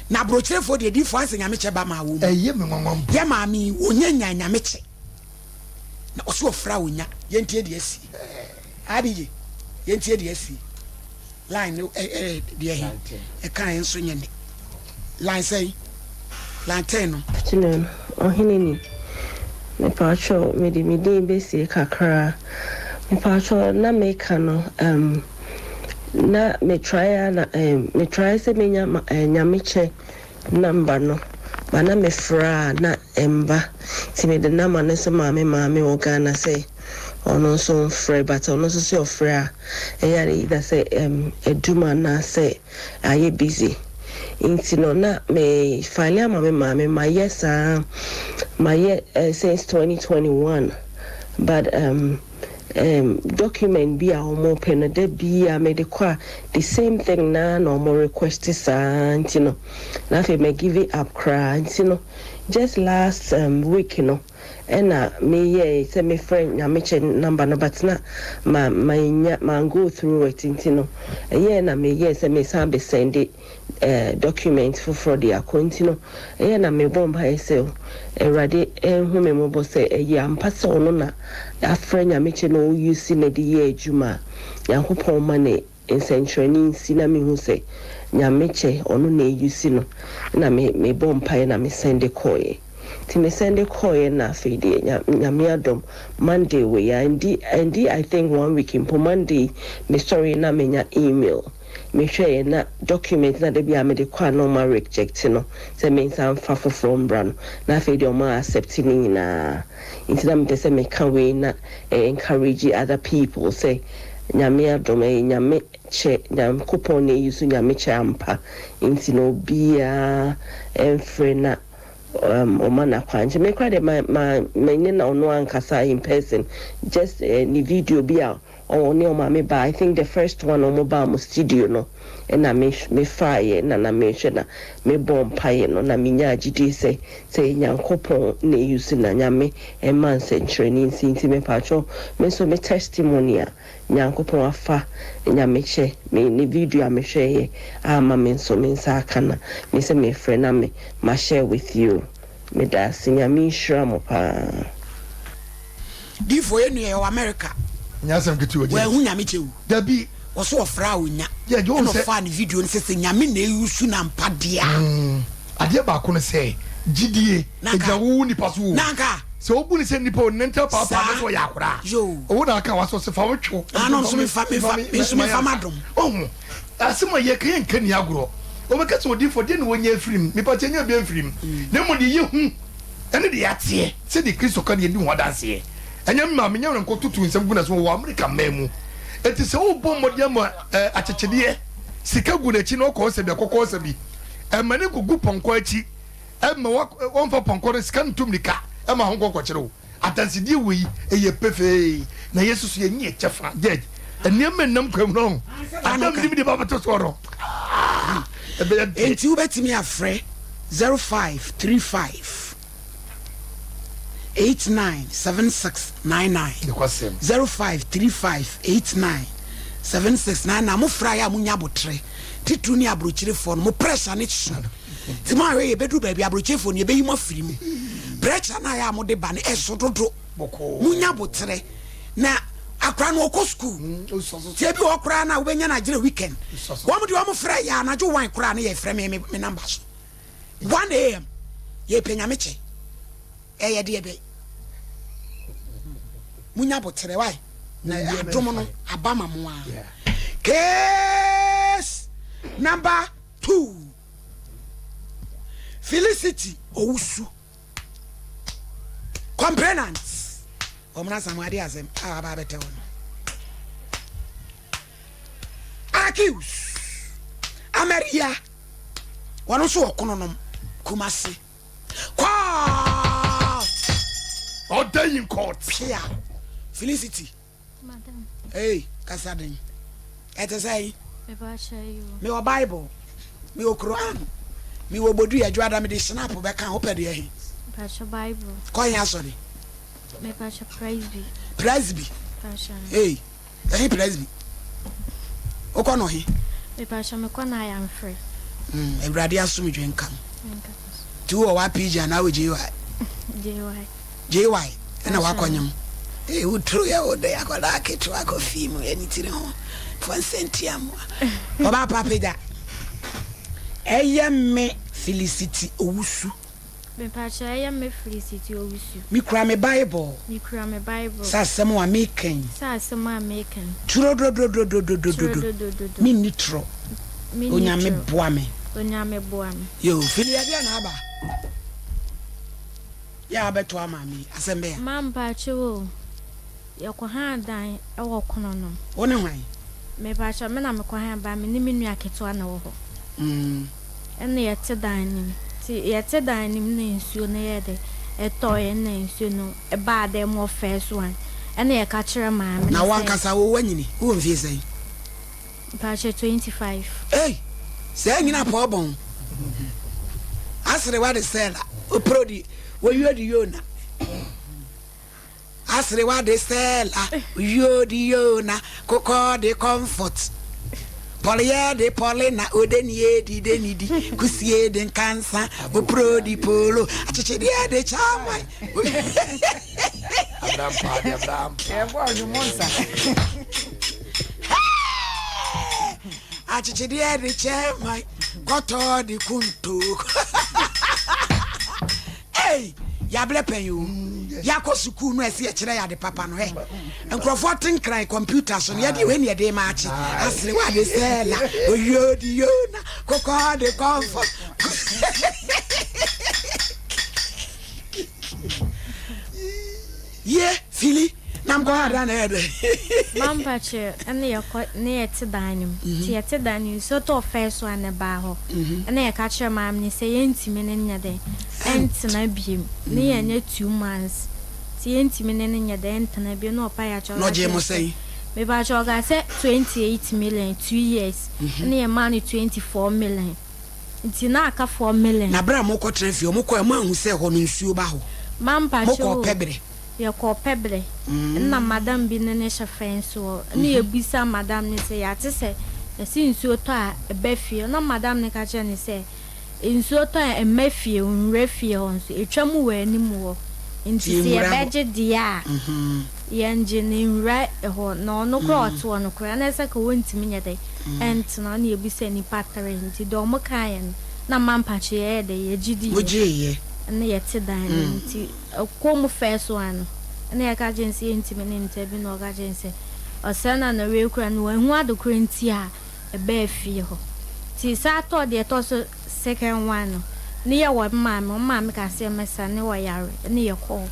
na aburokyerefoɔ deɛ diifoɔ asɛ Nyame kyɛ ba maa wɔn mu Ɛyɛ me nwanwa mpo. yɛ maame yi ɔnya nya Nyame kye na ɔso ɔfra ɔnya yɛntie deɛ asi abigye yɛntie deɛ asi line no ɛ ɛ deɛ he ɛka yɛn nso nyɛ ne line sɛn line 10 no. Afternoon, ɔhene ni. Mepakyɛw, mede me din besie kakra. Mepakyɛw, na meka no, um, na me try a na um, me try sɛ menya ma, eh, nyamekyɛ number no, ba na mefrɛ a na ɛmba. Nti mede number no nso maa me maame wɔ Ghana sɛ ɔno nso mfrɛ, but ɔno nso sɛ ɔfrɛ a, ɛyɛ a either sɛ um, adum anaasɛ ayɛ busy. Nti no na me file ama me maame mayɛ saa mayɛ since 2021, but document bi a wɔn pɛ no da bi a mede kɔ a, the same thing na na wɔn request saa. Nti no na afei ma give it up koraa. Nti no Just last um week no ɛna me yɛɛ sɛ me frɛ Nyamekyɛ number no but na ma mannya man go through it nti no ɛyɛɛ na me yɛɛ sɛ me san bɛ sɛnde eh document foforɔ de akɔ nti no ɛyɛ na me bɔ mpaeɛ sɛ Awurade nhu me mmɔbɔ sɛ ɛyɛ ampa sɛ ɔno na afrɛ Nyamekyɛ na ɔ use no de yɛ adwuma a Nyankopɔn ma ne nsɛnkyerɛnne nsi na mehu sɛ Nyame kyɛ ɔno na ɛuse no na me mebɔ mpaeɛ na me sɛnde kɔeɛ nti me sɛnde kɔeɛ na afei deɛ Nyame adom Monday wei a ɛndi ɛndi I think one week mpo Monday me sɔre na menya email mehwɛeɛ na document na da biara mede kɔ a na ɔma reject no sɛ mensan mfa foforɔ mbra no na afei deɛ ɔma accept ne nyinaa nti na mepɛ sɛ meka wei na ɛ encourage other people sɛ Nyame adom ɛyɛ Nyame kyɛ Nyankopɔn na eyi so Nyame kyɛ ampa nti no obiaa ɛnfrɛ na um ɔma no akwankyerɛ me koraa deɛ ma ma me ne na ɔno ankasa in person just eh, ne video bi a ɔne ɔmaame baa I think the first one ɔmo baa mo studio no ɛna me me faeɛ na na mehwɛ na me bɔɔ mpaeɛ no na me nyaa gyidie sɛ sɛ ɛyɛ Nyankopɔn na ɛuse na Nyame ɛma nsɛnkyerɛnne nsi nti mepakyɛw me nso me testimony a Nyankopɔn afa Nyamekyɛ me ne video a mehwɛeɛ a ama me nso me nsa aka na me sɛ mefrɛ na me ma share with you medaase Nyame nhyira mo paa. Difoɔ yɛ nua yɛwɔ America. Nyɛ asɛm ketewa James. Wanhu Nyame kyɛ o. Dabi. Ɔso ɔfrɛ a ɔnya. Yeah, Joe Ɛna sɛ. ɔfaa ne video no sɛ sɛ Nyame na ɛusu no ampa deɛ a. Mm, adeɛ baako ne sɛ, gyidie, Nanka. ɛgyina wo wo nipa so o. Nanka. Sɛ wobu no sɛ nipa o, ne ntam paapaa Saa. no sɛ ɔyɛ akwadaa. Yoo. Wo na aka w'asɛ ɔsɛ fa wo two. Ah, no, nso mefa, mefa, me nso mefa m'adom. Wahu, asɛm a yɛka yɛnka nni agorɔ. Wɔbɛka sɛ odiyifoɔ, deɛ na wɔnya afiri mu? Mepa kyɛ, ɛnyɛ obiara mfiri mu. Na mmom deɛ yɛhu ɛne deɛ yɛateɛ, sɛdeɛ Kristo ka no yɛdi ho adanseɛ. Ɛnyɛ me maame nyɛ werɛ nkɔtoto nsɛm gu n'aso wɔ Amerika man mu. Enti sɛ wobɔ mmɔden ama eh, akyekyedeɛ, sika gu n'akyi na ɔkɔ ɔsa bi akɔkɔ ɔsa bi, ɛma ne nkɔgu pɔnkɔ akyi, ɛma wɔmfa pɔnkɔ no sika no ntu mmirika ɛma ho nkɔnkɔkyere wo. Adansedie wei ɛyɛ pefee na yɛ soso yɛnyi yɛ kyɛfa. Judge, nneɛma nnam kwan mu no, adam nim de ba bɛto soɔ no, ɛbɛyɛ dɛ. Enti wobɛtumi afrɛ 0535. 89 7699 0535 89 7699 mo fra yɛ a mo nya abotrɛ titiriw ne aburokyerefoɔ no mo pressure ne so nti mo ahwɛ yɛ bɛduru baabi aburokyerefoɔ no yɛbɛyi mo afiri mu pressure no a yɛ a mo de ba no ɛso dodo mo nya abotrɛ na akora no ɔkɔ sukuu tí ebi wɔ koraa na wobɛnya no agyerɛ weekend wɔn de wɔn frɛ yɛ anadwo wan koraa ne yɛ frɛ me me number so. 1 am yɛpɛ nyame kyɛ ɛyɛ deɛ bɛ munya boterɛ wae na adom no aba ma mo a case number 2 Felicity Owusu complainant wɔn asam ade asɛm a aba abɛtɛ wɔn accused Ameria Wɔn nso wɔ Kononom, Kumasi. Court! Order in court. Pia. Felicity. Madam. Hey, kasa den. Ɛte sɛ yi. Me wɔ Bible. Me wɔ Quran. Me wɔ Bodua adwada me de snap bɛka ho pɛ deɛ he. Mpakyɛ Bible. Kɔ he asɔre. Me pakyɛ Presby. Presby. Hey. Ɛhe presby? Wokɔ no he? Mepakyɛ mekɔ no ayamfrɛ. Mm, Awurade asomdwe nka mo. Nti wowɔ w'apg anaa wɔ JY? JY. JY ɛna wakɔnyem. Ee, woturo yɛ wo dɛ akwadaa ketewa kɔ fii mu yɛ ne tiri ho fɔ nsɛntia mu. Ɔbaa pa pagya. Ɛyɛ me Felicity Owusu. Mepakyɛ ɛyɛ me Felicity Owusu. Me kura me Bible. Me kura me Bible. Sɛ asɛm a meka yi. Sɛ asɛm a meka yi. Turodododododododo. Turododododo. Me nni torɔ. Me nni Onyame torɔ. boa me. Onyame boa me. Yoo, Fili ɛdeɛn na aba? Yɛ a wabɛto ama me yi, asɛm bɛn a? Ma mpakyɛw o. Yɛkɔhaa dan wɔ Kononom. Wo ne hwan? Mepakyɛw, me na mekɔhaa ban, me ne me nua ketewa na ɛwɔ hɔ. Ɛna yɛte dan no mu. Nti yɛte dan no mu na nsuo no yɛɛ dɛ, ɛtɔeɛ na nsuo no baa dɛm wɔ first one. Ɛna yɛka kyerɛɛ maame no Na wo sɛ. ankasa wo woanyini? Wowɔ mfie sɛn? Mepakyɛw, 25. Ei! Saa nyina pɔɔ bɔn. Aserewa de sɛɛla. Opro di woyuo di yona. Aserewa de Stella, Oyuo de Yona, Kokɔ de Comfort, Pɔleyɛ de Paulina, Odenie de Denidi, Kusie de Nkansa, Opro de Polo, Akyekyedeɛ de Kyaman. Abrampa de Abrampa. Yɛbɔ ɔdwom nsa. Akyekyedeɛ de Kyɛman, Kɔtɔ de Kunto. Ei yabrɛ pɛn o yakɔ sukuu no ɛsɛ yɛkyerɛ yɛ ade papa no hɛ nkurɔfoɔ te nkran kɔmputa so no yɛde wei ne yɛde ma akye asere wa de sɛ la oyio di yo na kokɔ de kɔmfɔ ye fili na mkɔ ha da na ɛyɛ dɛ. Mampa kyerɛ ɛne yɛkɔ ne yɛte dan no mu nti yɛte dan no nsuo tɔɔ fɛɛ so a na ɛbaa hɔ ɛna yɛka kyerɛ maame no sɛ yɛntumi ne no nyɛ dɛn ɛntena biom ne yɛnyɛ 2 months nti yɛntumi ne no nyɛ dɛn ɛntena biom na ɔpa yɛ akyɛw Na ɔgyee mo sɛn? Mepakyɛw ɔkaa sɛ 28 million 2 years ɛna yɛmaa no 24 million nti na aka 4 million. Na berɛ a mokɔtena fie ɔmo kɔɛ mo ahu sɛ hɔ no nsuo ba hɔ? Mampa kyerɛ Mokɔɔ o. pɛberɛ? Yɛkɔɔ pɛbrɛ nna madam bi ne ne hyɛ fɛn so hɔ ɛna yɛbisa madam no sɛ yɛate sɛ yɛse nsuo tɔ a ɛba fie na madam no ka kyerɛ ne sɛ nsuo tɔ a ɛmma fie nwura fie hɔ nso ɛtwa mu wɔ anim hɔ nti sɛ yɛbɛgye deɛ a yɛngye ne nwura hɔ na ɔno koraa ɔte hɔ no koraa na ɛsɛ ka wɔntumi nyɛ dɛ ɛntena na yɛbisa nnipa tere nti deɛ ɔmo kaeɛ no na mampakye yɛyɛ dɛ yɛgye di Mogyeeɛ. ɛna yɛte dan no nti ɛkɔ mu first one no ɛna yɛka kyerɛ no sɛ yɛntumi ne nta bi na ɔka kyerɛ no sɛ ɔsɛ na na wei kura no wahu ade koro nti a ɛbɛɛ fie hɔ nti saa tɔ deɛ ɛtɔ so second one no ne yɛ wɔ maame ɔmo maame ka sɛ mɛsa ne wɔ yare ne yɛkɔɔ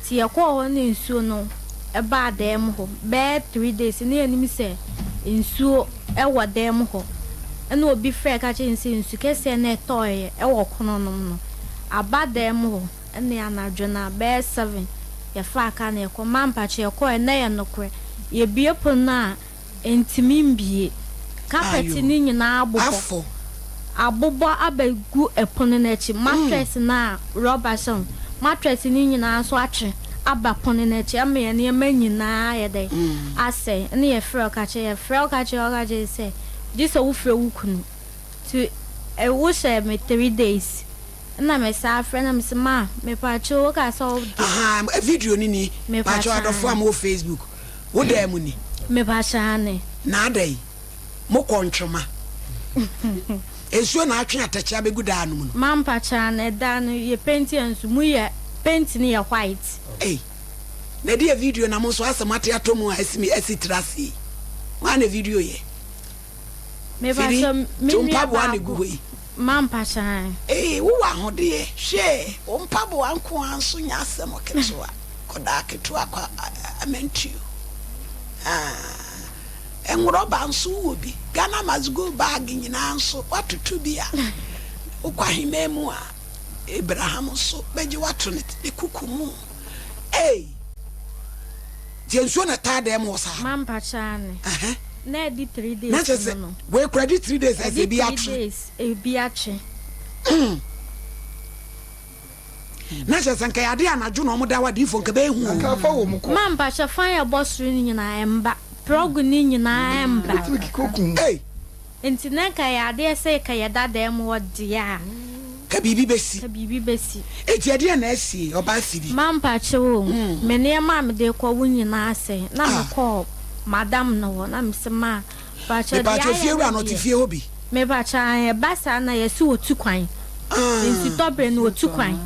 nti yɛkɔɔ hɔ ne nsuo no ɛbaa dan mu hɔ bɛyɛ 3 days ne yɛnim sɛ nsuo ɛwɔ dan mu hɔ ɛna obi frɛ ka kyerɛ no sɛ nsu kɛseɛ na ɛtɔɔyɛ ɛwɔ kono nom no aba dan mu hɔ ɛne anadwo no a bɛyɛ 7 yɛfa aka na yɛkɔ mampakye yɛkɔɔ ɛnɛ yɛ nokorɛ yɛbie pono no a ntumi mbie carpet Ayo. ne nyinaa abobɔ Afɔ. Abobɔ abɛgu ɛpono no akyi mattress no a rɔba hyɛ mu mattress no nyinaa nso atwe aba pono no akyi ama yɛ nneɛma nyinaa yɛ dɛ asɛe ɛne yɛfrɛ ɔka kyerɛ yɛfrɛ ɔka kyerɛ ɔka kyerɛ sɛ gye sɛ wofrɛ wo kunu nti ɛwo hyɛ me 3 days ɛna me saa frɛ na me sɛ ma mepaakyɛw woka sɛ wode Aha, video ni ni. Mepakyɛw. Pakyɛw adɔfo a mowɔ Facebook. Wo dan mu ni. Mepaakyɛw ane. Na ada yi, mokɔ ntwoma. Nsuo na atwe atɛkyɛ abɛgu daa no mu no. Mampakyɛw ane ɛda no yɛ paint yɛ nso mu yɛ paint no yɛ white. Ei, na ɛde yɛ video na mo nso asɛm ate atɔ mu a asi mi asi tiri ase yi. Wɔn na video yɛ. Firi, Mepakyɛw me to nua mpaboa na egu baako hɔ yi. Mampakyɛw ane. Ee, wowɔ ahodeɛ. Hwɛ, wo mpaboa nko ara nso nyɛ asɛm ketewa. Kɔdaa ketewa kɔ amantuo. Ah, nworɔba nso wowɔ bi. Ghana must go bag nyinaa nso woatoto bi a wokɔ ahemman mu a Abraham nso bɛgye woato ne kuku mu. Ei, nti nsuo na taa dɛm wɔ saa. Mampakyɛw ane. Na ɛdi 3 days Na kyerɛ sɛ no no. wei kura di 3 days ɛsɛ Ɛdi ebi 3 atwe. days ebi atwe. Na kyerɛ sɛ nka yɛade anadwo na ɔmo da hɔ adiifo nka bɛyɛ hu o. Afa wɔ mu kɔ. Mampakyɛw fan yɛ bɔ soro no nyinaa ɛmba plug ne nyinaa ɛmba. Ei. Nti na nka yɛ adeɛ sɛ ka yɛda dan mu hɔ deɛ a. Ka biribi bɛsi. Ka biribi bɛsi. Eti ɛdeɛ na asie ɔbaa siri. Mampakyɛw o me nneɛma a mede kɔ wo nyinaa asɛe na mekɔɔ madam no hɔ na mese ma pakyɛw deɛ Mepakyɛw ayɛ fie wura no no ɔte deɛ fie hɔ bi. Mepakyɛw ɛba saa na yɛsi otu kwan nti tɔbere no otu kwan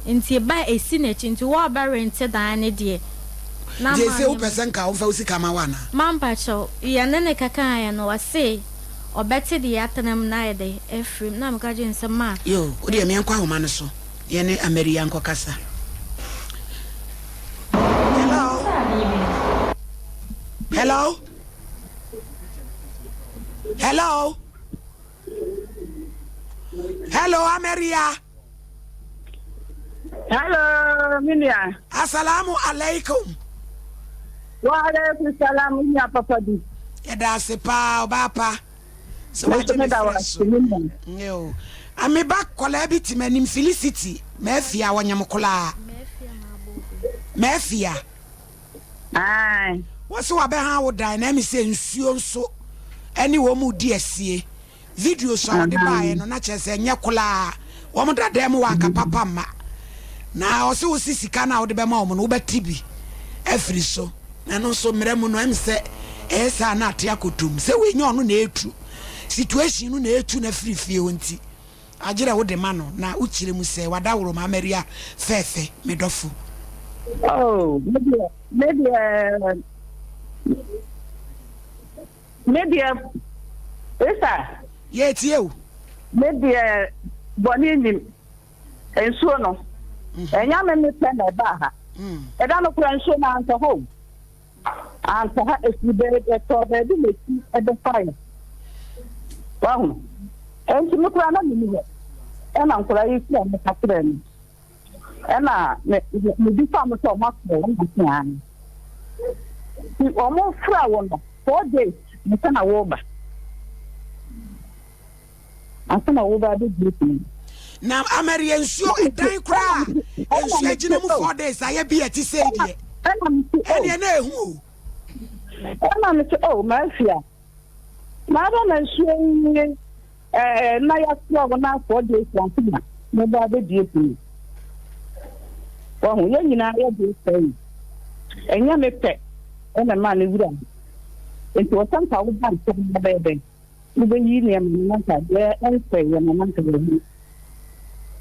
nti ba esi n'akyi nti wɔn a ɔbɛrente dan ne deɛ na Nti ma ese wopɛ sɛ nka womfa wo sika ma wo anaa? Mampakyɛw yɛne ne kaka yɛ no ɔse ɔbɛte deɛ atena mu na ayɛ dɛ afiri mu na meka kyerɛ no sɛ ma. Yo, wo deɛ meɛnkɔ ahoma no so yɛne Amaria nkɔkasa. Hello? Hello? Hello? Hello, Amaria. Hello, Minia. Assalamu alaikum. Wa alaikum salam, Minia papa bi. Yɛda ase paa, ɔbaa pa. Sɛ wagye me frɛ so. Yo. A Me ba kɔlaa bi te m'anim Felicity Mafia ɔnyem kolaa Mafia. Ae. Wɔse wabɛha wo dan na ɛme sɛ nsuo nso ɛne wɔn redi asie. Videos a wɔde baeɛ no na kyerɛ sɛ ɛnyɛ kolaa. Wɔn da dan mu wɔ anka papa mma. Na ɔse wo se sika no a wode bɛma wɔn no wobɛte bi afiri so. Na ɛno nso mmara mu no ɛme sɛ ɛyɛ saa na ate akɔtom sɛ wei nyɛ ɔno na ɛretu. Situation no na ɛretu no afiri fie hɔ nti agyerɛ wode ma no na wokyerɛ mu sɛ wadaworo ma Maria fɛɛfɛ me dɔfo. Oh, me deɛ, me deɛ, me deɛ, Esa. Yɛtie o. Me deɛ, bɔne nim nsuo no. Mhm. Ɛnya me me pɛ na ɛbaa ha. Mm. Ɛda no kora nsuo no antɔ hɔ o. Antɔ ha, ɛfiri baabi, ɛtɔɔ baabi na ɛsi ɛbɛfaeɛ. Wahu? Enti me koraa na menni hɔ. Ɛna nkwadaa yi firi a meka kyerɛɛ no. Ɛna me mebisa mo sɛ ɔmo afrɛ wɔn na se aane. Nti ɔmo frɛ wo no four days ansa na woba. Ansa na woba abɛduru fie. Na amaria nsuo ɛdan koraa nsuo agyina mu four days ayɛ bi ɛte sɛ deɛ. Ɛneɛ na ehu o. Ɛna me se oh mafia. Na ada na nsuo yi ɛɛ na yɛasoa wo na four days ansa na mɛba abɛdie pii. Wahu, yɛn nyinaa yɛde sɛ yi. Ɛnyɛ me pɛ ɛna ɛmaa ne wura. Nti wɔsɛ nka woba ntɛm na bɛyɛ dɛn? Wobɛyi nneɛma no na nka deɛ ɛnsɛ yɛ no na nka yɛhu.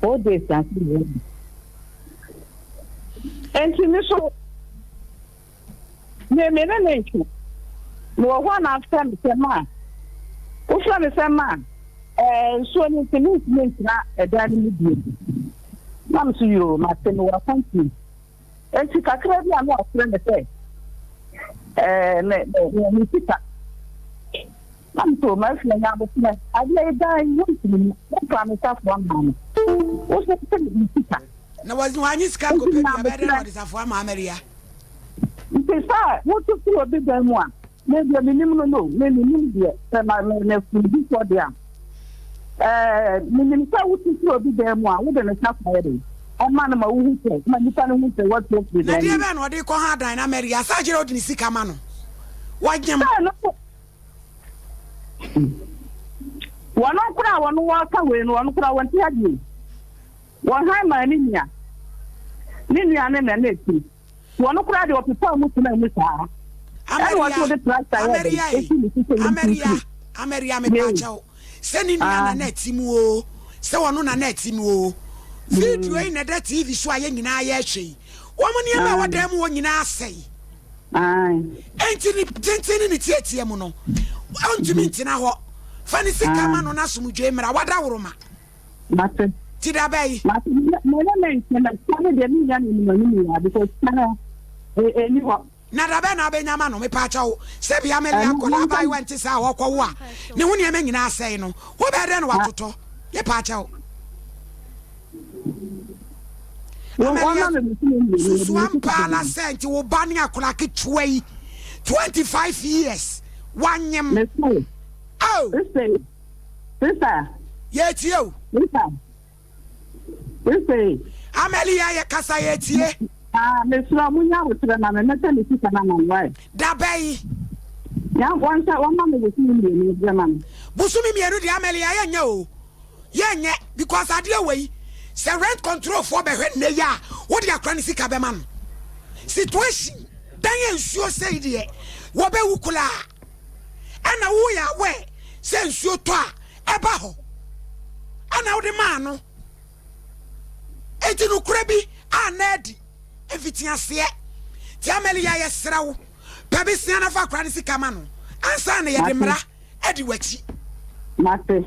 Four days ansa na yɛba. Nti me so Me me ne no ntwe. Mewɔ hɔ a na afrɛ me sɛ ma. Wofrɛ me sɛ ma ɛɛ nsuo no nti mentumi ntena ɛdan no mu bio. Na me so yoo mate mewɔ akwantuo. Nti kakra bi a na wafrɛ me sɛ ɛɛ me me me sika. Na me so mafie nya abotire adeɛ yi dan yi wontumi mu womfa me safoa maa me. Wo so sɛ me sika. Na wɔanye sika nkɔpɛ bi a bɛyɛ dɛn na wɔde safoa maa Maria? Nti sɛ wotu firi obi dan mu a, me deɛ menim no no, me menim deɛ, sɛ ma me mefiri bi kɔ deɛ a, ɛɛ menim sɛ wotu firi obi dan mu a, wode ne safoa yɛ dɛn? Ɛma no ma wohu sɛ, ma nipa no hu sɛ woatu afiri Na dan deɛ mu. bɛn na ɔde kɔ ha dan na Maria sɛ agyerɛ wode ne sika ma no? Wɔnyem. Sɛ no wɔn koraa wɔn wɔka wei no, wɔn koraa wɔn ti ha bio. Wɔhan maa ne nua. Ne nua ne na na ɛte. Wɔn koraa deɛ ɔpepaa mu tenaa mu saa. Ɛna wɔte wode tractor yɛ dɛn esi ne so sɛ Amaria, Amaria mepaakyɛw sɛ ne nua na na ɛte mu o, sɛ ɔno na na ɛte mu o. Video yi na ɛda TV so a yɛn nyinaa yɛrehwɛ yi. Wɔn nneɛma a ɛwɔ dan mu hɔ nyinaa asɛe. Enti ne tenten ne ne tiatia mu no, ɔntumi ntena hɔ. Fa ne sika ma no na asomdwoe mmra. Wadaworoma. Mate. Ti da bɛyi. Mate me ne me nkyɛn na sika no deɛ menya no anim anim yɛ because sika no ɛni hɔ. Na da bɛn na abɛnya ma no mepaakyɛw sɛ bia mɛli akɔla abaayewa nte saa a ɔkɔwo a ne ho nneɛma nyinaa asɛe no wobɛyɛ dɛn na watotɔ mepaakyɛw. Amalia susu ampa ara sɛ nti wo ba ne akɔla ketewa yi 25 years wanyem. Oh. Sister. Yɛtie o. Sister. Sister. Amelia yɛ kasa yɛtie. Ah, mesrɛ mo nya abotrɛ ma me mɛsɛ me sika na ma no wae. Dabɛ yi. Ya wɔn sɛ wɔn ma me bosome mmienu brɛ ma me. Bosome mmienu deɛ Amelia yɛnyɛ o. Yɛnyɛ because adeɛ wei sɛ rent control foɔ bɛhwɛ nnɛ yi a wode akora ne sika bɛma no. Situation dan yɛ nsuo sei deɛ wɔbɛwu koraa. Ɛna woyɛ aware sɛ nsuo tɔ a ɛba hɔ ɛna wode maa no enti nokorɛ bi a na adi mfitiaseɛ nti Amelia yɛserɛ wo pɛ besia na fa akora no sika ma no ansa na yɛde mmara adi w'akyi Mate.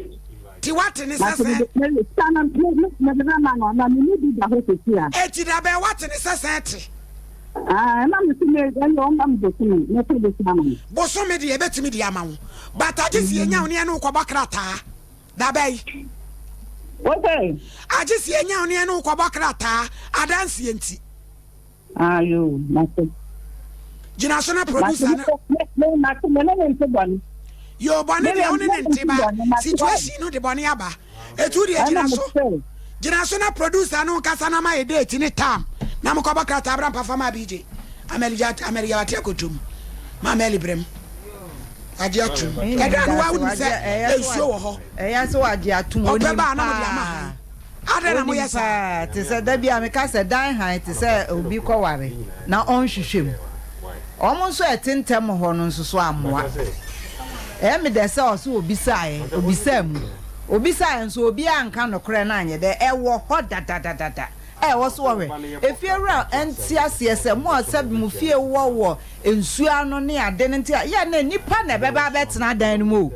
Ti wate ne sɛ sɛ. Mede bɛma no na mene bi da hɔ sɛsi a. Eti da bɛn wate ne sɛ sɛ te. Ah, ɛna me se me ɛne ɔma me bosome mɛpɛ bosome ama no. Bosome deɛ ɛbɛtumi de ama wo but agye sɛ yɛnya wo ne ɛne wo kɔbɔ krataa da bɛn. Wose? Agye sɛ yɛnya wo ne ɛne wo kɔbɔ krataa adanseɛ nti. Ah yoo, mate. Gyina so na producer no. Mate, me ne ne nte bɔne. Yoo bɔne deɛ wo ne ne nte ba situation no de bɔne aba etu deɛ gyina so gyina so na producer no nkasa na ma yɛ date ne tam na mo kɔbɔ krataa bra mpa fa ma BJ amɛli amɛli yawate akotom ma amɛli brɛm agye atum ɛda no wa wonim sɛ nsuo wɔ hɔ ɛyɛ sɛ wagye atum ɔpɛ baa na mo de ama han Adɛn na moyɛ Onim saa? paa te sɛ da bi a meka sɛ dan hann te sɛ obi kɔware na ɔnhwehwɛ mu. Wɔn nso a ɛte ntɛm hɔ no nso so ammoa. Ɛyɛ me dɛ sɛ ɔse obisaeɛ, obisaa mu. Obisaeɛ nso obiara anka nokorɛ no anyɛ dɛ. Ɛwɔ hɔ dadadadada a ɛwɔ so wɔhwɛ. Efiewura nte aseɛ sɛ mo a sɛbe mo fie wɔ wɔ nsuo ano ne ade no nti a, yɛ a na nnipa na ɛbɛba abɛtena dan no mu o.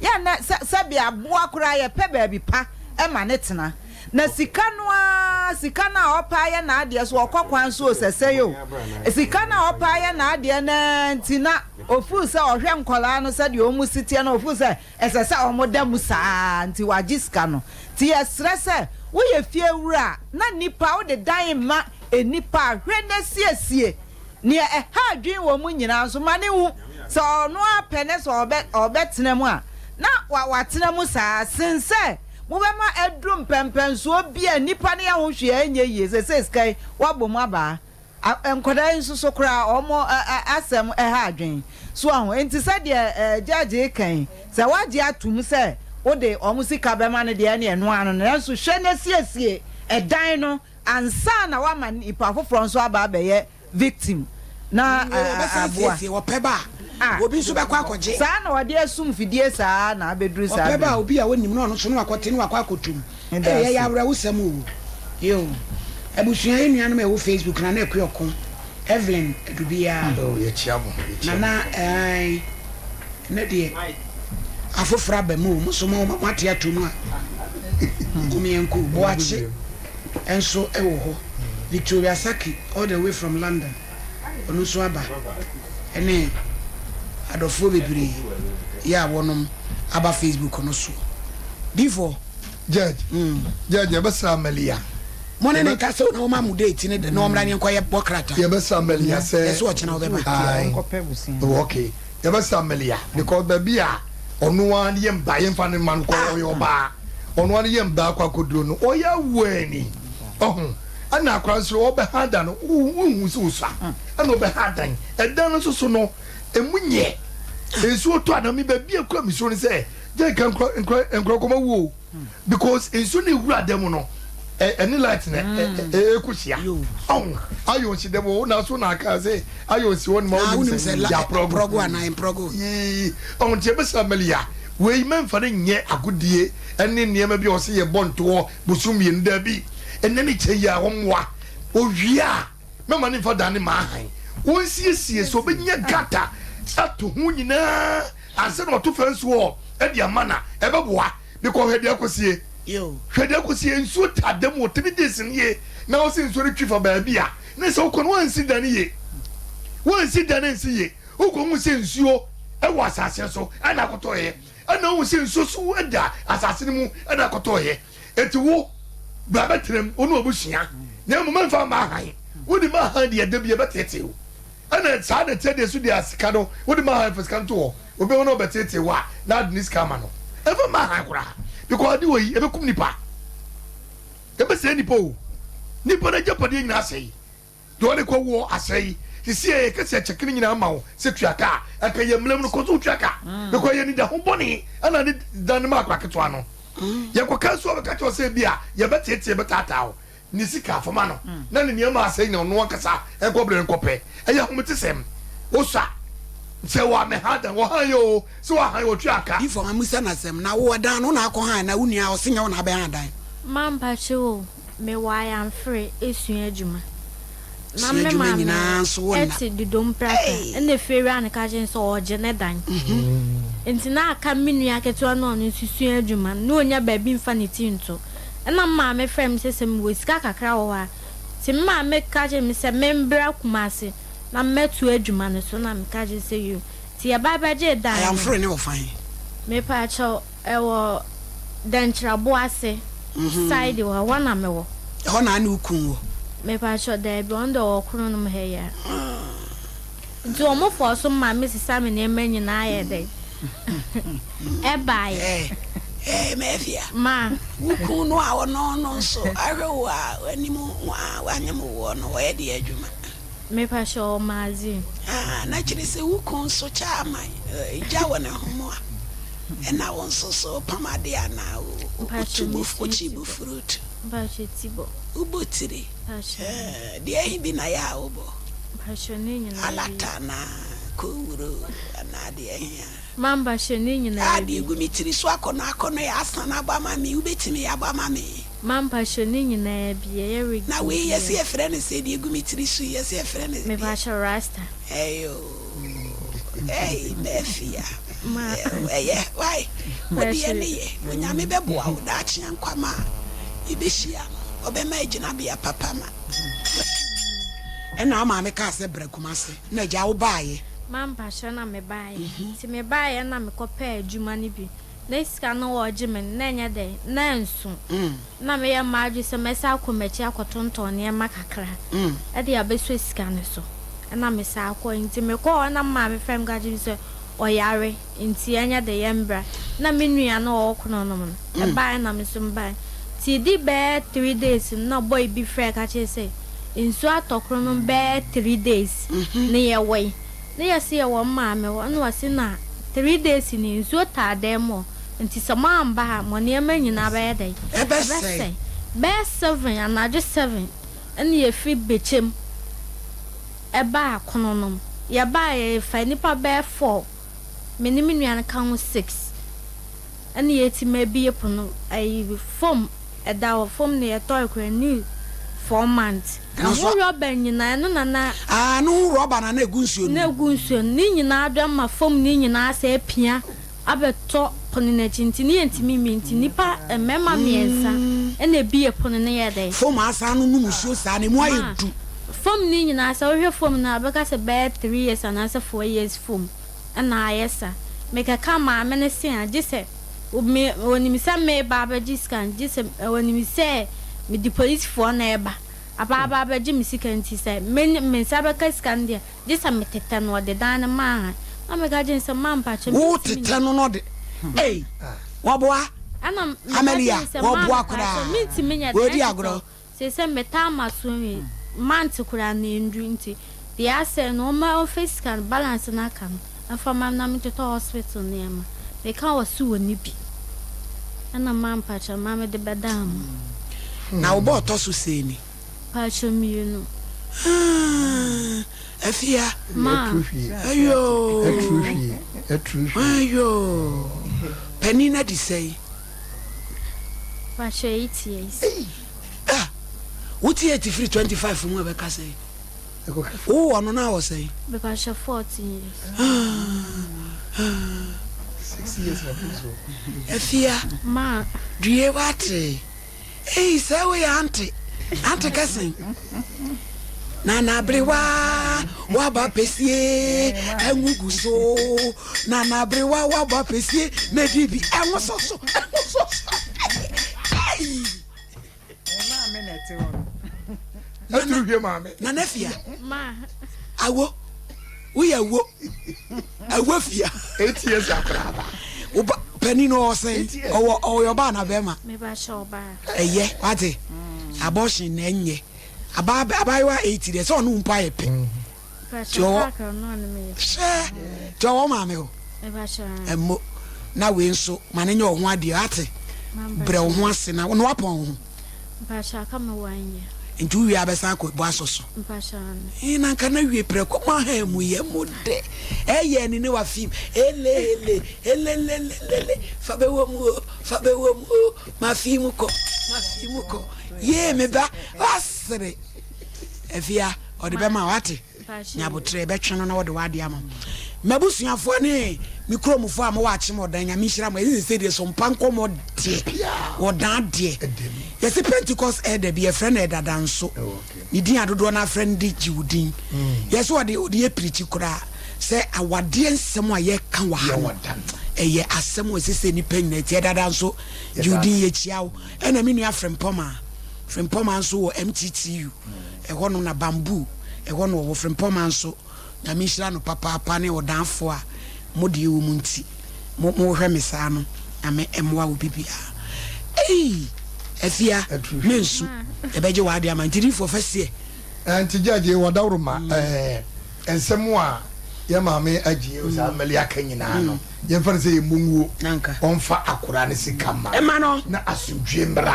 Yɛ a na sɛ sɛbe aboa koraa yɛpɛ baabi pa ma no tena. Na sika no ara, sika no a ɔpɛ ayɛ n'adeɛ so, ɔkɔ kwan so o, sɛsɛe o, sika no a ɔpɛ ayɛ n'adeɛ no ara nti na ɔfeel sɛ ɔhwɛ nkwadaa no sɛdeɛ wɔn si teɛ no, ɔfeel sɛ ɛsɛ sɛ wɔda mu saa ara nti wagye sika no. Nti yɛsrɛ sɛ woyɛ fiewura a, na nnipa, wode dan ma nnipa a, hwɛ na siesie Nea ɛha adwene wɔ mu nyinaa nso, ma no nhu. Sɛ ɔno ara pɛ na sɛ ɔbɛ, ɔbɛtena mu a, na wa, watena mu saa ara, sen sɛ mobɛma aduru mpɛnpɛnsoɔ bi a nnipa no yɛ ho hwee a ɛnyɛ yie. Seesei sika yi, wɔabɔ mu abaa. A, nkwadaa yi nso so koraa, wɔn ɛ, ɛ, asɛm ha adwene. So wahu? Enti sɛdeɛ ɛ, judge reka yi, sɛ woagye atom sɛ wode wɔn sika bɛma no deɛ, ɛnneɛ ɛno ara no. Nanso hwɛ na siesie ɛdan no Ansa na wama nipa foforɔ nso aba abɛyɛ victim na Wɔbɛsan aboa. asiesie, wɔpɛ ba a, obi nso bɛkɔ akɔgye. Saa na wɔde asum fidie saa na abɛduru saa Wɔpɛ berɛ ba a, yi. obi a ɔnim na ɔno nso na wakɔte na wakɔ akɔtum. Meda Ei, ase. ɛyɛ awerɛhosɛm o. Yoo. Abusua, yɛn nuanom a ɛwɔ Facebook, Nana Akua Ɔko, Evelyn Adubiaa, Oh, yɛkyia mo, yɛkyia mo. Nana ae, ɛnɛ deɛ afoforɔ aba mu o, mo nso mo, moate ato mu a, mom yɛnkɔ o. Boakye. nso wɔ hɔ. Victoria Saki all the way from London, ɔno nso aba ɛne adɔfoɔ bebree yɛ a wɔnom aba Facebook no soɔ. Difoɔ. Judge, Judge yɛbɛsrɛ Amalia. Mo ne ne nkasa o na ɔma mo date ne da na ɔmmra ne nkɔyɛ bɔ krataa. Yɛbɛsrɛ Amalia sɛ. Yɛsɛ ɔkyena ɔbɛba. Ae. Okay. Yɛbɛsrɛ Amalia because baabi a ɔno ara ne yam ba yɛmfa no mma no kɔ ɔyɛ ɔbaa. Ɔno ara ne yam ba akɔ akɔduro no ɔyɛ awuani ɔho ɛna akora nso ɔbɛha da no wohu sɛ ɔsua ɛna ɔbɛha dan ɛdan no nso so no ɛmu nyɛ nsuo tɔ anam baabi akura me suro no sɛ gya nka nkora nkora kɔma wuo because nsuo no ewura dan mu no ɛne light na ɛkɔ hyia ɔho ayɔ nsi dɛm o na so na aka sɛ ayɔ nsi hɔ no ma wonim sɛ yɛ aprɔgo anaa mprɔgo yii ɔho nti ɛbɛsɛ amalia Wei mɛmfa no nyɛ agodie ne nneɛma bi a wɔsɛ yɛbɔ ntoɔ bosom mmienu, daabi, ɛnnɛ ne kyɛ yi a wɔmmoa, wɔwie a mɛma no mfa dan ne maahan, wɔnsiesie sɛ ɔbɛnya gata ato ho nyinaa ansa na wato fence wall de ama no a, ɛbɛboa because hwɛ deɛ akɔsie, hwɛ deɛ akɔsie, nsuo taa da mu wɔ 3 days nie na wo sɛ nsuo no twi fa baabi a, ne sɛ wokɔ no woansi dan no yie, woansi dan no ansi yie. Wokɔhu sɛ nsuo wɔ asase so ɛna akɔtɔeɛ, ɛna wohu sɛ nsuo so da asase no mu ɛna akɔtɔeɛ. Enti wo, bra bɛtena mu, wo ne w'abusua, na mmom mfa mma hann. Wode ma hann deɛ, da bi ɛbɛteetee wo. Ɛna saa na ɛteɛ deɛ so deɛ sika no, wode ma hann fa sika no to hɔ, obi bɛba na ɔbɛteetee wo a, na ade ne sika ama no. Ɛmfa mma hann koraa, because ade wɔ yi, ɛbɛkum nipa. Ɛbɛsɛe nipa o. Nipa no agyapadeɛ nyinaa asɛe. Deɛ ɔde kɔ woɔ asɛe. Sisi a yɛka sɛ kyɛke no nyinaa ma wo sɛ tua ka a, ɛka yɛ mmerɛ mu no kɔ so wotua ka. Because yɛ anidaho bɔne ɛna ne dan no ma akora ketewa no. Yɛkɔka nso a ɔbɛka kyerɛ wo sɛ bi a yɛbɛteetee bɛtaataa wo. Ne sika fa ma no na ne nneɛma asɛe nyinaa ɔno ankasa nkɔ brɛ nkɔpɛ. Ɛyɛ ahometesɛm. Wosua sɛ wɔamɛha dan, wɔhan yɛ oo, sɛ wɔahan wɔtua ka. Before mammisa no asɛm, na wo ɛdan no wo na akɔ han anaa wo nua a ɔse nyɛ wo na abɛhan dan? Mampakye o. Mewɔ ayamfere esua adwuma. Na Sua me adwuma maame nyinaa nso wo nna. te Dodom Praka Ei! ɛna efiewura no ka kyerɛ no sɛ ɔregye ne dan. Nti na aka me nua ketewa no a ɔno nso sua adwuma no, na ɔnnya baabi mfa ne ti nto. Ɛna me maame frɛɛ me sɛ sɛ mewɔ sika kakra wɔ hɔ a, nti me maame ka kyerɛɛ me sɛ membra Kumasi na mmɛtoa adwuma no so na meka kyerɛɛ no sɛ yoo. Nti yɛba bɛgyee dan no. Ayamfere ne wɔ fa he? Mepaakyɛw, Ɛwɔ Dɛnkyerɛbo ase side hɔ, ɛhɔ na mewɔ. Ɛhɔ na ne wo kun wɔ? Mepakyɛw, daabi, ɔno deɛ ɔwɔ Kronom ha yi ara. Nti wɔn fɔɔ so ma me sesa me nneɛma nyinaa yɛ dɛn? Ɛbaeɛ. Ɛɛ, ɛɛ, Mafia. Ma. Wo kun no a ɔno no nso ahwɛ wo a w'anim a wanyem woɔ no, ɔyɛ deɛ adwuma? Mepakyɛ ɔwɔ magazine. Ah, na kyerɛ sɛ wo kun nso kyɛ aman, gya wɔ ne ho mu a, ɛna wo nso so wopam adeɛ anaa wotu wokyi bu fruit? Mpakyɛ ti bɔ. Wobɔ tiri? Mpakyɛ. Eh, deɛ ahi bi na yɛ a wobɔ? Mpakyɛ ne nyinaa bi. Alata anaa kowuro anaa deɛ ahi a? Ma mpakyɛ ne nyinaa Ah, bi. deɛ egu me tiri so akɔnɔ akɔnɔ yɛ asan abɔ ama me, wobɛtumi abɔ ama me? Ma mpakyɛ ne nyinaa bi, ɛyɛ wig Na wei yɛse biara. yɛfrɛ no sɛ deɛ egu me tiri so yi yɛse yɛfrɛ no deɛ. Mepakyɛ rasta. Ɛyoo ei Mafia Ma. Ɛyɛ wai wo deɛ Mpakyɛ. ne yɛ Onyame bɛboa wo daakye ankwama a yɛbɛhyia no ɔbɛma agyinabea papa ma w'adi. Ɛna wo maame kaa sɛ bra Kumase na agya wo baayɛ. Ma mpakyɛ na me baayɛ nti me baayɛ na me kɔ pɛɛ adwuma no bi. Na sika no wɔregye me no, na ɛnyɛ dɛn, na ɛnso. Na meyɛ m'adwene sɛ mɛsan akɔ m'akyi akɔtontɔn nneɛma kakra de abɛsɔ sika no so. Ɛnna mesan kɔe. Nti mekɔɔ hɔ na me maame frɛɛ me ka kyerɛɛ me sɛ ɔyare nti ɛnyɛ dɛn, yɛmmra. Na me nua no a ɔwɔ Kononom no, ɛbaeɛ na me nso mebaeɛ. Nti ɛdii bɛyɛ three days no, na boy bi frɛɛ ka kyerɛɛ sɛ nsuo atɔ Kononom bɛyɛ three days na yɛwɔ yi. Ne yɛse yɛwɔ me maame hɔ ɛna ɔse na three days ni nsuo taa dan mu hɔ nti sɛ mo amba ha mo nneɛma nyinaa bɛyɛ dɛn ɛbɛsɛe bɛyɛ seven anadwo seven ɛna yɛfiri bɛkyɛm ɛbaa kononom yɛbaa yɛfa nnipa bɛyɛ four me ne me nua no ka ho six. Ɛna yɛtumi abue pono ayi fam ɛda hɔ fam no yɛtɔe koraa ɛnni four months ɛho rɔba nyinaa ɛno na na. Ah ɛno ho rɔba na na ɛgu nsuo no mu. Na ɛgu nsuo no ne nyinaa adwa ma fam no nyinaa asɛ apia abɛtɔ pono no akyi nti ne yɛntumi mmue nti nnipa mmarima mmiɛnsa ɛna ɛbue pono no yɛ dɛn. Fam asan no nom nsuo saa na ɛmu ayɛ du. Fam no nyinaa sɛ wohwɛ fam no a wobɛka sɛ bɛyɛ three years anaasɛ four years fam. na ayɛ sa. Mekɛka maame no se a, gye sɛ me, ɔnim sɛ mereba abɛgye sika no, gye sɛ ɔnim sɛ mede polisifoɔ na ɛreba aba aba abɛgye me sika nti sɛ me, me nsa bɛka sika no deɛ, gye sɛ metetɛ no, ɔde dan no maa han. Na meka kyerɛ no sɛ, ma mpakyɛ, Wo mentumi tetɛ no na ɔde, ei, wɔboa, Ɛna meka Amelia, kyerɛ no sɛ, ma wɔboa mpakyɛ, koraa, mentumi nyɛ wɔredi dɛn tetɛ agorɔ. wo. Seesei metaa m'aso nwi month koraa na ɛndu nti deɛ asɛe no ɔmma ɔmfa sika no balance no aka no mfa ma me na mentotɔ hospital nneɛma meka ɔse ɔnni bi ɛna ma mpakyɛw ma mede bɛdaa mo. Na wo ba ɔtɔ so sɛn ni? Mpakyɛw mienu. Aah Afia. Ma. Ayoo. Ayoo. Panin no adi sɛn? Mpakyɛw 8 years. Ah, wo ti eti firi 25 mu ɛbɛka sɛn? Wo wɔ no na wɔ sɛn? Mepakyɛ 14 years. Six years na fi so. Afia. Ma. Due wate. Ei, sɛ wo yɛ ante. Ante kɛsen. Nana abrewa waba pɛsie ɛngugu so. Nana abrewa waba pɛsie medi bi ɛnwo so so ɛnwo so so. Ei. Maame na ɛte hɔ no. Aduru hwie maame. Nana fia. Ma. Awo. Woyɛ awo. Awo fia. Eight years akora aba. Oba panin no ɔwɔ sɛn? Ɔwɔ ɔyɛ ɔbaa na bɛrima. Meba hyɛ ɔbaa. Ɛyɛ wate. Abortion na ɛnyɛ. Aba abayewa eight deɛ sɛ ɔno mpo ayɛ pɛ. Nti ɔwɔ hwɛ nti ɔwɔ maame hɔ ɛmmo na wei nso ma no nyɛ ɔho adeɛ ate brɛ wo ho ase na na wapɔn wo ho nti wowie abɛsan akɔ bɔ asɔ so ee na nka na wie prɛko mo aha mu yɛ mo dɛ ɛyɛ ne ne wafim ele ele elelelele fa bɛwɔ mu o fa bɛwɔ mu o ma fi mu kɔ ma fi mu kɔ yee me ba wasere afia Ɔde bɛma wo, wate? Nya aboterɛ, yɛbɛtwe no na wɔde w'adeɛ ama wo. M'abusuafoɔ ne me kuromfoɔ a mowɔ Akyem Ɔdan, Nyame nhyira mo. Ɛsɛ sɛ deɛ so mpa nkɔmmɔ deɛ, Ɔdan deɛ. Yɛse Pentecost Elder bi, yɛfrɛ no Elder Danso. Ne din a dodoɔ no ara frɛ no de gye wo din. Yɛse ɔde ɔde yɛ pirikyi koraa sɛ awadeɛ nsɛm a yɛka wɔ ha no, ɛyɛ asɛm a ɛsɛ sɛ nnipa nyinaa tie. Elder Danso, gye wo din, yɛkyia wo. Ɛna me nua Frimpɔmaa, Frimpɔmaa nso wɔ MTTU. Ɛhɔ nom na bamboo ɛhɔ na ɔwɔ Frimpong Manso Nyame nhyira no papaapa ne ɔdanfoɔ a mo deɛ wɔ mu nti. mo mo hwɛ me saa no Nyame mmoa obi biara ei Afia mensu yɛbɛgye w'ade ama nti difoɔ fa siɛ. Nti judge wɔ daworo ma ɛɛ nsɛm a yɛ maame agye saa mmɛli aka nyinaa no yɛn fa no sɛ yɛ mmɔ nwuo ɔnfa akora ne sika ma no na asomdwie mmra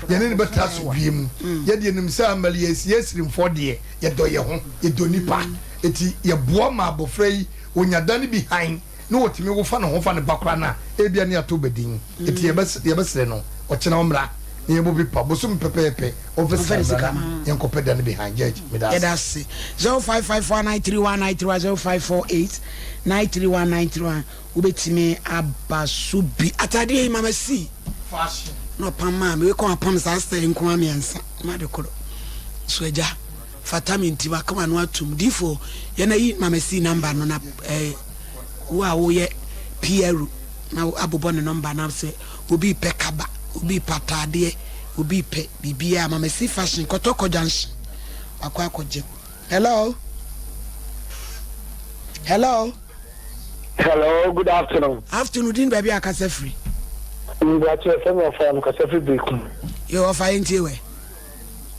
yɛne ne bɛtra asomdwie mu yɛ deɛ nim sɛ mmɛli yɛ yɛ sirimfoɔ deɛ yɛdɔ yɛ ho yɛdɔ nipa eti yɛboa ma abɔfra yi onya da no bi han na ɔtumi wo fa ne ho fa ne ba koraa no a, ebia ne ato ba din. Enti yɛbɛsrɛ no ɔkyena ɔmmra na yɛbɔ bi pa bosome pɛpɛɛpɛ ɔmfa sika mmra na yɛnkɔpɛ da no bi han. Judge, meda ase. Yɛda ase. 0554931931 0548931931 wobɛtumi aba so bi. Ataadeɛ yi mama si na ɔpam maa me. Wei kɔn apam saa style nko ara mmiɛnsa ma de koro. So agya fata me nti waka w'ano atum. Diifoɔ yɛn ayi mama si number no na ɛɛ. Wo a woyɛ PRO na abobɔ ne nɔmba na sɛ obi repɛ kaba, obi repɛ ataadeɛ, obi repɛ biribiara, Mama C Fashion, Kɔtɔkɔ Junction, wakɔ akɔgye. Hello? Hello? Hello, good afternoon. Afternoon, din baabi a kasa firi. Mbuakyɛ fɛ mi ɔfa mi kasa firi Bekum. Yɛ ɔfa yɛn tie wɛ.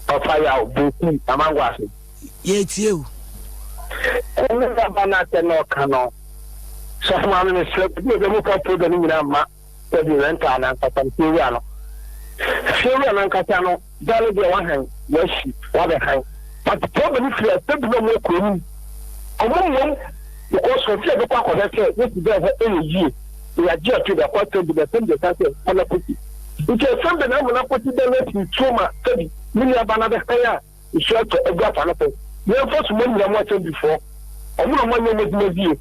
Ɔfa yaw Bekum Amangwa ase. Yɛretie wo. Ɛne naba no asɛm na ɔka no. Sɔfo maame mesrɛ wo ebi a mo fa program no nyinaa mma sɛbi renta no ankasa no fiewura no. Fiewura no ankasa no da no deɛ wahan wahyi wabɛhan but program no firi asɛbi na ɔmo akɔ anim ɔmo mmom because ɔsi ɛbɛkɔ akɔhwɛ sɛ yɛsi dɛ hɔ ɛyɛ yie na yɛagye ato de akɔ asɛmbi na asɛmbi ɛsan sɛ ɔna kɔsi nti asɛmbi na amona kɔsi dɛ no asi nsuo ma sɛbi me nuaba no abɛhan a Nsu atɔ agu afa no so. Yɛmfa suma nyina mu asɛmdifoɔ. Ɔmo na ɔmo anyɛ ɔmo adwuma yie.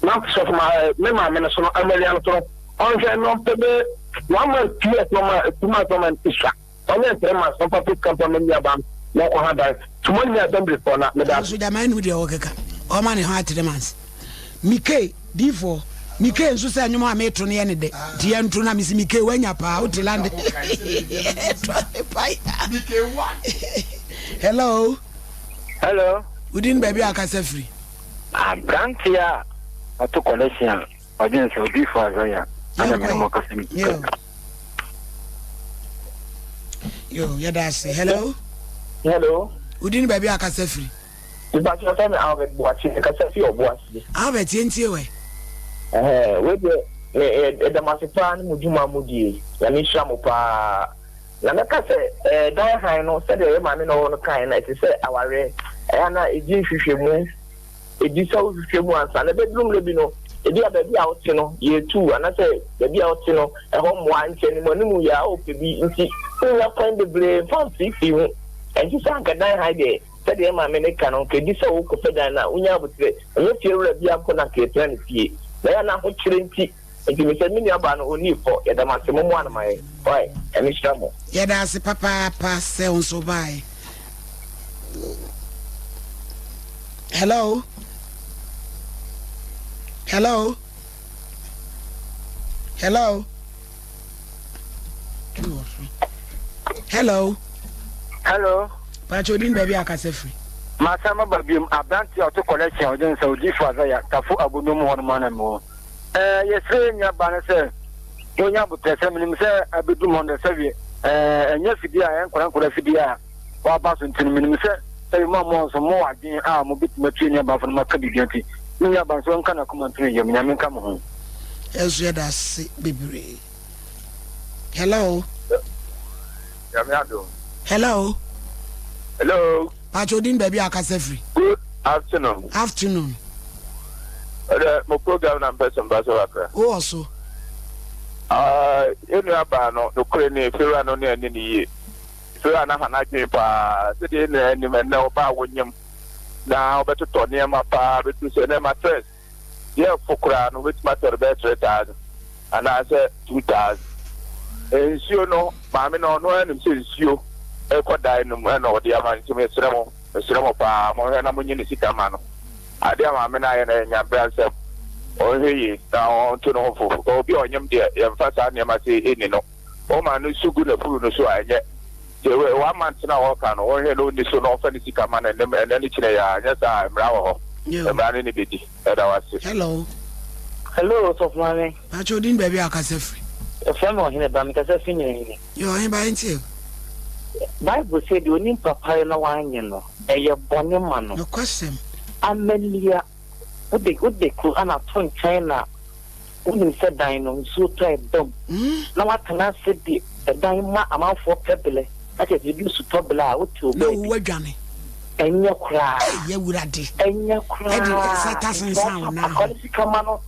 Na sɔfo ma me maame no so no Amalia no so no ɔnhwɛ na ɔmpɛ bɛ one month two years na ɔma 2 months na ɔma esua ɔnyɛ 3 months ɔmfa pɛ sika mfa ma nua ba no na ɔnkɔ ha dan suma nyina asɛmdifoɔ na meda ase. Nso gyama ɛnu deɛ ɔkeka ɔma ne ho a 3 months mike difoɔ mike nso sɛ nnwom a meto no yɛ ne dɛ nti yɛnto na mesi mike wanya paa wote lande hello. Hello. Wodin baabi a akasa firi. Aberanteɛ a ɔto kɔlɛhyen a ɔdwene sɛ odiyifoɔ Isaiah ana mene mo kasa mi. Yo. Yo, yɛda ase. Hello. Hello. Wodin baabi a akasa firi. Mepakyɛ wɔfrɛ me Albert Boakye, mekasa fi Ɔboase. Albert yɛntie wɛ. Ɛhɛɛ wei deɛ me yɛda mo ase paa ne mo dwuma a mo die, Nyame nhyira mo paa. Na mɛka sɛ ɛɛ dan hann no sɛdeɛ yɛ maame na ɔwɔ no kaeɛ no ɛte sɛ awareɛ, ɛyɛ a na ɛdi nhwehwɛmu, ɛdi sɛ wohwehwɛ mu ansa na ɛbɛduru mmerɛ bi no ebi a baabi a wote no yɛretu wo anaasɛ baabi a wote no ɛhɔ mmoa nti animuanimu yɛ a wopɛ bi nti wonnya kwan bebree mfa mfeefee ho, ɛnte saa anka dan hann deɛ. Sɛdeɛ maame no ka no, anka ɛdi sɛ wokɔpɛ dan no a, wonya aboterɛ. Ɛnyɛ fiewura biara mpo na anka yɛtena ne fie. Na ɛyɛ a na ahokyerɛ nti. Enti mesɛ me nuabaa no, ɔnnii fɔ. Yɛda mo ase. Mommoa no ma yɛn. Wai? Nyame nhyira mo. Yɛda ase papaapa sɛ wo nso wobaeɛ. Hello? Hello? Hello? Hello. Hello. Pacho odin baabi akasa firi. Masan maba biom aberante a ɔte collection a ɔgye nsa odiyifo Isaiah Tafo Abodom hɔ nom ana mewɔ. Ɛɛ yɛsrɛ yɛn nua baa no sɛ ɔnya abotrɛ sɛ menim sɛ abɛdum hɔ no sɛdeɛ ɛɛ ɛnyɛ afidie a ɛyɛ nkwadaa nkwadaa afidie a waba so nti no menim sɛ sɛbi mo a mo nso mo wɔ adwene a mo bɛtumi atu yɛn nua baafo no maka biribi nti me nua ba nso nka n'akoma nto ne yam Nyame nka mo ho. Yɛn nso yɛda ase bebree. Hello. Nyame adom. Hello. Hello. Pacho odin baabi a akasa firi. Good afternoon. Afternoon. Ɛdɛ mo program na mpɛ sɛ mba so kakra. Wowɔ so. Ah, yɛn nua baa no nokorɛ ni fiewura no ne ani ne yie. Fiewura no aha n'adwene paa sɛdeɛ yɛn nyinaa nim ɛnnɛ ɔbaa wonyim na ɔbɛtotɔ nneɛma paa bɛduru sɛ ɛnɛ matress Deɛ ɛfo koraa no wobɛtumi atɔ no bɛyɛ 3000 anaasɛ 2000. Nsuo no, maame no ɔno ara nim sɛ nsuo rekɔ dan no mu ɛna ɔde ama nti mesrɛ mo, mesrɛ mo paa monhwɛ na monyi ne sika ma no. Adeɛ a maame no ayɛ no ɛyɛ nyabrasɛm. Ɔnhwɛ yie na ɔnto ne ho fo. Obi a ɔnyem deɛ yɛmfa saa nneɛma sei nni no. Woma no su gu n'afuru no so a ɛnyɛ. Nti one month no a wɔka no wɔnhwɛ na ɔnni so na ɔmfa ne sika ma no ɛnɛ ɛnɛ ne kyinɛ yi ara anyɛ saa a mmara wɔ hɔ. Mmara ne no bɛdi. Yɛda wo ase. Hello. Hello, Ɔsɔfo Maame. Pakyɛ odin baabi a ɔkasa firi. Yɛfrɛ me Ɔhene Ba, mekasa fi Nyinahini. Yɛ Ɔhene Ba, yɛntie o. Bible sɛ deɛ onim papa yɛ na wanyɛ no, ɛyɛ bɔne ma no. Nokwasɛm. Amalia, wode wode Koran ato nkyɛn na wonim sɛ dan no nsuo tɔ a ɛba mu na woatena ase de ɛdan ma amanfoɔ pɛ belɛ na kyerɛ sɛ ebi sutɔ belɛ a wote wo Na baabi. wo adwane. Ɛnyɛ koraa. Ei Awurade. Ɛnyɛ koraa. Ɛde nsa ta sensan wo nan ho. Akwa no sika ma no.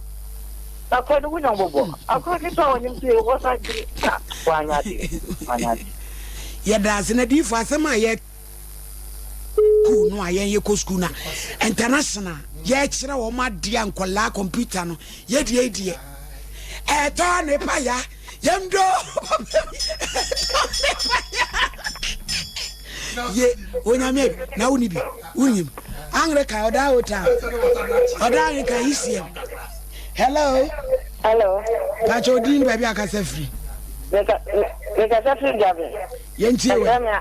Akwa no wonya mmɔbɔ. Akwa nipa a ɔnim sɛ wɔsa gyere na wanyɛ adeɛ. Wanyɛ adeɛ. Yɛda ase na diifo asɛm a yɛ school no a yɛn yɛkɔ school na international yɛkyerɛ wɔn adeɛ a nkɔlaa computer no yɛdeɛ deɛ ɛtɔ ne pa ya yɛm do ɛtɔ ne pa ya ye onyame na woni bi wonim anglican ɔda ota ɔda anglican ecm hello hello pakyɛ odin baabi akasa firi mekasa firi dwabe Yɛntie wo. Ɛfrɛ me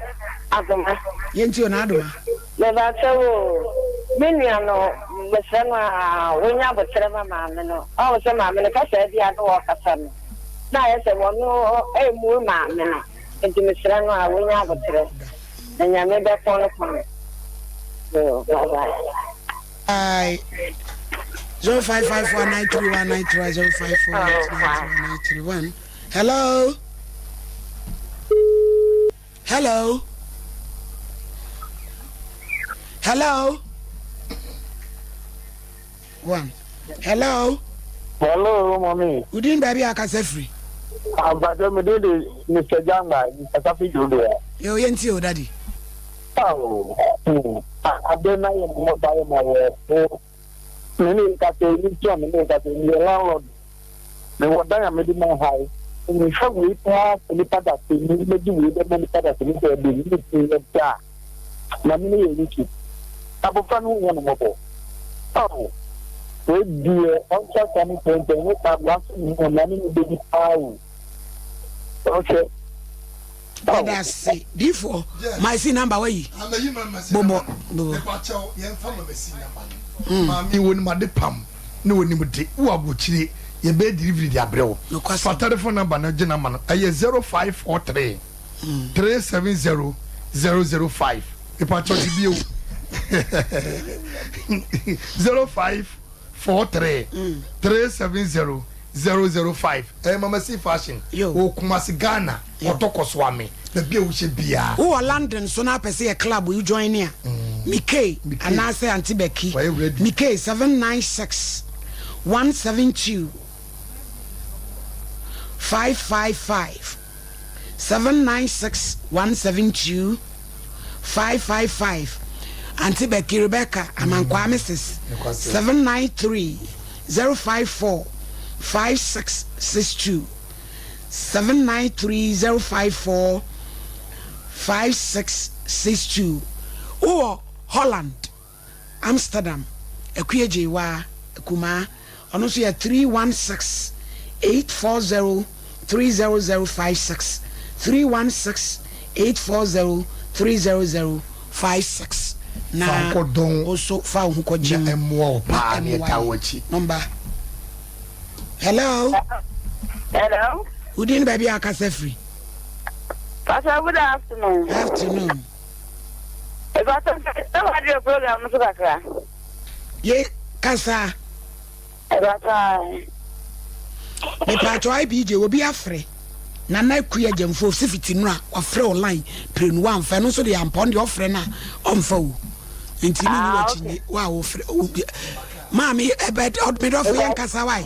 Adoma. Yɛntie wo na Adoma. Mebakyɛ wo o, me nua no mesrɛ no a wonya aboterɛ ma maame no. Ɔhu sɛ maame no kasaa bi a na wɔkasa no na ayɛ sɛ wɔno ɛmmu maame no nti mesrɛ no a wonya aboterɛ na Nyame bɛko no kwan. Bye bye. Bye. 0554 931 931 0548 931 931. Hello. Hello. Hello. One. Hello. Hello, mommy. Udin baabi a akasa firi. Ampatɛ mi de de Mr. Jangba kasa fi Jodua. Yo yɛn ti o daddy. Awo. Ade na yɛ mo ba yɛ ma wɔ fo. Me ne nkasa yi nti a me ne nkasa yi yɛ landlord. Mewɔ dan a mede ma hae. Mehwɛ wei paa sɛ nipa da se ni mɛgye wei bɛma nipa da se ni sɛ ɛde ne ti yɛ da a na me ne yɛ wicked. Abɔfra no ho nyɛ no mmɔbɔ. Ao wei deɛ ɔnkyɛ sa ne pɛmpɛn ne saa boa so ne ho na ne ne bɛdi paa o. Ɔhwɛ. Yɛda ase diifoɔ my si number wayi bobɔ bobɔ. Maame wɔnim ade pam ne wɔnim de wɔ aburokyire yɛbɛyɛ delivery de abrɛ wo fa telephone number no gye number no ɛyɛ 0543 370 005 mepakyɛw gye bio 0543 370 005 ɛyɛ Mama C fashion wɔ Kumasi Ghana ɔtɔ kɔ so ame baabi a wohyɛ biara. Wowɔ London so na apɛ sɛ yɛ club yi join a, Mikey anaasɛ Auntie Becky. Mikey 796 172 555 796 172 555 Auntie Becky Rebecca Amankwaa Mrs 793 054 5662 793 054 5662 Wowɔ Holland Amsterdam Akua Gyeiwaa Akumaa ɔno nso yɛ 316 840 30056 316 840 30056 na Fa wo kɔdɔn wo nso fa wo ho kɔgye na mu ɛmmoa wo na paa na ɛmmoa ɛtaa yɛn. w'akyi. Nɔmba Hello. Hello. Wo din ne baabi a akasa firi? Pastor, good afternoon. Afternoon. Pastor, sɛ wadre program no so kakra. Ye kasa. Pastor. Mepatɔ IBJ obi afrɛ. Nana Akua Gyamfo si fiti no a wafrɛ wo line prenu wamfa ɛno nso de ampa ɔno deɛ ɔfrɛ no a ɔmfa wo nti ne ni wakyi nye wo a wofrɛ maame ɛbɛ medɔfo yɛn kasa wae.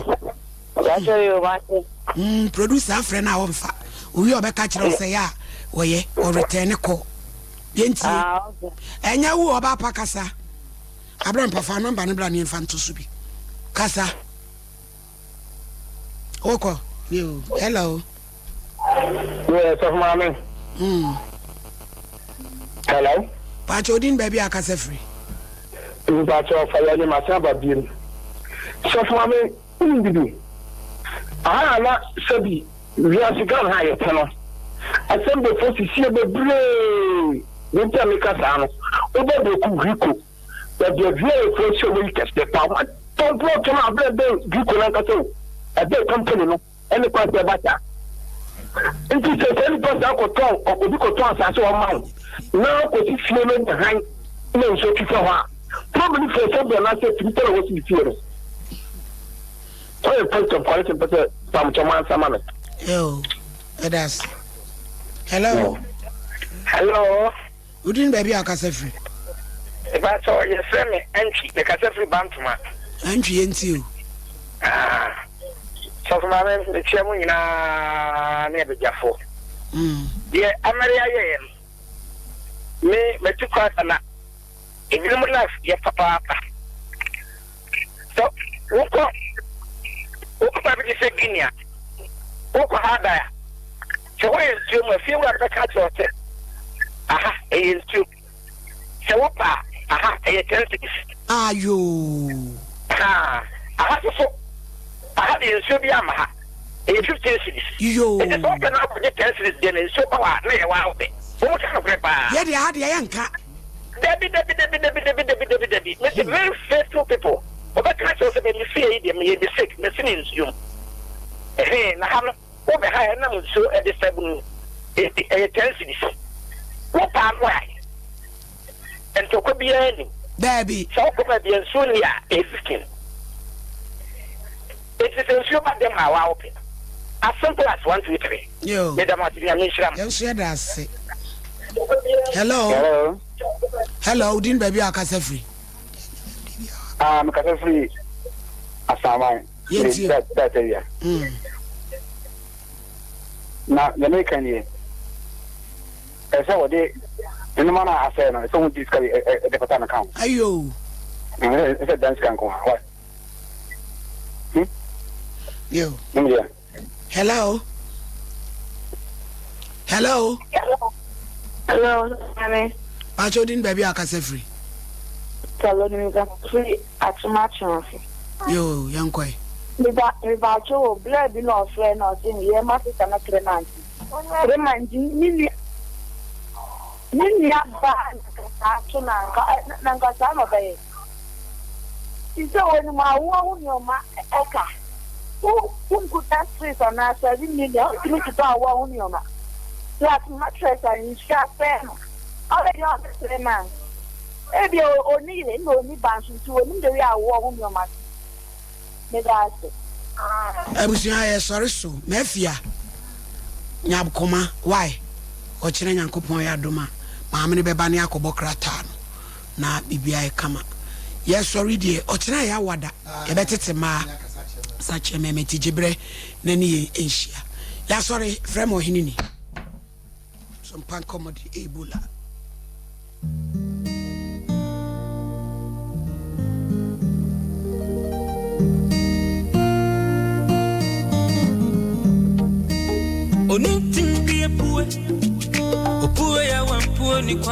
Mm, producer afrɛ no a ɔmfa owie ɔbɛka kyerɛ wo sɛ yɛ a wɔyɛ ɔretɛn ne kɔ yɛntie ah, ɛnyɛ wo ɔba pa kasa abrɛ mpafa nɔmba no bra ne yɛmfa nto so bi kasa wokɔ yo hello Yeah, sɔfo maame. Mm. Hello. Pàtó odin baabi a akasa firi. Mpatsɔ ɔfa yɛ ne masan aba biem. Sɔfo maame wonim bibi. Aha na sɛbi wiase Ghana ha yɛte no. Asɛmbefo sisie bebree. Deɛ nti a meka saa no, wobɛ Beku Hwiko, baabi a VIA foɔ si ɔmo yi kɛseɛ paa. Wɔatɔ Ɔtɔn plot no abrɛ bɛn Dwuko no ankasa o, ɛbɛn company no ɛne kwan sɛ ɛba saa. Nti sɛ saa nipa saa kɔtɔn, obi kɔtɔn asase ɔma wo na ɔkɔsi fie no nya han na nsuo twi fa hɔ a, probably firi sɛ bɛn anaasɛ firi sɛ na wɔsi ne fie no. Ɔyɛ first of quality mpɛ sɛ pamkyɛ mo ansa ma me. Yo, ɛda ase. Hello. Hello. Wodin baabi a wokasa firi? Mepakyɛw yɛfrɛ me Antwi, mekasa firi Bantoma. Antwi yɛntie o. Ah, Sɔfo Maame mekyia mo nyinaa ne abadwafo. Deɛ Amary ayɛeɛ no, me matu kwan na ebinom life yɛ papaapa. Sɛ wokɔ wokɔ baabi te sɛ Guinea, wokɔ Harda a, sɛ hɔ yɛ nsuo mu a, fiewura no bɛka akyerɛ wo sɛ, aha ɛyɛ nsuo. Sɛ wopɛ a, aha ɛyɛ ten cedis. Ayoo. Ha, aha nso so, aha deɛ nsuo biara mma ha, ɛyɛ 15 cedis. Yoo. Nti sɛ wopɛ na wokɔgye 10 cedis deɛ na nsuo ba hɔ a, na ɛyɛ wo ara wo dɛ. Wɔn ka nokorɛ paa. Yɛ deɛ aha deɛ yɛnka. Dabi dabi dabi dabi dabi dabi dabi dabi mese very faithful people wɔbɛka akyerɛ wo sɛ me fie yi deɛ meyɛ mistake mesi ne nsuo mu ɛhee na ha no wobɛ ha ɛnam nsuo ɛde sɛ bunu enti ɛyɛ 10 cedis wo paa no a ntɔkwa biara nim Dabi. Sɛ wokɔ baabi a nsuo nni a ɛyɛ 15 enti sɛ nsuo ba dɛm a waa wopɛ as simple as 1 2 3. Yo. Meda mo ase Nyame nhyira mo. Yɛn nso yɛda ase. Hello. Hello. Hello, wodin baabi a wakasa firi? Ah, mekasa firi Asaman. Yɛntie. Data wia. Na deɛ meka nie, ɛsɛ wɔde nnoma no a asɛe no, ɛsɛ wɔde sika de pata no ka ho. Ayo. Ɛsɛ dan sika nko a. Hmm? Yo. Hello. Hello. Hello, mami. Pacho din baabi a akasa firi. Hello, mi ka firi atoma atwene. Yo, yɛn kɔɛ. Meba meba atwo wɔ blɛ bi na ɔfrɛ na ɔse yɛ ma sista na tere manti. Tere manti ne nua ne nua ba na nkasa ato na nka na nkasa na ɔbɛyɛ. Te sɛ wɔnim awoɔ ho nnoɔma ka. Wo wonkuta six anaa seven million wontumi ntotɔ awoɔ ho nnoɔma. Plus mattress a nsuo asɛe no already ɔde 3 months. Ebia ɔnni yere na ɔnni ba nso nti ɔnim the way awoɔ ho nnoɔma te. Meda ase. Abusua yɛsɔre so mafia nyabkoma why ɔkyena Nyankopɔn yɛ adom a maame no bɛba ne akɔbɔ krataa no na biribi ayɛ kama. Yɛsɔre deɛ ɔkyena yɛ awada yɛbɛtete mmaa sakyɛ mɛmɛti gyebrɛ na ne yɛn nhyia. Yɛasɔre frɛ ma ɔhene ni so mpa nkɔmmɔde Ebola. Oni.